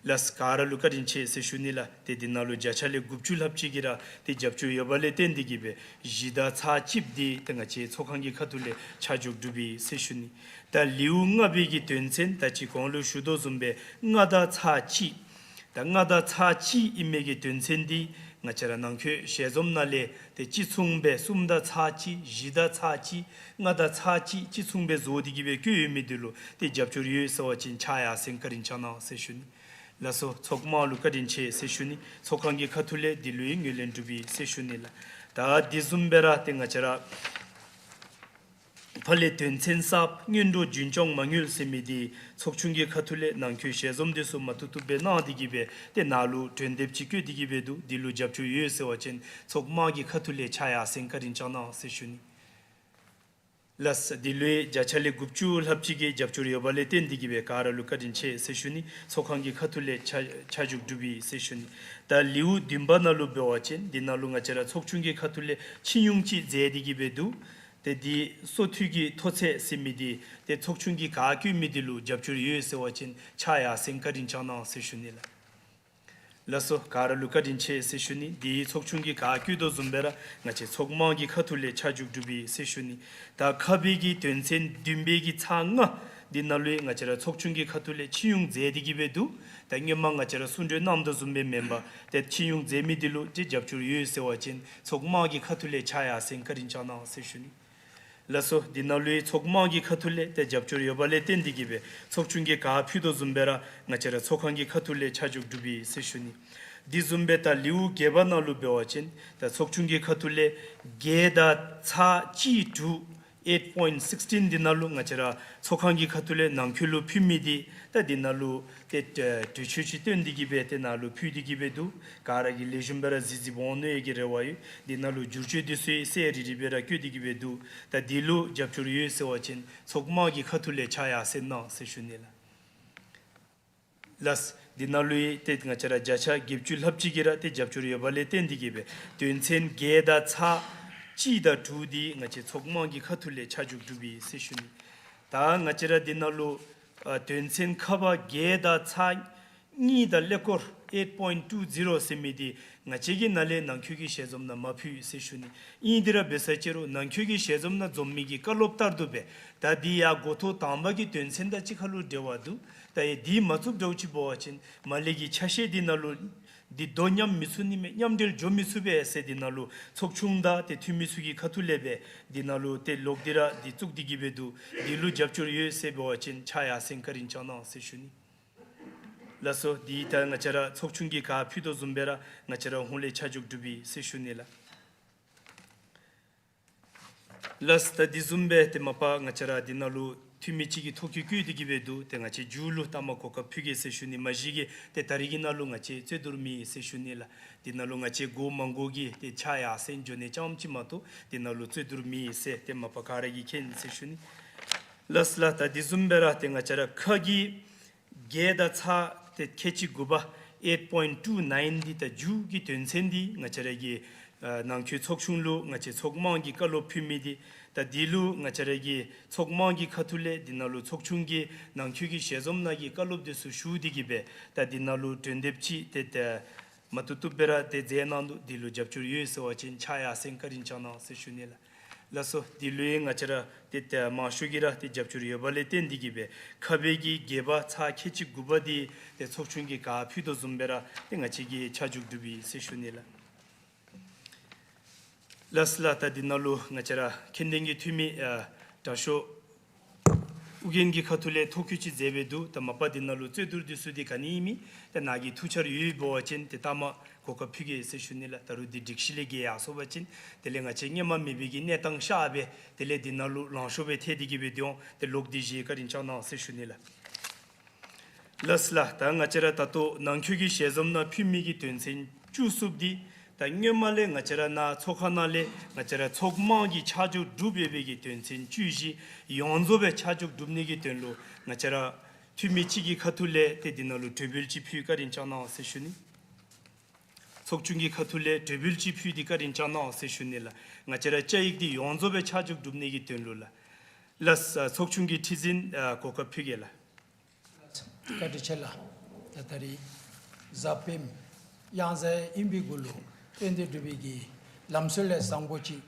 ལགས། ག་ར་ལུ་བཀའ་དྲིན་ཆེ་ཟེར་ཞུ་ནི་ལགས། ཏེ་འདི་ནང་ལུ་བརྒྱ་ཆ་ལས་དགུ་བཅུ་ལྷགཔ་ཅིག་གིས་ར་ཏེ་རྒྱབ་སྐྱོར་ཡོད་པ་ལས་བརྟེན་ཏེ་གི་སྦེ་བཞི་དང་ཚག་གཅིགཔ་འདི་ཏེ་ང་བཅས་ཚོགས་ཁང་གི་ཁ་ཐུག་ལས་ཆ་འཇོག་གྲུབ་ཡི་ཟེར་ཞུ་ནི། ད་ལེའུ་ལྔ་པའི་གི་དོན་ཚན་ད་ཅི་གོང་ལུ་ཞུ་དོ་བཟུམ་སྦེ་ལྔ་དང་ཚག་གཅིག། ད་ལྔ་དང་ཚག་གཅིག་ཨིན་མི་གི་དོན་ཚན་འདི་ང་བཅས་ར་ནང་འཁོད་ཞལ་འཛོམས་ནང་ལས་ཏེ་གཅིག་མཚུངས་སྦེ་གསུམ་དང་ཚག་གཅིག། བཞི་དང་ཚག་གཅིག། ལྔ་དང་ཚག་གཅིག་གཅིག་མཚུངས་སྦེ་བཟོ་སྟེ་གི་སྦེ་བཀོད་ཡོད་མི་འདི་ལུ་ཏེ་རྒྱབ་སྐྱོར་ཡོད་ཟེར་བ་ཅིན་ཕྱག་ཡར་སེང་བཀའ་དྲིན་བསྐྱང་གནང་ཟེར་ཞུ་ནི། ལགས་སོ། ཚོགས་དམངས་ལུ་བཀའ་དྲིན་ཆེ་ཟེར་ཞུ་ནི། ཚོགས་ཁང་གི་ཁ་ཐུག་ལས་འདི་ལུ་ཡང་ངོས་ལེན་གྲུབ་ཡི་ཟེར་ཞུ་ནི་ལགས། ད་དེ་བཟུམ་སྦེ་ར་ཏེ་ང་བཅས་ར་ཕར་ལས་དོན་ཚན་གསརཔ་སྔོན་འགྲོ་རྒྱུན་སྐྱོང་མ་དངུལ་ཟེར་མི་འདི་ཚོགས་ཆུང་གི་ཁ་ཐུག་ལས་ནང་འཁོད་ཞལ་འཛོམས་འདི་ཚུ་མ་བཏུབ་བཏུབ་སྦེ་གནང་སྟེ་གི་སྦེ་ཏེ་ནཱ་ལུ་གྲོས་འདེབས་ཅིག་བཀོད་དེ་གི་སྦེ་འདུག། འདི་ལུ་རྒྱབ་སྐྱོར་ཡོད་ཟེར་བ་ཅིན་ཚོགས་དམངས་ཀྱི་ཁ་ཐུག་ལས་ཕྱག་ཡར་སེང་བཀའ་དྲིན་བསྐྱང་གནང་ཟེར་ཞུ་ནི། ལགས། འདི་ལུ་ཡང་བརྒྱ་ཆ་ལས་དགུ་བཅུ་ལྷགཔ་ཅིག་གིས་རྒྱབ་སྐྱོར་ཡོད་པ་ལས་བརྟེན་ཏེ་གི་སྦེ་ག་ར་ལུ་བཀའ་དྲིན་ཆེ་ཟེར་ཞུ་ནི། ཚོགས་ཁང་གི་ཁ་ཐུག་ལས་ཆ་ཆ་འཇོག་གྲུབ་ཡི་ཟེར་ཞུ་ནི། ད་ལེའུ་བདུན་པ་ནང་ལུ་འབད་བ་ཅིན་འདི་ནང་ལུ་ང་བཅས་ར་ཚོགས་ཆུང་གི་ཁ་ཐུག་ལས་ཕྱིར་དབྱུང་ཅིག་མཛད་དེ་གི་སྦེ་འདུག། ཏེ་འདི་སོ་འཐུས་ཀྱི་མཐོ་ཚད་ཟེར་མི་འདི་ཏེ་ཚོགས་ཆུང་གིས་ག་བཀོད་མི་འདི་ལུ་རྒྱབ་སྐྱོར་ཡོད་ཟེར་བ་ཅིན་ཕྱག་ཡར་སེང་བཀའ་དྲིན་བསྐྱང་གནང་ཟེར་ཞུ་ནི་ལགས། ལགས་སོ། ག་ར་ལུ་བཀའ་དྲིན་ཆེ་ཟེར་ཞུ་ནི། འདི་ཚོགས་ཆུང་གིས་ག་བཀོད་དོ་བཟུམ་སྦེ་ར་ང་བཅས་ཚོགས་དམངས་ཀྱི་ཁ་ཐུག་ལས་ཆ་འཇོག་གྲུབ་ཡི་ཟེར་ཞུ་ནི། ད་ཁ་པའི་གི་དོན་ཚན་བདུན་པའི་གི་ཚག་ལྔ་འདི་ནང་ལུ་ཡང་ང་བཅས་ར་ཚོགས་ཆུང་གི་ཁ་ཐུག་ལས་ཕྱིར་དབྱུང་མཛད་དེ་གི་སྦེ་འདུག། ད་སྔོན་མ་ང་བཅས་ར་གསུང་གྲོས་གནང་དོ་བཟུམ་སྦེ་མེན་པར་ཏེ་ཕྱིར་དབྱུང་མཛད་མི་འདི་ལུ་ཏེ་རྒྱབ་སྐྱོར་ཡོད་ཟེར་བ་ཅིན་ཚོགས་དམངས་ཀྱི་ཁ་ཐུག་ལས་ཕྱག་ཡར་སེང་བཀའ་དྲིན་བསྐྱང་གནང་ཟེར་ཞུ་ནི། ལགས་སོ། འདི་ནང་ལུ་ཡང་ཚོགས་དམངས་ཀྱི་ཁ་ཐུག་ལས་ཏེ་རྒྱབ་སྐྱོར་ཡོད་པ་ལས་བརྟེན་ཏེ་གི་སྦེ་ཚོགས་ཆུང་གིས་ག་ཕུལ་དོ་བཟུམ་སྦེ་ར་ང་བཅས་ར་ཚོགས་ཁང་གི་ཁ་ཐུག་ལས་ཆ་འཇོག་གྲུབ་ཡི་ཟེར་ཞུ་ནི། འདི་བཟུམ་སྦེ་ད་ལེའུ་བརྒྱད་པ་ནང་ལུ་འབད་བ་ཅིན་ད་ཚོགས་ཆུང་གི་ཁ་ཐུག་ལས་བརྒྱད་དང་ཚག་གཅིག་དྲུག། eight point sixteen། འདི་ནང་ལུ་ང་བཅས་ར་ཚོགས་ཁང་གི་ཁ་ཐུག་ལས་ནང་འཁོད་ལུ་ཕུལ་མི་འདི་ད་འདི་ནང་ལུ་ཏེ་ཨེ་གྲོས་ཆོད་ཅིག་བཏོན་ཏེ་གི་སྦེ་ཏེ་ནཱ་ལུ་ཕུལ་ཏེ་གི་སྦེ་འདུག། ག་ར་གིས་ལེགས་ཤོམ་སྦེ་ར་གཟིགས་གཟིགསཔ་འོང་ནི་ཡོད་གི་རེ་བ་ཡོད། འདི་ནང་ལུ་བསྒྱུར་བཅོས་འདི་ཚུ་ཡང་གསལ་རི་རི་སྦེ་ར་བཀོད་དེ་གི་སྦེ་འདུག། ད་འདི་ལུ་རྒྱབ་སྐྱོར་ཡོད་ཟེར་བ་ཅིན་ཚོགས་དམངས་ཀྱི་ཁ་ཐུག་ལས་ཕྱག་ཡར་སེང་གནང་ཟེར་ཞུ་ནི་ལགས། ལགས། འདི་ནང་ལུ་ཡང་ཏེ་ང་བཅས་ར་བརྒྱ་ཆ་བརྒྱད་ཅུ་ལྷགཔ་ཅིག་གིས་ར་ཏེ་རྒྱབ་སྐྱོར་ཡོད་པ་ལས་བརྟེན་ཏེ་གིས་སྦེ་དོན་ཚན་བརྒྱད་དང་ཚག་གཅིག་དང་དྲུག་འདི་ང་བཅས་ཚོགས་དམངས་ཀྱི་ཁ་ཐུག་ལས་ཆ་འཇོག་གྲུབ་ཡི་ཟེར་ཞུ་ནི། ད་ང་བཅས་ར་འདི་ནང་ལུ་ཨ་དོན་ཚན་ཁ་པ་བརྒྱད་དང་ཚག་གཉིས་དང་ཀླད་ཀོར་eight point two zero ཟེར་མི་འདི་ང་བཅས་ཀྱི་ནང་ལས་ནང་འཁོད་ཀྱི་ཞལ་འཛོམས་ནང་མ་ཕུལ་ཟེར་ཞུ་ནི། ཨིན་དེ་ར་འབད་ས་ཅིག་རུང་ནང་འཁོད་ཀྱི་ཞལ་འཛོམས་ནང་འཛོམས་མི་གི་བཀའ་སློབ་ལྟར་དུ་སྦེ་ད་འདི་ཡང་འགོ་ཐོག་དང་པ་གི་དོན་ཚན་དང་གཅིག་ཁར་ལུ་འབྲེལ་བ་འདུག། ད་ཡང་འདི་མ་བཙུགསཔ་འདྲཝ་ཅིག་འབད་བ་ཅིན་མར་ལས་ཀྱི་ཆ་ཤས་འདི་ནང་ལུ་འདི་དོ་མཉམ་མི་ཚུགས་ནི་མས། མཉམ་འབྲེལ་འགྱོ་མི་ཚུགས་པས་ཟེར་འདི་ནང་ལུ་ཚོགས་ཆུང་དང་ཏེ་འཐུས་མི་ཚུ་གི་ཁ་ཐུག་ལས་སྦེ་འདི་ནང་ལུ་ཏེ་ལོག་སྟེ་ར་འདི་བཙུགས་ཏེ་གིས་སྦེ་འདུག། འདི་ལུ་རྒྱབ་སྐྱོར་ཡོད་ཟེར་འབད་བ་ཅིན་ཕྱག་ཡར་སེང་བཀའ་དྲིན་བསྐྱང་གནང་ཟེར་ཞུ་ནི། ལགས་སོ། འདི་ད་ང་བཅས་ར་ཚོགས་ཆུང་གིས་ག་ཕུལ་དོ་བཟུམ་སྦེ་ར་ང་བཅས་ར་ཧོང་ལས་ཆ་འཇོག་གྲུབ་ཡི་ཟེར་ཞུ་ནི་ལགས། ལགས། ད་འདི་བཟུམ་སྦེ་ཏེ་མ་པ་ང་བཅས་ར་འདི་ནང་ལུ་འཐུས་མི་ཅིག་གིས་ཐོ་བཀོད་བཀོད་དེ་གིས་སྦེ་འདུག། ཏེ་ང་བཅས་མཇུག་ལུ་ལྟ་མ་གོ་སྐབས་ཕུལ་གེ་ཟེར་ཞུ་ནི། མ་གཞི་གིས་ཏེ་ད་རིས་ཀྱི་ནང་ལུ་ང་བཅས་རྩོད་བསྡུར་མེད་ཟེར་ཞུ་ནི་ལགས། འདི་ནང་ལུ་ང་བཅས་དགོ་མ་དགོ་གི་ཏེ་ཕྱག་ཡར་སེང་འགྱོ་ནི་རྐྱངམ་ཅིག་མ་གཏོགས་འདི་ནང་ལུ་རྩོད་བསྡུར་མེད་ཟེར་ཏེ་མ་པ་ག་ར་གིས་མཁྱེན་ཟེར་ཞུ་ནི། ལགས་ལགས། ད་འདི་བཟུམ་སྦེ་ར་ཏེ་ང་བཅས་ར་ཁ་གི་བརྒྱད་དང་ཚག་ཏེ་ཁལ་གཅིག་དགུ་པ་eight point two nine འདི་ད་མཇུག་གི་དོན་ཚན་འདི་ང་བཅས་ར་གི་ཨ་ནང་འཁོད་ཚོགས་ཆུང་ལུ་ང་བཅས་ཚོགས་དམངས་ཀྱི་བཀའ་སློབ་ཕུལ་མི་འདི། ད་འདི་ལུ་ང་བཅས་ར་གི་ཚོགས་དམངས་ཀྱི་ཁ་ཐུག་ལས་འདི་ནང་ལུ་ཚོགས་ཆུང་གི་ནང་འཁོད་ཀྱི་ཞལ་འཛོམས་ནང་གི་བཀའ་སློབ་འདི་ཚུ་ཞུ་སྟེ་གིས་སྦེ་ད་འདི་ནང་ལུ་གྲོས་འདེབས་ཅིག་ཏེ་ཏེ་མ་བཏུབ་བཏུབ་སྦེ་ར་ཏེ་མཛད་གནང་འདུག། འདི་ལུ་རྒྱབ་སྐྱོར་ཡོད་ཟེར་བ་ཅིན་ཕྱག་ཡར་སེང་བཀའ་དྲིན་བསྐྱང་གནང་ཟེར་ཞུ་ནི་ལགས། ལགས་སོ། འདི་ལུ་ཡང་ང་བཅས་ར་ཏེ་ཏེ་མང་ཤོས་ཀྱིས་ར་ཏེ་རྒྱབ་སྐྱོར་ཡོད་པ་ལས་བརྟེན་ཏེ་གིས་སྦེ་ཁ་པའི་གི་བརྒྱད་པ་ཚག་ཁལ་གཅིག་དགུ་པ་འདི་ཏེ་ཚོགས་ཆུང་གིས་ག་ཕུལ་དོ་བཟུམ་སྦེ་ར་ཏེ་ང་བཅས་ཀྱིས་ཆ་འཇོག་གྲུབ་ཡི་ཟེར་ཞུ་ནི་ལགས། ལགས་ལགས། ད་འདི་ནང་ལུ་ང་བཅས་ར་མཁྱེན་ལྡན་གྱི་འཐུས་མི་ཨ་དྲག་ཤོས་ཨུ་རྒྱན་གྱི་ཁ་ཐུག་ལས་ཐོ་བཀོད་ཅིག་མཛད་སྦེ་འདུག། ད་མ་པ་འདི་ནང་ལུ་རྩོད་བསྡུར་འདི་ཚུ་འདི་ག་ནི་ཡང་མེད། ཏེ་ནཱ་གིས་ཐུགས་འཆར་ཡོད་འབད་བ་ཅིན་ཏེ་ལྟ་མ་གོ་སྐབས་ཕུལ་གེ་ཟེར་ཞུ་ནི་ལགས། ད་རུང་འདི་སྒྲིག་གཞི་ལས་འགལ་ཡར་སོང་པ་ཅིན་དེ་ལས་ང་བཅས་སྔོན་མ་མེད་པའི་གི་གནས་སྟངས་ཤར་སྦེ་དེ་ལས་འདི་ནང་ལུ་ལང་ཤོར་སྦེ་ཐལ་ཏེ་གིས་སྦེ་འདི་འོང་། ཏེ་ལོག་སྟེ་བཞེས་བཀའ་དྲིན་བསྐྱང་གནང་ཟེར་ཞུ་ནི་ལགས། ལགས་ལགས། ད་ང་བཅས་ར་ད་ལྟོ་ནང་འཁོད་ཀྱི་ཞལ་འཛོམས་ནང་ཕུལ་མི་གི་དོན་ཚན་བཅུ་གསུམ་འདི་ད་སྔོན་མ་ལས་ང་བཅས་ར་ནཱ་ཚོགས་ཁང་ནང་ལས་ང་བཅས་ར་ཚོགས་དམངས་ཀྱིས་ཆ་འཇོག་གྲུབ་ཡོད་པའི་གི་དོན་ཚན་བཅུ་བཞི་ཡོངས་རྫོགས་སྦེ་ཆ་འཇོག་གྲུབ་ནི་གི་དོན་ལུ་ང་བཅས་ར་འཐུས་མི་གཅིག་གི་ཁ་ཐུག་ལས་ཏེ་འདི་ནང་ལུ་གྲོས་འབུལ་ཅིག་ཕུལ་བཀའ་དྲིན་བསྐྱང་གནང་ཟེར་ཞུ་ནི། ཚོགས་ཆུང་གི་ཁ་ཐུག་ལས་གྲོས་འབུལ་ཅིག་ཕུལ་ཏེ་བཀའ་དྲིན་བསྐྱང་གནང་ཟེར་ཞུ་ནི་ལགས། ང་བཅས་ར་བཅའ་ཡིག་འདི་ཡོངས་རྫོགས་སྦེ་ཆ་འཇོག་གྲུབ་ནི་གི་དོན་ལུ་ལགས། ལགས། ཚོགས་ཆུང་གི་ཁྲི་འཛིན་ཨ་གོ་སྐབས་ཕུལ་གེ་ལགས། བཀའ་དྲིན་ཆེ་ལགས། ད་ད་རིས་གཟའ་སྤེནམ་གཡང་གཟའ་ཨིན་པའི་གུ་ལུ་དཔལ་ལྡན་འབྲུག་པའི་གི་ལམ་སྲོལ་ལས་བཟང་པོ་ཅིག་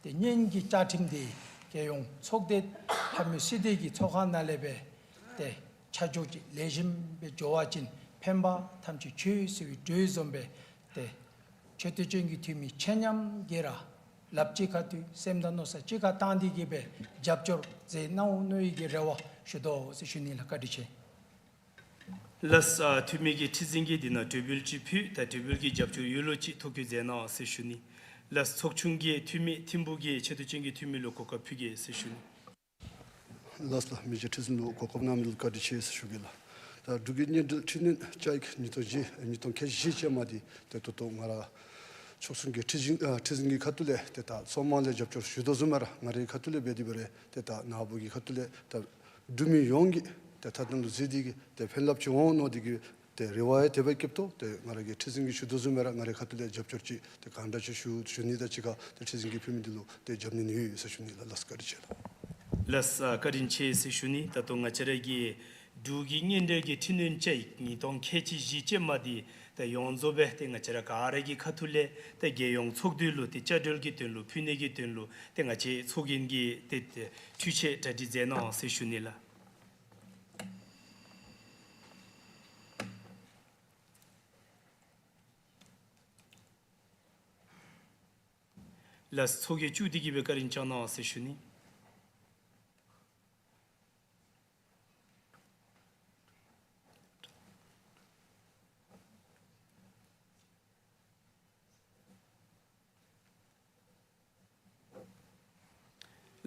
ཏེ་གཉེན་གྱི་བཅའ་ཁྲིམས་འདི་རྒྱལ་ཡོངས་ཚོགས་སྡེ་ལྷ་མོའི་སྲིད་སྡེ་གི་ཚོགས་ཁང་ནང་ལས་སྦེ་ཏེ་ཆ་འཇོག་ཅིག་ལེགས་ཤོམ་སྦེ་འགྱོ་བ་ཅིན་ཕན་པ་ཐམས་ཅད་ཆོས་ཟེར་བའི་འགྲོས་བཟུམ་སྦེ་ཏེ་ཆེ་བསྟོད་ཅན་གྱི་འཐུས་མི་ཆ་མཉམ་གྱིས་ར་ལགཔ་གཅིག་ཁར་འཐུས་སེམས་དང་མནོ་བསམ་གཅིག་ཁར་བཏང་སྟེ་གིས་སྦེ་རྒྱབ་སྐྱོར་མཛད་གནང་འོང་མནོ་བའི་གི་རེ་བ་ཞུ་དོ་ཟེར་ཞུ་ནི་ལགས། བཀའ་དྲིན་ཆེ། ལགས། ཨ་འཐུས་མི་གི་ཁྲི་འཛིན་གྱིས་འདི་ནང་གྲོས་འབུལ་ཅིག་ཕུལ། ད་གྲོས་འབུལ་གྱི་རྒྱབ་སྐྱོར་ཡོད་ལུགས་ཅིག་ཐོ་བཀོད་མཛད་གནང་ཟེར་ཞུ་ནི། ལགས། ཚོགས་ཆུང་གི་འཐུས་མི་ཐིམ་ཕུག་གི་ཆེ་བསྟོད་ཅན་གྱི་འཐུས་མི་ལུ་གོ་སྐབས་ཕུལ་གེ་ཟེར་ཞུ་ནི། ལགས་ལགས། མི་རྗེ་ཁྲི་འཛིན་ལུ་གོ་སྐབས་གནང་མི་ལུ་བཀའ་དྲིན་ཆེ་ཟེར་ཞུ་གེ་ལགས། ད་འབྲུག་གི་གཉེན་སྒྲིག་ཁྲི་གཉན་བཅའ་ཡིག་ཉིས་སྟོང་བཞི་ཉིས་སྟོང་ཁལ་གཅིག་བཞི་ཅན་མ་འདི་ཏེ་ད་ལྟོ་ང་ར་ཚོགས་ཆུང་གི་ཁྲི་འཛིན་ཨ་ཁྲི་འཛིན་གྱི་ཁ་ཐུག་ལས་ཏེ་ད་ཚོགས་དམངས་ལས་རྒྱབ་སྐྱོར་ཞུ་དོ་བཟུམ་སྦེ་ར་ང་རའི་ཁ་ཐུག་ལས་འབད་དེ་འབད་རུང་ཏེ་ད་ནཱ་བུ་གི་ཁ་ཐུག་ལས་ད་འབྲུག་མི་ཡོངས་ཀྱི་ཏེ་མཐའ་དོན་ལུ་གཟིགས་ཏེ་གིས་ཏེ་ཕན་རླབས་ཅིག་འོང་མནོ་སྟེ་གིས་ཏེ་རེ་བ་ཡང་དེ་སྦེ་བསྐྱེདཔ་ད་ཏེ་ང་ར་གི་ཁྲི་འཛིན་གྱིས་ཞུ་དོ་བཟུམ་སྦེ་ར་ང་རའི་ཁ་ཐུག་ལས་རྒྱབ་སྐྱོར་ཅིག་ཏེ་གང་དྲག་ཅིག་ཞུ་ཞུ་ནི་དང་གཅིག་ཁར་ཏེ་ཁྲི་འཛིན་གྱིས་ཕུལ་མི་འདི་ལུ་ཏེ་རྒྱབ་སྣོན་ཡོད་ཟེར་ཞུ་ནི་ལགས། ལགས་བཀའ་དྲིན་ཆེ་ལགས། ལགས། ཨ་བཀའ་དྲིན་ཆེ་ཟེར་ཞུ་ནི། ད་ལྟོ་ང་བཅས་ར་གི་འབྲུག་གི་གཉེན་སྒྲིག་གི་ཁྲི་གཉན་བཅའ་ཡིག་ཉིས་སྟོང་ཁལ་གཅིག་བཞི་ཅན་མ་འདི་ད་ཡོངས་རྫོགས་སྦེ་ཏེ་ང་བཅས་ར་ག་ར་གི་ཁ་ཐུག་ལས་ཏེ་རྒྱལ་ཡོངས་ཚོགས་འདུ་ལུ་ཏེ་བཅའ་སྒྲིལ་གྱི་དོན་ལུ་ཕུལ་ནི་གི་དོན་ལུ་ཏེ་ང་བཅས་ཚོགས་རྒྱན་གྱིས་ཏེ་ཏེ་འཕྲུལ་ཆས་གྲ་སྒྲིག་མཛད་གནང་ཟེར་ཞུ་ནི་ལགས། ལགས། ཚོགས་ཀྱིས་བཅུག་སྟེ་གིས་སྦེ་བཀའ་དྲིན་བསྐྱང་གནང་ཟེར་ཞུ་ནི།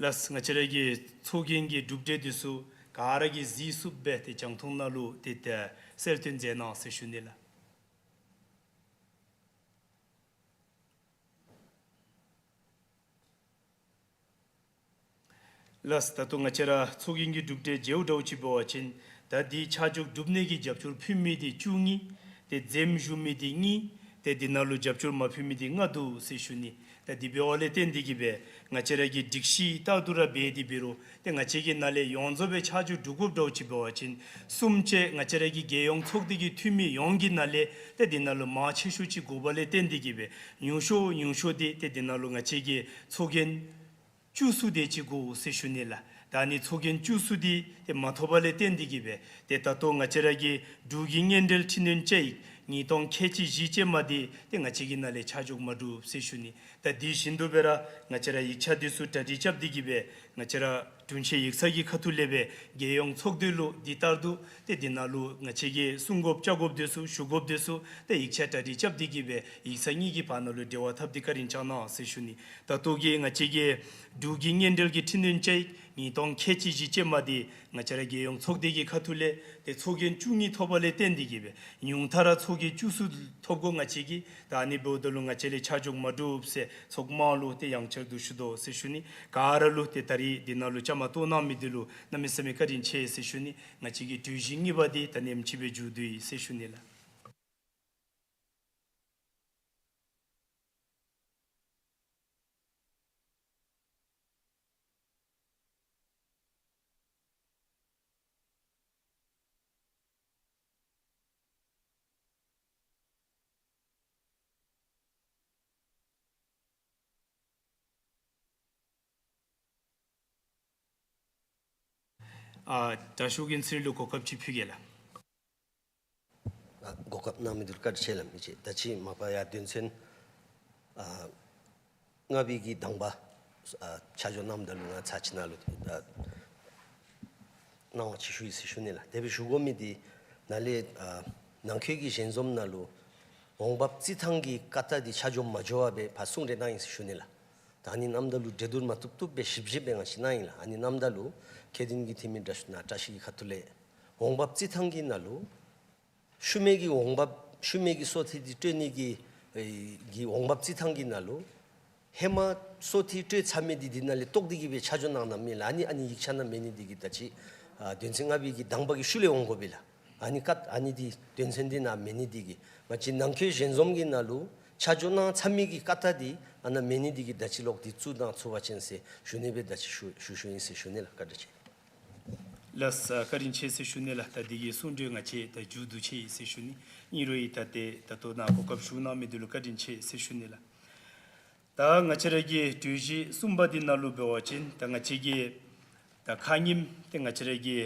ལགས། ང་བཅས་ར་གི་ཚོགས་རྒྱན་གྱི་གྲུབ་འབྲས་འདི་ཚུ་ག་ར་གིས་གཟིགས་ཚུགསཔ་སྦེ་ཏེ་རྒྱང་མཐོང་ནང་ལུ་ཏེ་ཏེ་གསལ་སྟོན་མཛད་གནང་ཟེར་ཞུ་ནི་ལགས། ལགས། ད་ལྟོ་ང་བཅས་ར་ཚོགས་རྒྱན་གྱི་གྲུབ་འབྲས་མཇལཝ་འདྲཝ་ཅིག་འབད་བ་ཅིན་ ད་འདི་ཆ་འཇོག་གྲུབ་ནི་གི་རྒྱབ་སྐྱོར་ཕུལ་མི་འདི་བཅུ་གཉིས། ཏེ་འཛེམ་ཞུ་མི་འདི་གཉིས། ཏེ་འདི་ནང་ལུ་རྒྱབ་སྐྱོར་མ་ཕུལ་མི་འདི་ལྔ་འདུག་ཟེར་ཞུ་ནི། ད་འདི་འབདཝ་ལས་བརྟེན་ཏེ་གིས་སྦེ་ང་བཅས་ར་གིས་སྒྲིག་གཞི་ལྟར་དུ་ར་འབད་དེ་འབད་རུང་ཏེ་ང་བཅས་ཀྱི་ནང་ལས་ཡོངས་རྫོགས་སྦེ་ཆ་འཇོག་གྲུབ་དགོཔ་འདྲཝ་ཅིག་འབད་བ་ཅིན་གསུམ་བཅས་ང་བཅས་ར་གི་རྒྱལ་ཡོངས་ཚོགས་སྡེ་གི་འཐུས་མི་ཡོངས་ཀྱི་ནང་ལས་ཏེ་འདི་ནང་ལུ་མང་ཆེ་ཤོས་ཅིག་དགོཔ་ལས་བརྟེན་ཏེ་གིས་སྦེ་ཉུང་ཤོས་ཉུང་ཤོས་འདི་ཏེ་འདི་ནང་ལུ་ང་བཅས་ཀྱིས་ཚོགས་རྒྱན་བཅུ་གསུམ་དེ་ཅིག་དགོ་ཟེར་ཞུ་ནི་ལགས། ད་ཨ་ནི་ཚོགས་རྒྱན་བཅུ་གསུམ་འདི་ཏེ་མ་ཐོབ་པ་ལས་བརྟེན་ཏེ་གིས་སྦེ་ཏེ་ད་ལྟོ་ང་བཅས་ར་གི་འབྲུག་གི་སྔོན་འགྲུལ་འཕྲི་སྣོན་བཅའ་ཡིག་ཉིས་སྟོང་ཁལ་གཅིག་བཞི་ཅན་མ་འདི་ཏེ་ང་བཅས་ཀྱི་ནང་ལས་ཆ་འཇོག་མ་གྲུབ་ཟེར་ཞུ་ནི། ད་དེ་བཞིན་དུ་སྦེ་ར་ང་བཅས་ར་ཡིག་ཆ་འདི་ཚུ་གྲ་སྒྲིག་རྐྱབ་སྟེ་གིས་སྦེ་ང་བཅས་ར་དྲུང་ཆེན་ཡིག་ཚང་གི་ཁ་ཐུག་ལས་སྦེ་རྒྱལ་ཡོངས་ཚོགས་སྡེ་ལུ་འདི་ལྟར་དུ་ཏེ་འདི་ནང་ལུ་ང་བཅས་ཀྱིས་གསུང་དགོཔ་བཅར་དགོཔ་འདི་ཚུ་ཞུ་དགོཔ་འདི་ཚུ་ཏེ་ཡིག་ཆ་གྲ་སྒྲིག་རྐྱབ་སྟེ་གིས་སྦེ་ཡིག་ཚང་གཉིས་ཀྱི་བར་ན་ལུ་འབྲེལ་བ་འཐབ་སྟེ་བཀའ་དྲིན་བསྐྱང་གནང་ཟེར་ཞུ་ནི། ད་ལྟོ་གི་ང་བཅས་ཀྱི་འབྲུག་གི་སྔོན་འགྲུལ་གྱི་འཕྲི་སྣོན་བཅའ་ཡིག་ཉིས་སྟོང་ཁལ་གཅིག་བཞི་ཅན་མ་འདི་ང་བཅས་ར་རྒྱལ་ཡོངས་ཚོགས་སྡེ་གི་ཁ་ཐུག་ལས་ཏེ་ཚོགས་རྒྱན་བཅུ་གཉིས་ཐོབ་པ་ལས་བརྟེན་ཏེ་གིས་སྦེ་ཉུང་མཐའ་ར་ཚོགས་རྒྱན་བཅུ་གསུམ་ཐོབ་དགོ། ང་བཅས་ཀྱིས་ད་ཨ་ནི་འབདཝ་ད་ལུ་ང་བཅས་ལས་ཆ་འཇོག་མ་གྲུབ་ཟེར་ཚོགས་མང་ལུ་ཏེ་ཡང་བསྐྱར་དུ་ཞུ་དོ་ཟེར་ཞུ་ནི། ག་ར་ལུ་ཏེ་ད་རིས་འདི་ནང་ལུ་བཅའ་མར་གཏོགས་གནང་མི་འདི་ལུ་གནམ་མེད་ས་མེད་བཀའ་དྲིན་ཆེ་ཟེར་ཞུ་ནི། ང་བཅས་ཀྱི་གྲོས་གཞི་གཉིས་པ་འདི་ད་ནེམ་ཅིག་སྦེ་མཇུག་བསྡུ་ཡི་ཟེར་ཞུ་ནི་ལགས། ཨ་དྲག་ཤོས་རྒན་ཚེ་རིང་ལུ་གོ་སྐབས་ཅིག་ཕུལ་གེ་ལགས། ཨ་གོ་སྐབས་གནང་མི་འདི་ལུ་བཀའ་དྲིན་ཆེ་ལགས། མི་ཅིག་ད་ཅི་མ་པ་ཡང་དོན་ཚན་ཨ་ལྔ་པའི་གི་དང་པ་ཨ་ཆ་འཇོག་གནངམ་ད་ལུ་ང་ཚར་ཅིག་ནང་ལུ་ཨ་གནང་བ་ཅིག་ཞུ་ཡི་ཟེར་ཞུ་ནི་ལགས། དེ་སྦེ་ཞུ་དགོ་མི་འདི་ནཱ་ལས་ཨ་ནང་འཁོད་ཀྱི་ཞལ་འཛོམས་ནང་ལུ་འོང་འབབ་རྩིས་ཐངས་ཀྱི་བཀའ་རྟགས་འདི་ཆ་འཇོག་མ་འགྱོ་བར་སྦེ་ཕར་གསུང་གྲོས་གནང་ཡི་ཟེར་ཞུ་ནི་ལགས། ད་ཨ་ནི་གནངམ་ད་ལུ་གྲོས་བསྡུར་མ་བཏུབ་བཏུབ་སྦེ་ཞིབ་ཞིབ་སྦེ་ང་བཅས་གནང་ཡི་ལགས། ཨ་ནི་གནངམ་ད་ལུ་ཁྱད་ལྡན་གྱི་འཐུས་མི་དྲག་ཤོས་ནཱ་བཀྲ་ཤིས་ཀྱི་ཁ་ཐུག་ལས་འོང་འབབ་རྩིས་ཐངས་ཀྱི་ནང་ལུ་ཤུལ་མའི་གི་འོང་འབབ་ཤུལ་མའི་གི་སོར་ཐིག་འདི་སྤྲོད་ནི་གི་ཨེ་གི་འོང་འབབ་རྩིས་ཐངས་ཀྱི་ནང་ལུ་ཧེ་མ་སོར་ཐིག་སྤྲོད་ཚར་མི་འདི་འདི་ནང་ལས་བཏོག་སྟེ་གིས་སྦེ་ཆ་འཇོག་གནང་གནངམ་ཨིན་ལགས། ཨ་ནི་ཨ་ནི་ཡིག་ཆ་ནང་མེད་ནི་འདི་གིས་ད་ཅི་ཨ་དོན་ཚན་ལྔ་པའི་གི་དང་པ་གི་ཤུལ་ལས་འོང་དགོ་པས་ལགས། ཨ་ནི་བཀའ་ཨ་ནི་འདི་དོན་ཚན་འདི་ནང་མེད་ནི་འདི་གིས་ང་བཅས་ནང་འཁོད་ཞལ་འཛོམས་ཀྱི་ནང་ལུ་ཆ་འཇོག་གནང་ཚར་མི་གི་བཀའ་རྟགས་འདི་ཨ་ནཱ་མེད་ནི་འདི་གིས་ད་ཅི་ལོག་འདི་བཙུགས་གནང་ཚུགས་པ་ཅིན་ཟེར་ཞུ་ནི་སྦེ་ད་ཅི་ཞུ་ཞུ་ཞུཝ་ཨིན་ཟེར་ཞུ་ནི་ལགས། བཀའ་དྲིན་ཆེ། ལགས་སོ། བཀའ་དྲིན་ཆེ་ཟེར་ཞུ་ནི་ལགས། ད་འདི་གི་གསུང་གྲོས་ང་བཅས་ད་མཇུག་བསྡུ་ཅི་ཟེར་ཞུ་ནི། ཨིན་རུང་ཡང་ད་ཏེ་ད་ལྟོ་ནཱ་གོ་སྐབས་ཞུ་གནང་མི་འདི་ལུ་བཀའ་དྲིན་ཆེ་ཟེར་ཞུ་ནི་ལགས། ད་ང་བཅས་ར་གི་གྲོས་གཞི་གསུམ་པ་འདི་ནང་ལུ་འབད་བ་ཅིན་ད་ང་བཅས་ཀྱི་ད་ཁ་ཉིནམ་ཏེ་ང་བཅས་ར་གི་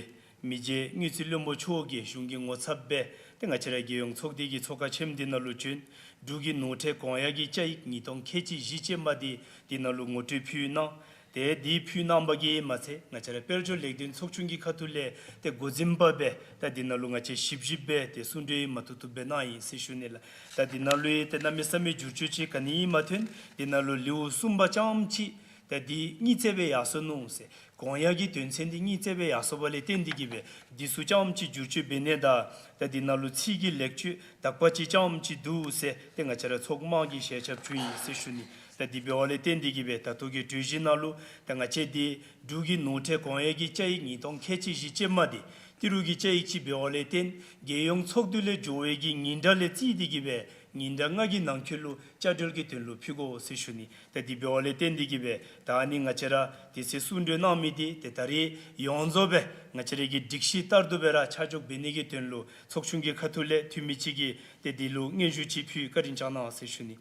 མི་རྗེ་དངུལ་རྩིས་བློན་པོ་མཆོག་གིས་གཞུང་གི་ངོ་ཚབ་སྦེ་ཏེ་ང་བཅས་ར་རྒྱལ་ཡོངས་ཚོགས་སྡེ་གི་ཚོགས་ཁང་ཆེན་མོ་འདི་ནང་ལུ་བྱོན། འབྲུག་གི་ནོར་ཁྲལ་གོང་ཡང་གི་བཅའ་ཡིག་ཉིས་སྟོང་ཁལ་གཅིག་བཞི་ཅན་མ་འདི་འདི་ནང་ལུ་ངོ་སྤྲོད་ཕུལ་གནང་། ཏེ་འདི་ཕུལ་གནང་བ་གིས་མ་ཚད་ང་བཅས་ར་དཔལ་འབྱོར་ལེགས་ལྡན་ཚོགས་ཆུང་གི་ཁ་ཐུག་ལས་ཏེ་འགོ་འཛིན་པ་སྦེ་ད་འདི་ནང་ལུ་ང་བཅས་ཞིབ་ཞིབ་སྦེ་ཏེ་གསུང་གྲོས་མ་བཏུབ་བཏུབ་སྦེ་གནང་ཡི་ཟེར་ཞུ་ནི་ལགས། ད་འདི་ནང་ལུ་ཡང་ཏེ་གནམ་མེད་ས་མེད་བསྒྱུར་བཅོས་ཅིག་ག་ནི་ཡང་མ་ཐོན། འདི་ནང་ལུ་ལེའུ་གསུམ་པ་རྐྱངམ་ཅིག་ད་འདི་དངུལ་རྩིས་སྦེ་ཡར་སོ་ནུག་ཟེར། གོང་ཡང་གི་དོན་ཚན་འདི་དངུལ་རྩིས་སྦེ་ཡར་སོ་བ་ལས་བརྟེན་ཏེ་གིས་སྦེ་འདི་ཚུ་རྐྱངམ་ཅིག་བསྒྱུར་བཅོས་འབད་ནི་དང་ད་འདི་ནང་ལུ་ཚིག་གི་ལེགས་བཅོས་དག་པ་ཅིག་རྐྱངམ་ཅིག་འདུག་ཟེར་ཏེ་ང་བཅས་ར་ཚོགས་མང་གིས་ཞལ་ཁྱབ་བྱུང་ཡི་ཟེར་ཞུ་ནི། ད་འདི་འབདཝ་ལས་བརྟེན་ཏེ་གིས་སྦེ་ད་ལྟོ་གི་གྲོས་གཞི་ནང་ལུ་ད་ང་བཅས་འདི་འབྲུག་གི་ནོར་ཁྲལ་གོང་ཡང་གི་བཅའ་ཡིག་ཉིས་སྟོང་ཁལ་གཅིག་བཞི་ཅན་མ་འདི་ཏི་རུ་གི་བཅའ་ཡིག་ཅིག་འབདཝ་ལས་བརྟེན་རྒྱལ་ཡོངས་ཚོགས་འདུ་ལས་འགྱོ་བའི་གི་ཉིན་གྲངས་ལས་བརྩིས་ཏེ་གིས་སྦེ་ཉིན་གྲངས་ལྔ་གི་ནང་འཁོད་ལུ་བཅའ་སྒྲིག་གི་དོན་ལུ་ཕུལ་དགོ་ཟེར་ཞུ་ནི། ད་འདི་འབདཝ་ལས་བརྟེན་ཏེ་གིས་སྦེ་ད་ཨ་ནི་ང་བཅས་ར་དེ་ཚེ་གསུང་གྲོས་གནང་མི་འདི་ཏེ་ད་རིས་ཡོངས་རྫོགས་སྦེ་ང་བཅས་ར་གི་སྒྲིག་གཞི་ལྟར་དུ་སྦེ་ར་ཆ་འཇོག་འབད་ནི་གི་དོན་ལུ་ཚོགས་ཆུང་གི་ཁ་ཐུག་ལས་འཐུས་མི་ཅིག་གིས་ཏེ་འདི་ལུ་སྙན་ཞུ་ཅིག་ཕུལ། བཀའ་དྲིན་བསྐྱང་གནང་ཟེར་ཞུ་ནི།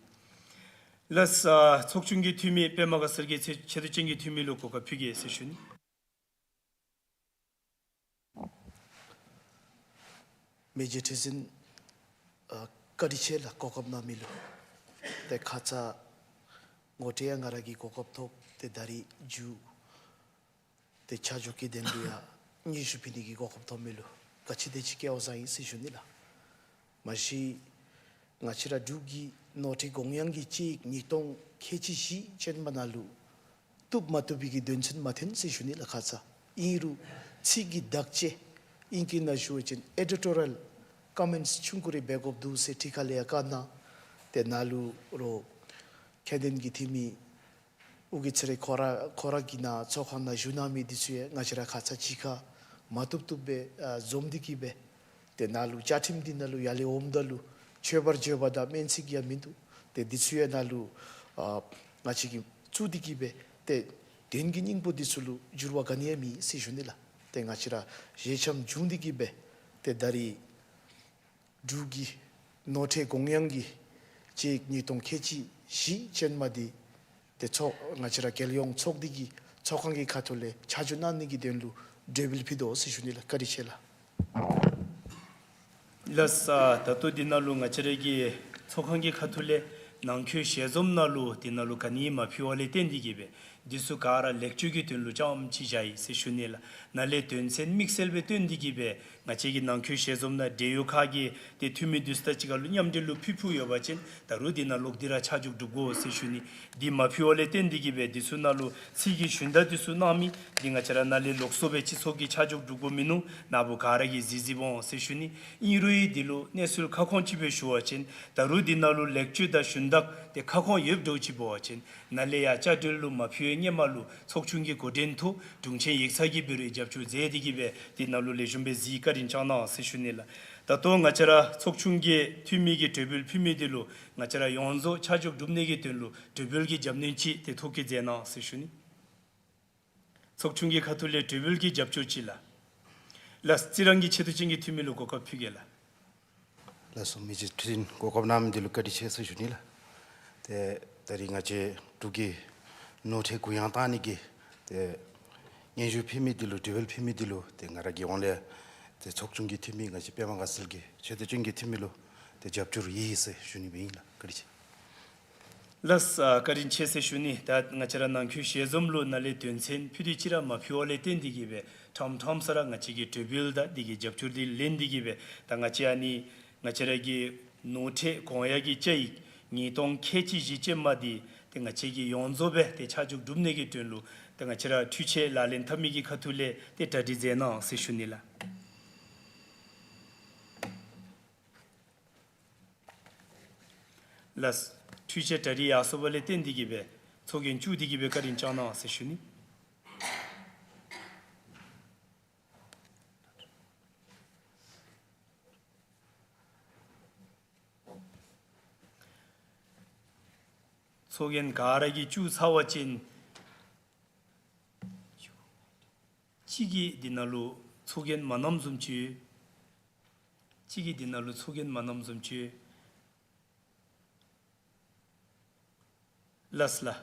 ལགས་སོ། ཚོགས་ཆུང་གི་འཐུས་མི་པདྨ་དགའ་ཚལ་གྱི་ཆེ་ཆེ་མཐོང་ཅན་གྱི་འཐུས་མི་ལུ་གོ་སྐབས་ཕུལ་གེ་ཟེར་ཞུ་ནི། མི་རྗེ་ཁྲི་འཛིན་ཨ་བཀའ་དྲིན་ཆེ་ལགས། གོ་སྐབས་གནང་མི་ལུ། ཏེ་ཁ་ཙ་ངོ་སྤྲོད་ཡང་ང་ར་གིས་གོ་སྐབས་ཐོབ་སྟེ་ད་རིས་མཇུག་ཏེ་ཆ་འཇོག་གི་དོན་ལུ་ཡང་སྙན་ཞུ་ཕུལ་ནི་གི་གོ་སྐབས་ཐོབ་མི་ལུ་ག་ཅི་དེ་ཅིག་སྐལ་བ་བཟང་ཡི་ཟེར་ཞུ་ནི་ལགས། མ་གཞི་ང་བཅས་ར་འབྲུག་གི་ནོར་ཁྲལ་གོང་ཡང་གི་བཅའ་ཡིག་ཉིས་སྟོང་ཁལ་གཅིག་བཞི་ཅན་མ་ནང་ལུ་བཏུབ་མ་བཏུབ་པའི་གི་དོན་ཚན་མ་ཐོན་ཟེར་ཞུ་ནི་ལགས། ཁ་ཙ་ཨིན་རུང་ཚིག་གི་དག་ཆ་ཨིང་སྐད་ནང་ཞུ་བ་ཅིན་ཨེ་ཌི་ཊོ་རི་ཡལ་ཀོ་མེནཊསི་ཆུང་ཀུ་རེ་འབད་དགོཔ་འདུག་ཟེར་ཁྲི་ཁ་ལས་ཡང་བཀའ་གནང་། ཏེ་ནཱ་ལུ་རོགས་ཁྱད་ལྡན་གྱི་འཐུས་མི་ཨོ་རྒྱན་ཚེ་རིང་ཁོ་ར་ཁོ་ར་གིས་ནཱ་ཚོགས་ཁང་ནང་བཞུགས་གནང་མི་འདི་ཚུ་ཡང་ང་བཅས་ར་ཁ་ཙ་གཅིག་ཁར་ མ་བཏུབ་བཏུབ་སྦེ་ཨ་འཛོམས་ཏེ་གི་སྦེ་ཏེ་ནཱ་ལུ་བཅའ་ཁྲིམས་འདི་ནང་ལུ་ཡར་ལས་འོངམ་ད་ལུ་མཆོད་པར་བརྗོད་པ་དང་སྨོན་ཚིག་ཡང་མིན་འདུག། ཏེ་འདི་ཚུ་ཡང་ནཱ་ལུ་ཨ་ང་བཅས་ཀྱིས་བཙུགས་ཏེ་གི་སྦེ་ཏེ་དོན་གྱི་སྙིང་པོ་འདི་ཚུ་ལུ་འགྱུར་བ་ག་ནི་ཡང་མེད་ཟེར་ཞུ་ནི་ལགས། ཏེ་ང་བཅས་ར་ཞལ་འཆམ་བྱུང་སྟེ་གི་སྦེ་ཏེ་ད་རིས་འབྲུག་གི་ནོར་ཁྲལ་དགོངས་ཡངས་ཀྱི་ཅིག་ཉིས་སྟོང་ཁལ་གཅིག་བཞི་ཅན་མ་འདི་ཏེ་ཚོགས་ང་བཅས་ར་རྒྱལ་ཡོངས་ཚོགས་སྡེ་གི་ཚོགས་ཁང་གི་ཁ་ཐུག་ལས་ཆ་འཇོག་གནང་ནི་གི་དོན་ལུ་གྲོས་འབུལ་ཕུལ་དོ་ཟེར་ཞུ་ནི་ལགས། བཀའ་དྲིན་ཆེ་ལགས། ལགས་སོ། ད་ལྟོ་འདི་ནང་ལུ་ང་བཅས་ར་གི་ཚོགས་ཁང་གི་ཁ་ཐུག་ལས་ནང་འཁོད་ཞལ་འཛོམས་ནང་ལུ་འདི་ནང་ལུ་ག་ནི་མ་ཕུལ་བ་ལས་བརྟེན་ཏེ་གི་སྦེ་འདི་ཚུ་ག་ར་ལེགས་བཅོས་ཀྱི་དོན་ལུ་རྐྱངམ་ཅིག་བཞག་ཡི་ཟེར་ཞུ་ནི་ལགས། ནཱ་ལས་དོན་ཚན་དམིགས་བསལ་སྦེ་བཏོན་ཏེ་གི་སྦེ་ང་བཅས་ཀྱི་ནང་འཁོད་ཞལ་འཛོམས་ནང་འབྲེལ་ཡོད་ཁག་གི་ཏེ་འཐུས་མི་འདི་ཚུ་དང་གཅིག་ཁར་ལུ་མཉམ་འབྲེལ་ལུ་ཕུལ་ཕུལཝ་ཡོད་པ་ཅིན་ད་རུང་འདི་ནང་ལོག་སྟེ་ར་ཆ་འཇོག་གྲུབ་དགོ་ཟེར་ཞུ་ནི། འདི་མ་ཕུལ་བ་ལས་བརྟེན་ཏེ་གི་སྦེ་འདི་ཚུ་ནང་ལུ་ཚིག་གི་ཞུན་དག་འདི་ཚུ་གནང་མི་འདི་ང་བཅས་ར་ནཱ་ལས་ལོགས་སུ་སྦེ་སྤྱི་ཚོགས་ཀྱིས་ཆ་འཇོག་གྲུབ་དགོ་མིན་ནུག། ནཱ་བུ་ག་ར་གིས་གཟིགས་གཟིགསཔ་འོང་ཟེར་ཞུ་ནི། ཨིན་རུང་ཡང་འདི་ལུ་གནས་ཚུལ་ཁ་སྐོང་ཅིག་སྦེ་ཞུ་བ་ཅིན་ད་རུང་འདི་ནང་ལུ་ལེགས་བཅོས་དང་ཞུན་དག་ཏེ་ཁ་སྐོང་ཡོདཔ་འདྲཝ་ཅིག་འབད་བ་ཅིན་ནཱ་ལས་ཡར་བཅའ་ཁྲིམས་ལུ་མ་ཕུལ་བའི་སྔོན་མ་ལུ་ཚོགས་ཆུང་གི་འགོ་འདྲེན་དུ་དྲུང་ཆེན་ཡིག་ཚང་གིས་འབད་རུང་རྒྱབ་སྐྱོར་མཛད་དེ་གི་སྦེ་འདི་ནང་ལུ་ལེགས་ཤོམ་སྦེ་གཟིགས་བཀའ་དྲིན་བསྐྱང་གནང་ཟེར་ཞུ་ནི་ལགས། ད་ལྟོ་ང་བཅས་ར་ཚོགས་ཆུང་གི་འཐུས་མི་གིས་གྲོས་འབུལ་ཕུལ་མི་འདི་ལུ་ང་བཅས་ར་ཡོངས་རྫོགས་ཆ་འཇོག་གྲུབ་ནི་གི་དོན་ལུ་གྲོས་འབུལ་གྱི་རྒྱབ་སྣོན་ཅིག་ཏེ་ཐོ་བཀོད་མཛད་གནང་ཟེར་ཞུ་ནི། ཚོགས་ཆུང་གི་ཁ་ཐུག་ལས་གྲོས་འབུལ་གྱི་རྒྱབ་སྐྱོར་ཅིག་ལགས། ལགས་སོ། རྩི་རང་གི་ཆེ་བསྟོད་ཅན་གྱི་འཐུས་མི་ལུ་གོ་སྐབས་ཕུལ་གེ་ལགས། ལགས་སོ། མི་རྗེ་ཁྲི་འཛིན་གོ་སྐབས་གནང་མི་འདི་ལུ་བཀའ་དྲིན་ཆེ་ཟེར་ཞུ་ནི་ལགས། ཏེ་ད་རིས་ང་བཅས་འབྲུག་གི་ནོར་ཁྲལ་གུ་ཡངས་བཏང་ནི་གི་ཏེ་སྙན་ཞུ་ཕུལ་མི་འདི་ལུ་གྲོས་འབུལ་ཕུལ་མི་འདི་ལུ་ཏེ་ང་ར་གི་ཧོངས་ལས་ཏེ་ཚོགས་ཆུང་གི་འཐུས་མི་ང་བཅས་པདྨ་དགའ་ཚལ་གྱི་ཆེ་བསྟོད་ཅན་གྱི་འཐུས་མི་ལུ་ཏེ་རྒྱབ་སྐྱོར་ཡོད་ཟེར་ཞུ་ནི་སྦེ་ཨིན་ལགས། བཀའ་དྲིན་ཆེ། ལགས་སོ། བཀའ་དྲིན་ཆེ་ཟེར་ཞུ་ནི། ད་ང་བཅས་ར་ནང་འཁོད་ཞལ་འཛོམས་ལུ་ནཱ་ལས་དོན་ཚན་ཕུལ་ཏེ་ཅིག་ར་མ་ཕུལ་བ་ལས་བརྟེན་ཏེ་གི་སྦེ་ཕྲང་ཕྲང་ས་ར་ང་བཅས་ཀྱི་གྲོས་འབུལ་དང་འདི་གི་རྒྱབ་སྐྱོར་འདི་ལེན་ཏེ་གི་སྦེ་ད་ང་བཅས་ཨ་ནི་ང་བཅས་ར་གི་ནོར་ཁྲལ་གོང་ཡ་གི་བཅའ་ཡིག་ཉིས་སྟོང་ཁལ་གཅིག་བཞི་ཅན་མ་འདི་ཏེ་ང་བཅས་ཀྱིས་ཡོངས་རྫོགས་སྦེ་ཏེ་ཆ་འཇོག་གྲུབ་ནི་གི་དོན་ལུ་ད་ང་བཅས་ར་འཕྲུལ་ཆས་ལག་ལེན་འཐབ་མི་གི་ཁ་ཐུག་ལས་ཏེ་གྲ་སྒྲིག་མཛད་གནང་ཟེར་ཞུ་ནི་ལགས། ལགས། འཕྲུལ་ཆས་གྲ་སྒྲིག་ཡར་སོང་བ་ལས་བརྟེན་ཏེ་གི་སྦེ་ཚོགས་རྒྱན་བཙུགས་ཏེ་གི་སྦེ་བཀའ་དྲིན་བསྐྱང་གནང་ཟེར་ཞུ་ནི། ཚོགས་རྒྱན་ག་ར་གིས་བཙུགས་ཚར་བ་ཅིན་གཅིག་གིས་འདི་ནང་ལུ་ཚོགས་རྒྱན་མ་བསྣམས་བཟུམ་ཅིག་ཡོད། གཅིག་གིས་འདི་ནང་ལུ་ཚོགས་རྒྱན་མ་བསྣམས་བཟུམ་ཅིག་ཡོད། ལགས་ལགས།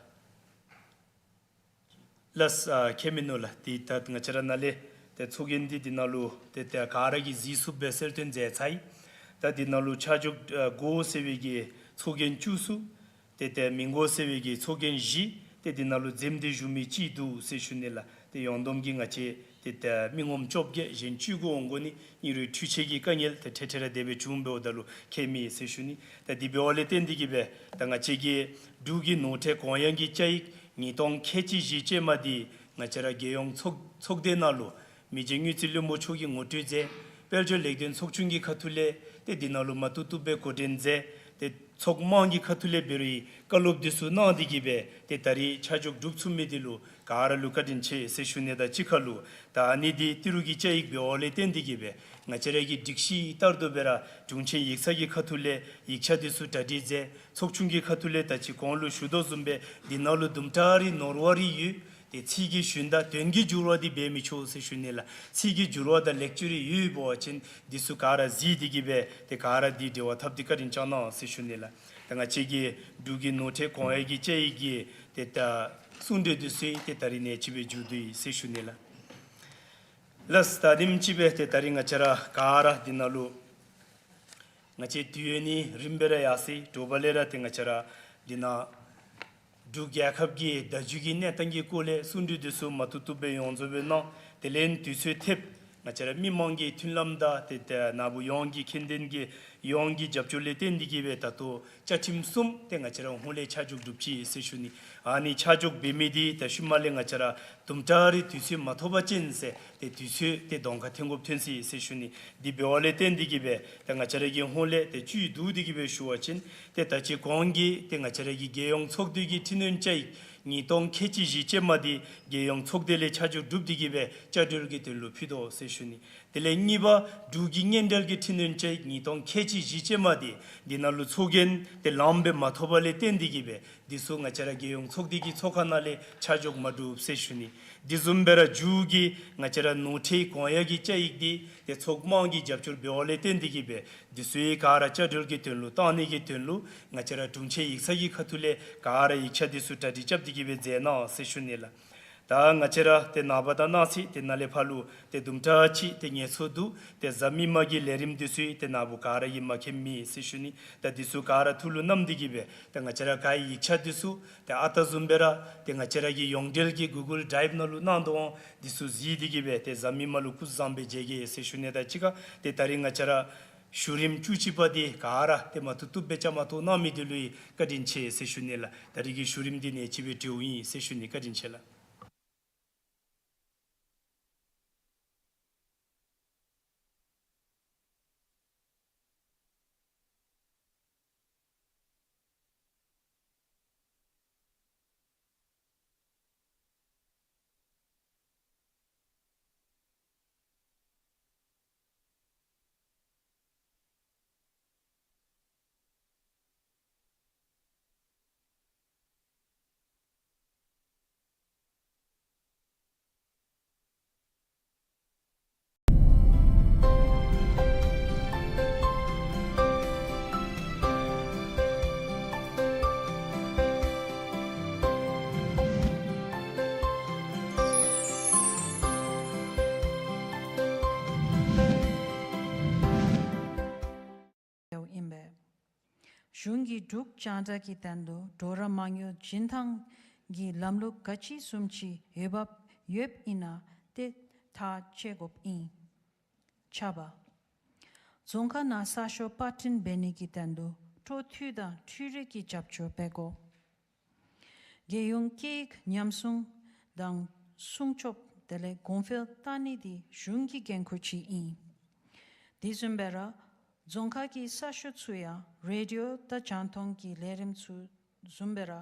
ལགས་ཨ་ཁྱད་མིན་ནུག་ལགས། འདི་ད་ང་བཅས་ར་ནཱ་ལས་ཏེ་ཚོགས་རྒྱན་འདི་འདི་ནང་ལུ་ཏེ་ཏེ་ག་ར་གིས་གཟིགས་ཚུགསཔ་སྦེ་གསལ་སྟོན་མཛད་ཚར་ཡི། ད་འདི་ནང་ལུ་ཆ་འཇོག་ཨ་དགོ་ཟེར་བའི་གི་ཚོགས་རྒྱན་བཅུ་གསུམ། ཏེ་ཏེ་མི་དགོ་ཟེར་བའི་གི་ཚོགས་རྒྱན་བཞི། ཏེ་འདི་ནང་ལུ་འཛེམ་སྟེ་བཞུགས་མི་གཅིག་འདུག་ཟེར་ཞུ་ནི་ལགས། ཏེ་ཡོངས་བསྡོམས་ཀྱིས་ང་བཅས་ཏེ་ཏེ་མི་ངོམ་བཅོ་བརྒྱད་གཞན་བཅུ་དགུ་འོང་དགོ་ནི། ཨིན་རུང་འཕྲུལ་ཆས་ཀྱི་དཀའ་ངལ་ཏེ་འཕྲལ་འཕྲལ་ར་དེ་སྦེ་བྱུངམ་འབདཝ་ད་ལུ་ཁྱད་མེད་ཟེར་ཞུ་ནི། ད་འདི་འབདཝ་ལས་བརྟེན་ཏེ་གི་སྦེ་ད་ང་བཅས་ཀྱི་འབྲུག་གི་ནོར་ཁྲལ་གོང་ཡང་གི་བཅའ་ཡིག་ཉིས་སྟོང་ཁལ་གཅིག་བཞི་ཅན་མ་འདི་ང་བཅས་ར་རྒྱལ་ཡོངས་ཚོགས་ཚོགས་སྡེ་ནང་ལུ་མི་རྗེ་དངུལ་རྩིས་བློན་པོ་མཆོག་གིས་ངོ་སྤྲོད་མཛད། དཔལ་འབྱོར་ལེགས་ལྡན་ཚོགས་ཆུང་གི་ཁ་ཐུག་ལས་ཏེ་འདི་ནང་ལུ་མ་བཏུབ་བཏུབ་སྦེ་འགོ་འདྲེན་མཛད། ཏེ་ཚོགས་དམངས་ཀྱི་ཁ་ཐུག་ལས་འབད་རུང་བཀའ་སློབ་འདི་ཚུ་གནང་སྟེ་གི་སྦེ་ཏེ་ད་རིས་ཆ་འཇོག་གྲུབ་ཚུགས་མི་འདི་ལུ་ག་ར་ལུ་བཀའ་དྲིན་ཆེ་ཟེར་ཞུ་ནི་དང་གཅིག་ཁར་ལུ་ད་ཨ་ནི་འདི་ཏི་རུ་གི་བཅའ་ཡིག་འབདཝ་ལས་བརྟེན་ཏེ་གི་སྦེ་ང་བཅས་ར་གི་སྒྲིག་གཞི་ལྟར་དུ་སྦེ་ར་དྲུང་ཆེན་ཡིག་ཚང་གི་ཁ་ཐུག་ལས་ཡིག་ཆ་འདི་ཚུ་གྲ་སྒྲིག་མཛད། ཚོགས་ཆུང་གི་ཁ་ཐུག་ལས་ད་ཅི་གོང་ལུ་ཞུ་དོ་བཟུམ་སྦེ་འདི་ནང་ལུ་དུམ་གྲ་རེ་ནོར་བ་རེ་ཡོད། ཏེ་ཚིག་གི་ཞུན་དག་དོན་གྱི་འགྱུར་བ་འདི་འབད་མི་ཆོག་ཟེར་ཞུ་ནི་ལགས། ཚིག་གི་འགྱུར་བ་དང་ལེགས་བཅོས་རེ་ཡོད་འབད་བ་ཅིན་འདི་ཚུ་ག་ར་གཟིགས་ཏེ་གི་སྦེ་ཏེ་ག་ར་འདི་འབྲེལ་བ་འཐབ་སྟེ་བཀའ་དྲིན་བསྐྱང་གནང་ཟེར་ཞུ་ནི་ལགས། ད་ང་བཅས་ཀྱི་འབྲུག་གི་ནོར་ཁྲལ་གོང་ཡང་གི་བཅའ་ཡིག་གི་ཏེ་ད་གསུང་གྲོས་འདི་ཚུ་ཏེ་ད་རིས་ནཱ་ཅིག་སྦེ་མཇུག་བསྡུ་ཡི་ཟེར་ཞུ་ནི་ལགས། ལགས་ད་དེམ་ཅིག་སྦེ་ཏེ་ད་རིས་ང་བཅས་ར་ག་ར་འདི་ནང་ལུ་ང་བཅས་དུས་ཡུན་ནི་རིངམོ་སྦེ་ར་ཡར་སོ་ཡི། དྲོ་པ་ལས་ར་ཏེ་ང་བཅས་ར་འདི་ནང་འབྲུག་རྒྱལ་ཁབ་ཀྱི་བརྡ་བརྒྱུད་ཀྱི་གནས་སྟངས་ཀྱི་སྐོར་ལས་གསུང་གྲོས་འདི་ཚུ་མ་བཏུབ་བཏུབ་སྦེ་ཡོངས་རྫོགས་སྦེ་གནང་། དེ་ལས་དུས་ཚོད་ཐེབས་ང་བཅས་ར་མི་མང་གི་མཐུན་ལམ་དང་ཏེ་ཏེ་ནཱ་བུ་ཡོངས་ཀྱི་མཁྱེན་ལྡན་གྱི་ཡོངས་ཀྱི་རྒྱབ་སྐྱོར་ལས་བརྟེན་ཏེ་གི་སྦེ་ད་ལྟོ་བཅའ་ཁྲིམས་གསུམ་ཏེ་ང་བཅས་ར་ཧོངས་ལས་ཆ་འཇོག་གྲུབ་ཅི་ཟེར་ཞུ་ནི། ཨ་ནི་ཆ་འཇོག་འབད་མི་འདི་ད་ཤུལ་མ་ལས་ང་བཅས་ར་དུམ་གྲ་རེ་དུས་ཚོད་མ་ཐོབ་པ་ཅིན་ཟེར་ཏེ་དུས་ཚོད་ཏེ་གདོང་ཁར་འཐོན་དགོཔ་ཐོན་སོ་ཡི་ཟེར་ཞུ་ནི། འདི་འབདཝ་ལས་བརྟེན་ཏེ་གི་སྦེ་ཏེ་ང་བཅས་ར་གི་ཧོངས་ལས་ཏེ་བཅུད་བསྡུ་སྟེ་གི་སྦེ་ཞུ་བ་ཅིན་ཏེ་ད་ཅི་གོང་གི་ཏེ་ང་བཅས་ར་གི་རྒྱལ་ཡོངས་ཚོགས་འདུ་གི་འཕྲི་སྣོན་བཅའ་ཡིག་ ཉིས་སྟོང་ཁལ་གཅིག་བཞི་ཅན་མ་འདི་རྒྱལ་ཡོངས་ཚོགས་སྡེ་ལས་ཆ་འཇོག་གྲུབ་སྟེ་གི་སྦེ་བཅའ་སྒྲིལ་གྱི་དོན་ལུ་ཕུལ་དོ་ཟེར་ཞུ་ནི། དེ་ལས་གཉིས་པ་འབྲུག་གི་དངུལ་འབྲེལ་གྱི་འཕྲི་སྣོན་ཅན་ཉིས་སྟོང་ཁལ་གཅིག་བཞི་ཅན་མ་འདི་འདི་ནང་ལུ་ཚོགས་རྒྱན་དེ་ལངམ་སྦེ་མ་ཐོབ་པ་ལས་བརྟེན་ཏེ་གི་སྦེ་འདི་ཚུ་ང་བཅས་ར་རྒྱལ་ཡོངས་ཚོགས་སྡེ་གི་ཚོགས་ཁང་ནང་ལས་ཆ་འཇོག་མ་གྲུབ་ཟེར་ཞུ་ནི། དེ་བཟུམ་སྦེ་ར་མཇུག་གི་ང་བཅས་ར་ནོར་འཁྲུལ་གོང་ཡ་གི་བཅའ་ཡིག་འདི་དེ་ཚོགས་དམངས་ཀྱིས་རྒྱབ་སྐྱོར་འབད་བ་ལས་བརྟེན་ཏེ་གི་སྦེ་འདི་ཚུ་ཡང་ག་ར་བཅའ་སྒྲིལ་གྱི་དོན་ལུ་བཏང་ནི་གི་དོན་ལུ་ང་བཅས་ར་དྲུང་ཆེན་ཡིག་ཚང་གི་ཁ་ཐུག་ལས་ག་ར་ཡིག་ཆ་འདི་ཚུ་གྲ་སྒྲིག་རྐྱབ་སྟེ་གི་སྦེ་མཛད་གནང་ཟེར་ཞུ་ནི་ལགས། ད་ང་བཅས་ར་ཏེ་ནངས་པ་དང་གནངས་ཚེ་ཏེ་ནཱ་ལས་ཕར་ལུ་ཏེ་དུམ་གྲ་ཅིག་ཏེ་ངལ་འཚོ་འདུག། ཏེ་གཟའ་མིག་དམར་གྱི་ལས་རིམ་འདི་ཚུ་ཏེ་ནཱ་བུ་ག་ར་གིས་མ་མཁྱེནམ་མེད་ཟེར་ཞུ་ནི། ད་འདི་ཚུ་ག་ར་ཐུགས་ལུ་བསྣམས་ཏེ་གི་སྦེ་ཏེ་ང་བཅས་ར་ག་ཡི་ཡིག་ཆ་འདི་ཚུ་ཏེ་ཨ་རྟག་བཟུམ་སྦེ་ར་ཏེ་ང་བཅས་ར་གི་ཡོངས་འབྲེལ་གྱི་གུ་གཱལ་ཌ་རའིབ་ནང་ལུ་གནང་དོ་འོང་། འདི་ཚུ་གཟིགས་ཏེ་གི་སྦེ་ཏེ་གཟའ་མིག་དམར་ལུ་སྐུ་གཟུགས་བཟང་པོ་སྦེ་མཇལ་གེ་ཟེར་ཞུ་ནི། ད་ཅི་ཁ་ཏེ་ད་རིས་ང་བཅས་ར་བཞུགས་རིམ་བཅུ་གཅིག་པ་འདི་ག་ར་ཏེ་མ་བཏུབ་བཏུབ་སྦེ་བཅའ་མར་གཏོགས་གནང་མི་འདི་ལུ་ཡང་བཀའ་དྲིན་ཆེ་ཟེར་ཞུ་ནི་ལགས། ད་རིས་ཀྱི་བཞུགས་རིམ་འདི་ནཱ་ཅིག་སྦེ་གྲོལཝ་ཨིན་ཟེར་ཞུ་ནི། བཀའ་དྲིན་ཆེ་ལགས། ཡོདཔ་ཨིན་པས། གཞུང་གིས་འབྲུག་རྒྱང་བསྒྲགས་ཀྱི་དོན་ལུ་གྲོགས་རམ་མ་དངུལ་བྱིན་ཐངས་ཀྱི་ལམ་ལུགས་ག་ཅི་བཟུམ་ཅིག་འོས་འབབ་ཡོདཔ་ཨིན་ན་ཏེ་ཐག་བཅད་དགོཔ་ཨིན། ཆ་བ། རྫོང་ཁག་ནང་ས་ཤོག་པར་སྐྲུན་འབད་ནི་གི་དོན་ལུ་འཕྲོ་མཐུད་དང་འཕྲུལ་རིག་གི་རྒྱབ་སྐྱོར་འབད་དགོ། རྒྱལ་ཡོངས་སྐད་ཡིག་ཉམས་སྲུང་དང་སྲུང་སྐྱོབ་དེ་ལས་གོང་འཕེལ་བཏང་ནི་འདི་གཞུང་གི་འགན་ཁུར་ཅིག་ཨིན། དེ་བཟུམ་སྦེ་ར་རྫོང་ཁག་གི་ས་ཤོག་ཚུ་ཡང་རེ་ཌི་ཡོ་དང་རྒྱང་མཐོང་གི་ལས་རིམ་ཚུ་བཟུམ་སྦེ་ར་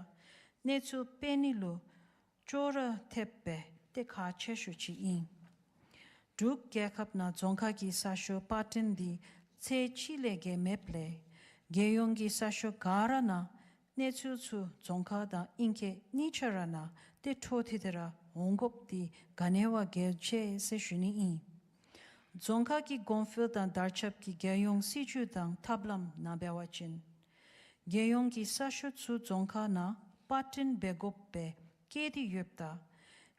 གནས་ཚུལ་སྤེལ་ནི་ལུ་ཅོག་ར་འཐདཔ་སྦེ་ཏེ་ཁག་ཆེ་ཤོས་ཅིག་ཨིན། འབྲུག་རྒྱལ་ཁབ་ནང་རྫོང་ཁག་གི་ས་ཤོག་པར་སྐྲུན་འདི་ཚད་གཅིག་ལས་བརྒལ་མེདཔ་ལས་རྒྱལ་ཡོངས་ཀྱི་ས་ཤོག་ག་ར་ནང་གནས་ཚུལ་ཚུ་རྫོང་ཁག་དང་ཨིང་སྐད་གཉིས་ཆ་ར་ནང་ཏེ་འཕྲོ་མཐུད་དེ་ར་འོང་དགོཔ་འདི་ག་ནི་བ་གལ་ཆེ་ཟེར་ཞུ་ནི་ཨིན། རྫོང་ཁག་གི་གོང་འཕེལ་དང་དར་ཁྱབ་ཀྱི་རྒྱལ་ཡོངས་སྲིད་བྱུས་དང་ཐབས་ལམ་ནང་འབད་བ་ཅིན་རྒྱལ་ཡོངས་ཀྱི་ས་ཤོག་ཚུ་རྫོང་ཁག་ནང་པར་སྐྲུན་འབད་དགོཔ་སྦེ་བཀོད་དེ་ཡོདཔ་ད་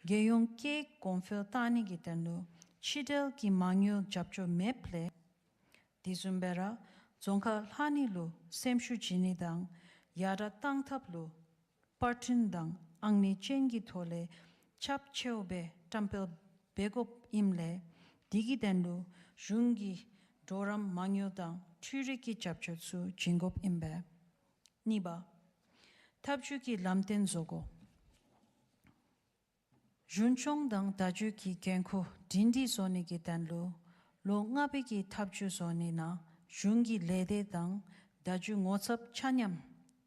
རྒྱལ་ཡོངས་སྐད་གོང་འཕེལ་བཏང་ནི་གི་དོན་ལུ་ཕྱི་འབྲེལ་གྱི་མ་དངུལ་རྒྱབ་སྐྱོར་མེདཔ་ལས་དེ་བཟུམ་སྦེ་ར་རྫོང་ཁག་ལྷག་ནི་ལུ་སེམས་ཤུགས་བྱིན་ནི་དང་ཡར་དྲག་གཏང་ཐབས་ལུ་པར་སྐྲུན་དང་ཨང་གནས་ཅན་གྱི་ཐོག་ལས་ཁྱབ་ཆེཝ་སྦེ་བཀྲམ་སྤེལ་འབད་དགོཔ་ཨིནམ་ལས་དེ་གི་དོན་ལུ་གཞུང་གིས་གྲོགས་རམ་མ་དངུལ་དང་འཕྲུལ་རིག་གི་རྒྱབ་སྐྱོར་ཚུ་བྱིན་དགོཔ་ཨིན་པས། གཉིས་པ། ཐབས་ཇུས་ཀྱི་ལམ་སྟོན་བཟོ་དགོ། གཞུང་སྐྱོང་དང་བརྡ་བརྒྱུད་ཀྱི་འགན་ཁུར་སྒྲིང་སྒྲི་བཟོ་ནི་གི་དོན་ལུ་ལོ་ལྔ་པའི་གི་ཐབས་ཇུས་བཟོ་ནི་ནང་གཞུང་གི་ལས་སྡེ་དང་བརྡ་བརྒྱུད་ངོ་ཚབ་ཆ་མཉམ་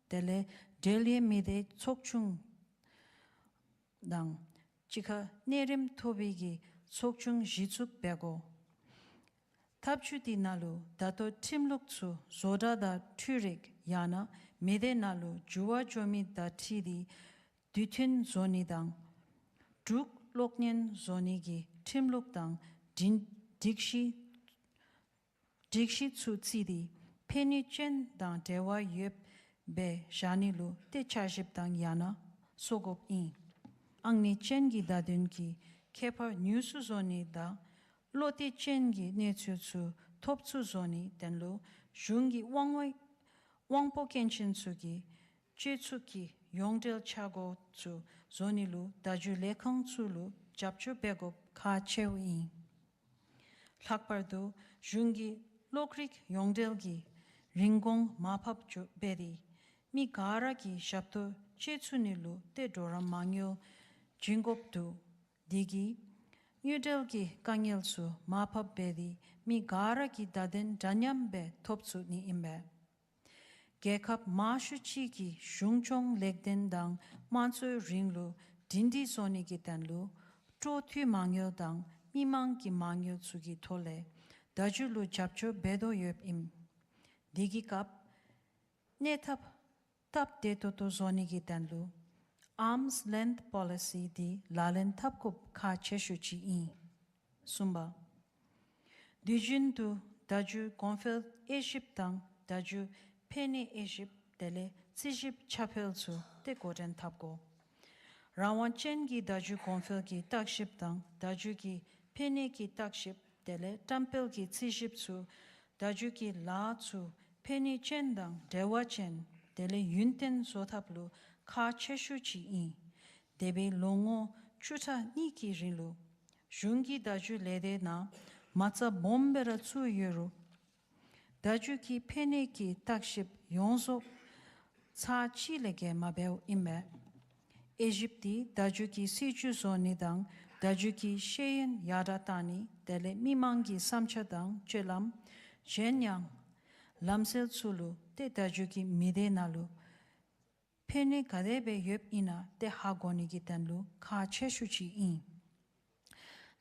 དེ་ལས་འབྲེལ་ཡོད་མི་སྡེ་ཚོགས་ཆུང་དང་གཅིག་ཁར་གནས་རིམ་མཐོ་པོའི་གི་ཚོགས་ཆུང་གཞི་བཙུགས་འབད་དགོ། ཐབས་ཇུས་དེ་ནང་ལུ་ད་ལྟོ་ཁྲིམས་ལུགས་ཚུ་བཟོ་གྲྭ་དང་འཕྲུལ་རིག་ཡང་ན་མི་སྡེ་ནང་ལུ་འགྱུར་བ་འགྱོ་མི་དང་འཁྲིལ་ཏེ་དུས་མཐུན་བཟོ་ནི་དང་འབྲུག་གློག་བརྙན་བཟོ་ནི་གི་ཁྲིམས་ལུགས་དང་སྒྲིག་སྒྲིག་གཞི་སྒྲིག་གཞི་ཚུ་བརྩིས་ཏེ་ཕན་ནུས་ཅན་དང་འབྲེལ་བ་ཡོདཔ་སྦེ་བཞག་ནི་ལུ་ཏེ་བསྐྱར་ཞིབ་དང་ཡང་ན་བཟོ་དགོཔ་ཨིན། ཨང་གནས་ཅན་གྱི་བརྡ་དོན་གྱི་ཁྱད་པར་ཉུང་སུ་བཟོ་ནི་དང་བློ་གཏད་ཅན་གྱི་གནས་ཚུལ་ཚུ་ཐོབ་ཚུགས་བཟོ་ནི་དོན་ལུ་གཞུང་གི་དབང་བའི་དབང་པོ་སྐྱོན་ཅན་ཚུ་གི་སྤྱོད་ཚུགས་ཀྱི་ཡོངས་འབྲེལ་འཆར་སྒོ་ཚུ་བཟོ་ནི་ལུ་བརྡ་བརྒྱུད་ལས་ཁང་ཚུ་ལུ་རྒྱབ་སྐྱོར་འབད་དགོཔ་ཁག་ཆེཝ་ཨིན། ལྷག་པར་དུ་གཞུང་གིས་གློག་རིག་ཡོངས་འབྲེལ་གྱི་རིན་གོང་མར་ཕབ་འགྱོ་འབད་དེ་མི་ག་ར་གིས་ཞབས་ཏོག་སྤྱོད་ཚུགས་ནི་ལུ་ཏེ་གྲོགས་རམ་མ་དངུལ་བྱིན་དགོཔ་འདུག། དེ་གིས་དངུལ་འབྲེལ་གྱི་དཀའ་ངལ་ཚུ་མར་ཕབ་འབད་དེ་མི་ག་ར་གིས་བརྡ་དོན་འདྲ་མཉམ་སྦེ་ཐོབ་ཚུགས་ནི་ཨིན་པས། རྒྱལ་ཁབ་མང་ཤོས་ཅིག་གི་གཞུང་སྐྱོང་ལེགས་ལྡན་དང་དམངས་གཙོའི་རིང་ལུགས་སྒྲིང་སྒྲི་བཟོ་ནི་གི་དོན་ལུ་སྤྲོ་འཐུས་མ་དངུལ་དང་མི་མང་གི་མ་དངུལ་ཚུ་གི་ཐོག་ལས་བརྡ་བརྒྱུད་ལུ་རྒྱབ་སྐྱོར་འབད་དོ་ཡོདཔ་ཨིན། དེ་གི་སྐབས་གནས་ཐབས་སྟབས་བདེ་ཏོག་ཏོ་བཟོ་ནི་གི་དོན་ལུ་Arm's Length Policy འདི་ལག་ལེན་འཐབ་དགོཔ་ཁག་ཆེ་ཤོས་ཅིག་ཨིན། གསུམ་པ། དུས་རྒྱུན་དུ་བརྡ་བརྒྱུད་གོང་འཕེལ་དབྱེ་ཞིབ་དང་བརྡ་བརྒྱུད་ཕན་ནུས་དབྱེ་ཞིབ་དེ་ལས་རྩིས་ཞིབ་ཁྱབ་སྤེལ་ཚུ་ཏེ་འགོ་འདྲེན་འཐབ་དགོ། རང་དབང་ཅན་གྱི་བརྡ་བརྒྱུད་གོང་འཕེལ་གྱི་བརྟག་ཞིབ་དང་བརྡ་བརྒྱུད་ཀྱི་ཕན་ནུས་ཀྱི་བརྟག་ཞིབ་དེ་ལས་བཀྲམ་སྤེལ་གྱི་རྩིས་ཞིབ་ཚུ་བརྡ་བརྒྱུད་ཀྱི་ལཱ་ཚུ་ཕན་ནུས་ཅན་དང་འབྲེལ་བ་ཅན་དེ་ལས་ཡུན་བརྟན་བཟོ་ཐབས་ལུ་ཁག་ཆེ་ཤོས་ཅིག་ཨིན། འདས་པའི་ལོ་ངོ་བཅུ་ཕྲག་གཉིས་ཀྱི་རིང་ལུ་གཞུང་གིས་བརྡ་བརྒྱུད་ལས་སྡེ་ནང་མ་རྩ་སྦོམ་སྦེ་ར་བཙུགས་ཡོད་རུང་བརྡ་བརྒྱུད་ཀྱི་ཕན་ནུས་ཀྱི་བརྟག་ཞིབ་ཡོངས་རྫོགས་ཚར་གཅིག་ལས་བརྒལ་མ་འབདཝ་ཨིན་མས། དབྱེ་ཞིབ་འདི་བརྡ་བརྒྱུད་ཀྱི་སྲིད་བྱུས་བཟོ་ནི་དང་བརྡ་བརྒྱུད་ཀྱི་ཤེས་ཡོན་ཡར་དྲག་བཏང་ནི་དེ་ལས་མི་མང་གི་བསམ་འཆར་དང་སྤྱོད་ལམ་གཞན་ཡང་ལམ་སྲོལ་ཚུ་ལུ་ཏེ་བརྡ་བརྒྱུད་ཀྱི་མི་སྡེ་ནང་ལུ་ཕན་ནུས་ག་དེ་སྦེ་ཡོདཔ་ཨིན་ན་ཏེ་ཧ་གོ་ནི་གི་དོན་ལུ་ཁག་ཆེ་ཤོས་ཅིག་ཨིན།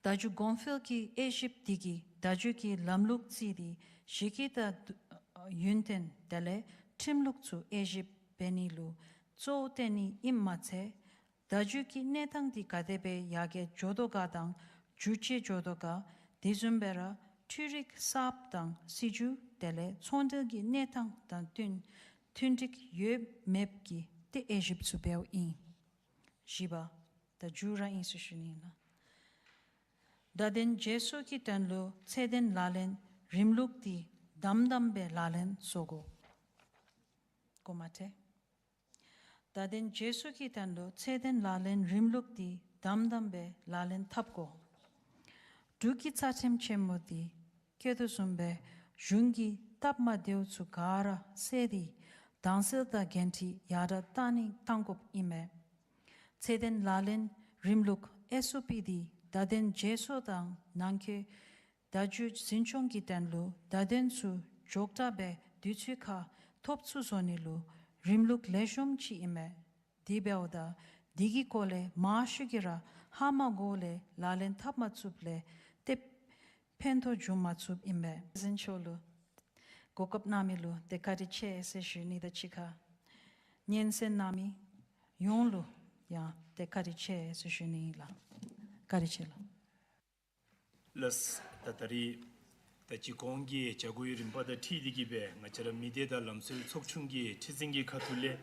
བརྡ་བརྒྱུད་གོང་འཕེལ་གྱི་དབྱེ་ཞིབ་འདི་གིས་བརྡ་བརྒྱུད་ཀྱི་ལམ་ལུགས་རྩིས་ཏེ་གཞི་བཀོད་དང་ཡུན་བརྟན་དེ་ལས་ཁྲིམས་ལུགས་ཚུ་དབྱེ་ཞིབ་འབད་ནི་ལུ་གཙོ་བོ་བཏོན་ནི་ཨིནམ་མ་ཚད་བརྡ་བརྒྱུད་ཀྱི་གནས་སྟངས་འདི་ག་དེ་སྦེ་ཡར་རྒྱས་འགྱོ་དོ་ག་དང་འགྱུར་བཅོས་འགྱོ་དོ་ག་དེ་བཟུམ་སྦེ་ར་འཕྲུལ་རིག་གསརཔ་དང་སྲིད་བྱུས་དེ་ལས་ཚོང་འབྲེལ་གྱི་གནས་སྟངས་དང་བསྟུན་མཐུན་འགྲིག་ཡོད་མེད་ཀྱི་ཏེ་དབྱེ་ཞིབ་ཚུ་འབདཝ་ཨིན། བཞི་པ། ད་མཇུག་ར་ཨིན་ཟེར་ཞུ་ནི་ཨིན་ལགས། བརྡ་དོན་བརྗེ་སོར་གྱི་དོན་ལུ་ཚད་ལྡན་ལག་ལེན་རིམ་ལུགས་འདི་དམ་དམ་སྦེ་ལག་ལེན་བཟོ་དགོ། གོ་མ་ཐལ། བརྡ་དོན་བརྗེ་སོར་གྱི་དོན་ལུ་ཚད་ལྡན་ལག་ལེན་རིམ་ལུགས་འདི་དམ་དམ་སྦེ་ལག་ལེན་འཐབ་དགོ། འབྲུག་གི་རྩ་ཁྲིམས་ཆེན་མོ་འདི་བཀོད་དོ་བཟུམ་སྦེ་གཞུང་གི་སྟབས་མ་བདེཝ་ཚུ་ག་ར་བསལ་ཏེ་དྭངས་གསལ་དང་འགན་འཁྲི་ཡར་དྲག་བཏང་ནི་བཏང་དགོཔ་ཨིན་མས། ཚད་ལྡན་ལག་ལེན་རིམ་ལུགས་ཨེསི་ཨོ་པི་འདི་བརྡ་དོན་བརྗེ་སོར་དང་ནང་འཁོད་བརྡ་བརྒྱུད་འཛིན་སྐྱོང་གི་དོན་ལུ་བརྡ་དོན་ཚུ་མགྱོགས་དྲགས་སྦེ་དུས་ཚོད་ཁར་ཐོབ་ཚུགས་བཟོ་ནི་ལུ་རིམ་ལུགས་ལེགས་ཤོམ་ཅིག་ཨིན་མས། དེ་འབདཝ་ད་དེ་གི་སྐོར་ལས་མང་ཤོས་ཀྱིས་ར་ཧ་མ་གོཝ་ལས་ལག་ལེན་འཐབ་མ་ཚུགསཔ་ལས་ཏེ་ཕན་ཐོགས་འབྱུང་མ་ཚུགསཔ་ཨིན་པས། སེམས་ཅན་ཚུ་ལུ་གོ་སྐབས་གནང་མི་ལུ་ཏེ་བཀའ་དྲིན་ཆེ་ཟེར་ཞུ་ནི་དང་གཅིག་ཁར་སྙན་གསན་གནང་མི་ཡོངས་ལུ་ཡང་ཏེ་བཀའ་དྲིན་ཆེ་ཟེར་ཞུ་ནི་ཨིན་ལགས། བཀའ་དྲིན་ཆེ་ལགས། ལགས། ད་ད་རིས་ད་ཅི་གོང་གི་བྱ་སྒོའི་རིམ་པ་དང་འཁྲིལ་ཏེ་གིས་སྦེ་ང་བཅས་ར་མི་སྡེ་དང་ལམ་སྲོལ་ཚོགས་ཆུང་གི་ཁྲི་འཛིན་གྱི་ཁ་ཐུག་ལས་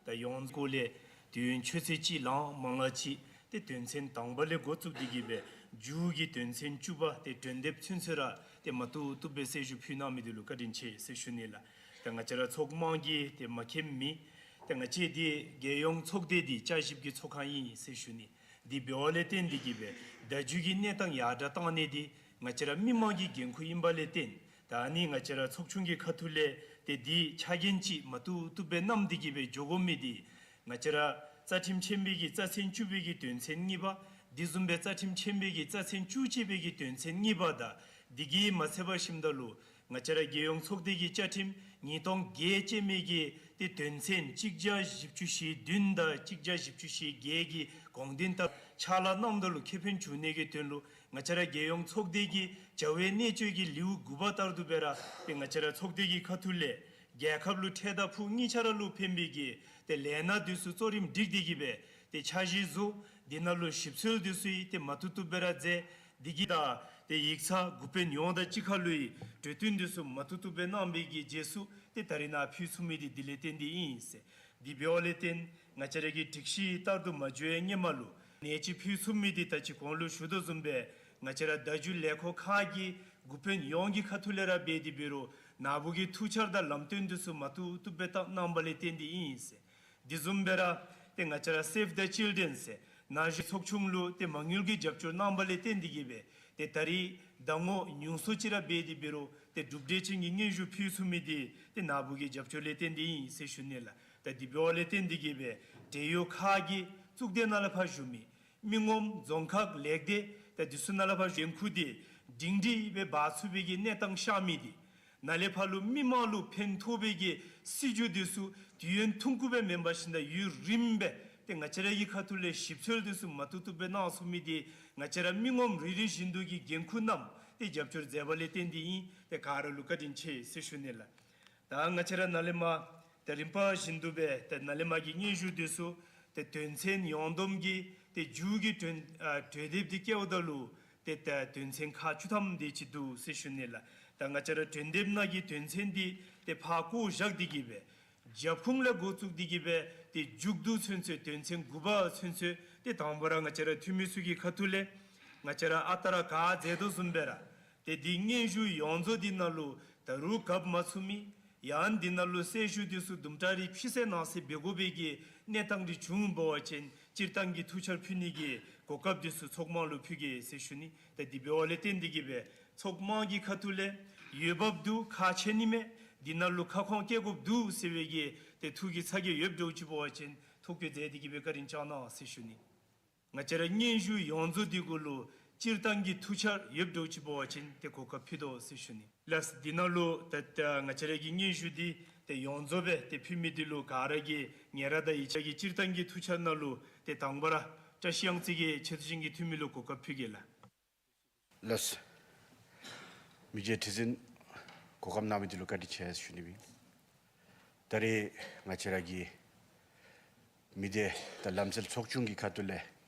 ད་ཡོངས་སྐོར་ལས་དུས་ཡུན་ཆུ་ཚོད་གཅིག་ལང་མ་ལང་ཅིག་ཏེ་དོན་ཚན་དང་པ་ལས་འགོ་བཙུགས་ཏེ་གིས་སྦེ་མཇུག་གི་དོན་ཚན་བཅུ་པ་ཏེ་གྲོས་འདེབས་ཚུན་ཚོད་ར་ཏེ་མ་བཏུབ་བཏུབ་སྦེ་གསལ་ཞུ་ཕུལ་གནང་མི་འདི་ལུ་བཀའ་དྲིན་ཆེ་ཟེར་ཞུ་ནི་ལགས། ད་ང་བཅས་ར་ཚོགས་དམངས་ཀྱིས་ཏེ་མ་མཁྱེན་མི་ཏེ་ང་བཅས་འདི་རྒྱལ་ཡོངས་ཚོགས་སྡེ་འདི་བསྐྱར་ཞིབ་ཀྱི་ཚོགས་ཁང་ཨིན་ཟེར་ཞུ་ནི། དེ་འབདཝ་ལས་བརྟེན་ཏེ་གིས་སྦེ་བརྡ་བརྒྱུད་ཀྱི་གནས་སྟངས་ཡར་དྲག་བཏང་ནི་འདི་ང་བཅས་ར་མི་དམངས་ཀྱི་འགན་ཁུར་ཨིན་པ་ལས་བརྟེན་ད་ཨ་ནི་ང་བཅས་ར་ཚོགས་ཆུང་གི་ཁ་ཐུག་ལས་ཏེ་འདི་ཆ་རྐྱེན་ཅིག་མ་བཏུབ་བཏུབ་སྦེ་གནང་སྟེ་གིས་སྦེ་འགྱོ་དགོ་མི་འདི་ང་བཅས་ར་རྩ་ཁྲིམས་ཆེན་པོའི་གི་རྩ་ཚན་བཅུ་པའི་གི་དོན་ཚན་གཉིས་པ་དེ་བཟུམ་སྦེ་རྩ་ཁྲིམས་ཆེན་པོའི་གི་རྩ་ཚན་བཅུ་གཅིག་པའི་གི་དོན་ཚན་གཉིས་པ་དང་དེ་གིས་མ་ཚད་པར་ཞིནམ་ད་ལུ་ང་བཅས་ར་རྒྱལ་ཡོངས་ཚོགས་སྡེ་གི་བཅའ་ཁྲིམས་ཉིས་སྟོང་བརྒྱད་ཅན་མའི་གི་ཏེ་དོན་ཚན་གཅིག་བརྒྱ་བཞི་བཅུ་ཞེ་བདུན་དང་གཅིག་བརྒྱ་བཞི་བཅུ་ཞེ་བརྒྱད་ཀྱི་དགོངས་དོན་ལྟར་ཕྱག་ལཱ་གནངམ་ད་ལུ་ཁེ་ཕན་འབྱུང་ནི་གི་དོན་ལུ་ང་བཅས་ར་རྒྱལ་ཡོངས་ཚོགས་སྡེ་གི་བྱ་བའི་གནད་སྤྱོད་ཀྱི་ལེའུ་དགུ་པ་ལྟར་དུ་སྦེ་ར་ཏེ་ང་བཅས་ར་ཚོགས་སྡེ་གི་ཁ་ཐུག་ལས་རྒྱལ་ཁབ་ལུ་འཕྲལ་དང་ཕུགས་གཉིས་ཆ་ར་ལུ་ཕན་པའི་གི་ཏེ་ལས་སྣ་འདི་ཚུ་གཙོ་རིམ་སྒྲིག་སྟེ་གིས་སྦེ་ཏེ་འཆར་གཞི་བཟོ། འདི་ནང་ལུ་ཞིབ་འཚོལ་འདི་ཚུ་ཡང་ཏེ་མ་བཏུབ་བཏུབ་སྦེ་ར་མཛད། འདི་གིས་ད་ཏེ་ཡིག་ཚང་འགོ་དཔོན་ཡོངས་དང་གཅིག་ཁར་ལུ་ཡང་གྲོས་བསྟུན་འདི་ཚུ་མ་བཏུབ་བཏུབ་སྦེ་གནང་བའི་གི་རྗེས་སུ་ཏེ་ད་རིས་ནཱ་ཕུལ་ཚུགས་མི་འདི་འདི་ལས་བརྟེན་ཏེ་ཨིན་ཟེར། འདི་འབདཝ་ལས་བརྟེན་ང་བཅས་ར་གི་སྒྲིག་གཞི་ལྟར་དུ་མ་འགྱོ་བའི་སྔོན་མ་ལུ་ནེ་ཅིག་ཕུལ་ཚུགས་མི་འདི་ད་ཅི་གོང་ལུ་ཞུ་དོ་བཟུམ་སྦེ་ང་བཅས་ར་བརྡ་བརྒྱུད་ལས་ཁུངས་ཁག་གི་འགོ་དཔོན་ཡོངས་ཀྱི་ཁ་ཐུག་ལས་ར་འབད་དེ་འབད་རུང་ནཱ་བུ་གི་ཐུགས་འཆར་དང་ལམ་སྟོན་འདི་ཚུ་མ་བཏུབ་བཏུབ་སྦེ་བཏང་གནང་བ་ལས་བརྟེན་ཏེ་ཨིན་ཟེར། དེ་བཟུམ་སྦེ་ར་ཏེ་ང་བཅས་ར་Save the Children ཟེར་ན་གཞོན་ཚོགས་ཆུང་ལུ་ཏེ་མ་དངུལ་གྱི་རྒྱབ་སྐྱོར་གནང་བ་ལས་བརྟེན་ཏེ་གིས་སྦེ་ཏེ་ད་རིས་ཟླ་ངོ་ཉུང་སུ་ཅིག་ར་འབད་དེ་འབད་རུང་ཏེ་གྲུབ་འབྲས་ཅན་གྱི་སྙན་ཞུ་ཕུལ་ཚུགས་མི་འདི་ཏེ་ནཱ་བུ་གི་རྒྱབ་སྐྱོར་ལས་བརྟེན་ཏེ་ཨིན་ཟེར་ཞུ་ནི་ལགས། ད་དེ་འབདཝ་ལས་བརྟེན་ཏེ་གིས་སྦེ་འབྲེལ་ཡོད་ཁག་གི་གཙུག་སྡེ་ནང་ལས་ཕར་བཞུགས་མི་མི་ངོམ་རྫོང་ཁག་ལས་སྡེ་ད་འདི་ཚུ་ནང་ལས་ཕར་འགན་ཁུར་འདི་སྒྲིང་སྒྲི་སྦེ་འབག་ཚུགས་པའི་གི་གནས་སྟངས་ཤར་མི་འདི་ ནཱ་ལས་ཕར་ལུ་མི་དམངས་ལུ་ཕན་ཐོགས་པའི་གི་སྲིད་བྱུས་འདི་ཚུ་དུས་ཡུན་ཐུང་ཀུ་སྦེ་མེན་པར་ཞིནམ་ད་ཡུན་རིངམོ་སྦེ་ཏེ་ང་བཅས་ར་གི་ཁ་ཐུག་ལས་ཞིབ་འཚོལ་འདི་ཚུ་མ་བཏུབ་བཏུབ་སྦེ་གནང་ཚུགས་མི་འདི་ང་བཅས་ར་མི་ངོམ་རེ་རེ་བཞིན་དུ་གི་འགན་ཁུར་བསྣམས་ཏེ་རྒྱབ་སྐྱོར་མཛད་པ་ལས་བརྟེན་ཏེ་ཨིན། ཏེ་ག་ར་ལུ་བཀའ་དྲིན་ཆེ་ཟེར་ཞུ་ནི་ལགས། ད་ང་བཅས་ར་ནཱ་ལས་མར་ཏེ་རིམ་པ་བཞིན་དུ་སྦེ་ཏེ་ནཱ་ལས་མར་གྱི་སྙན་ཞུ་འདི་ཚུ་ཏེ་དོན་ཚན་ཡོངས་བསྡོམས་ཀྱི་ཏེ་མཇུག་གི་གྲོས་ཨ་གྲོས་འདེབས་འདི་བཀལཝ་ད་ལུ་ཏེ་ད་དོན་ཚན་ཁག་བཅུ་ཐམ་དེ་ཅིག་འདུག་ཟེར་ཞུ་ནི་ལགས། ད་ང་བཅས་ར་གྲོས་འདེབས་ནང་གི་དོན་ཚན་འདི་ཏེ་ཕར་བཀོ་བཞག་སྟེ་གི་སྦེ་རྒྱབ་ཁུངས་ལས་འགོ་བཙུགས་ཏེ་གི་སྦེ་ཏེ་མཇུག་བསྡུ་ཚུན་ཚོད་དོན་ཚན་དགུ་པ་ཚུན་ཚོད་ཏེ་དང་པ་ར་ང་བཅས་ར་འཐུས་མི་ཚུ་གི་ཁ་ཐུག་ལས་ང་བཅས་ར་ཨ་རྟག་ར་ག་མཛད་དོ་བཟུམ་སྦེ་ར་ཏེ་འདི་སྙན་ཞུ་ཡོངས་རྫོགས་འདི་ནང་ལུ་ད་རུང་གབ་མ་ཚུགས་མི་ཡང་འདི་ནང་ལུ་གསལ་ཞུ་འདི་ཚུ་དུམ་གྲ་རེ་ཕྱིས་གསལ་ནང་གསལ་འབད་དགོ་པའི་གི་གནས་སྟངས་འདི་བྱུང་འབད་བ་ཅིན་སྤྱིར་བཏང་གི་ཐུགས་འཆར་ཕུལ་ནི་གི་གོ་སྐབས་འདི་ཚུ་ཚོགས་དམངས་ལུ་ཕུལ་གེ་ཟེར་ཞུ་ནི། ཏེ་འདི་འབདཝ་ལས་བརྟེན་ཏེ་གི་སྦེ་ཚོགས་དམངས་ཀྱི་ཁ་ཐུག་ལས་འོས་འབབ་འདུག་ཁག་ཆེ་ནི་མས་འདི་ནང་ལུ་ཁ་སྐོང་བཀལ་དགོཔ་འདུག་ཟེར་བའི་གི་ཏེ་ཐུགས་ཀྱི་ཚ་གྱང་ཡོདཔ་འདྲཝ་ཅིག་འབད་བ་ཅིན་ཐུགས་ཁུར་མཛད་དེ་གི་སྦེ་བཀའ་དྲིན་བསྐྱང་གནང་ཟེར་ཞུ་ནི། ང་བཅས་ར་སྙན་ཞུ་ཡོངས་རྫོགས་འདི་གུ་ལུ་སྤྱིར་བཏང་གི་ཐུགས་འཆར་ཡོདཔ་འདྲཝ་ཅིག་འབད་བ་ཅིན་ཏེ་གོ་སྐབས་ཕུལ་དོ་ཟེར་ཞུ་ནི་ལགས། འདི་ནང་ལུ་ད་ད་ང་བཅས་ར་གི་སྙན་ཞུ་འདི་ཏེ་ཡོངས་རྫོགས་སྦེ་ཏེ་ཕུལ་མི་འདི་ལུ་ག་ར་གིས་ཉེ་རང་དང་ཡིག་ཆ་གི་སྤྱིར་བཏང་གི་ཐུགས་འཆར་ནང་ལུ་ཏེ་དང་པ་ར་བཀྲ་ཤིས་གཡང་རྩེ་གི་ཆེ་བསྟོད་ཅན་གྱི་འཐུས་མི་ལུ་གོ་སྐབས་ཕུལ་གེ་ལགས། ལགས། མི་རྗེ་ཁྲི་འཛིན་གོ་སྐབས་གནང་མི་འདི་ལུ་བཀའ་དྲིན་ཆེ་ཟེར་ཞུ་ནི་ཨིན། ད་རེས་ང་བཅས་ར་གི་མི་སྡེ་དང་ལམ་སྲོལ་ཚོགས་ཆུང་གི་ཁ་ཐུག་ལས་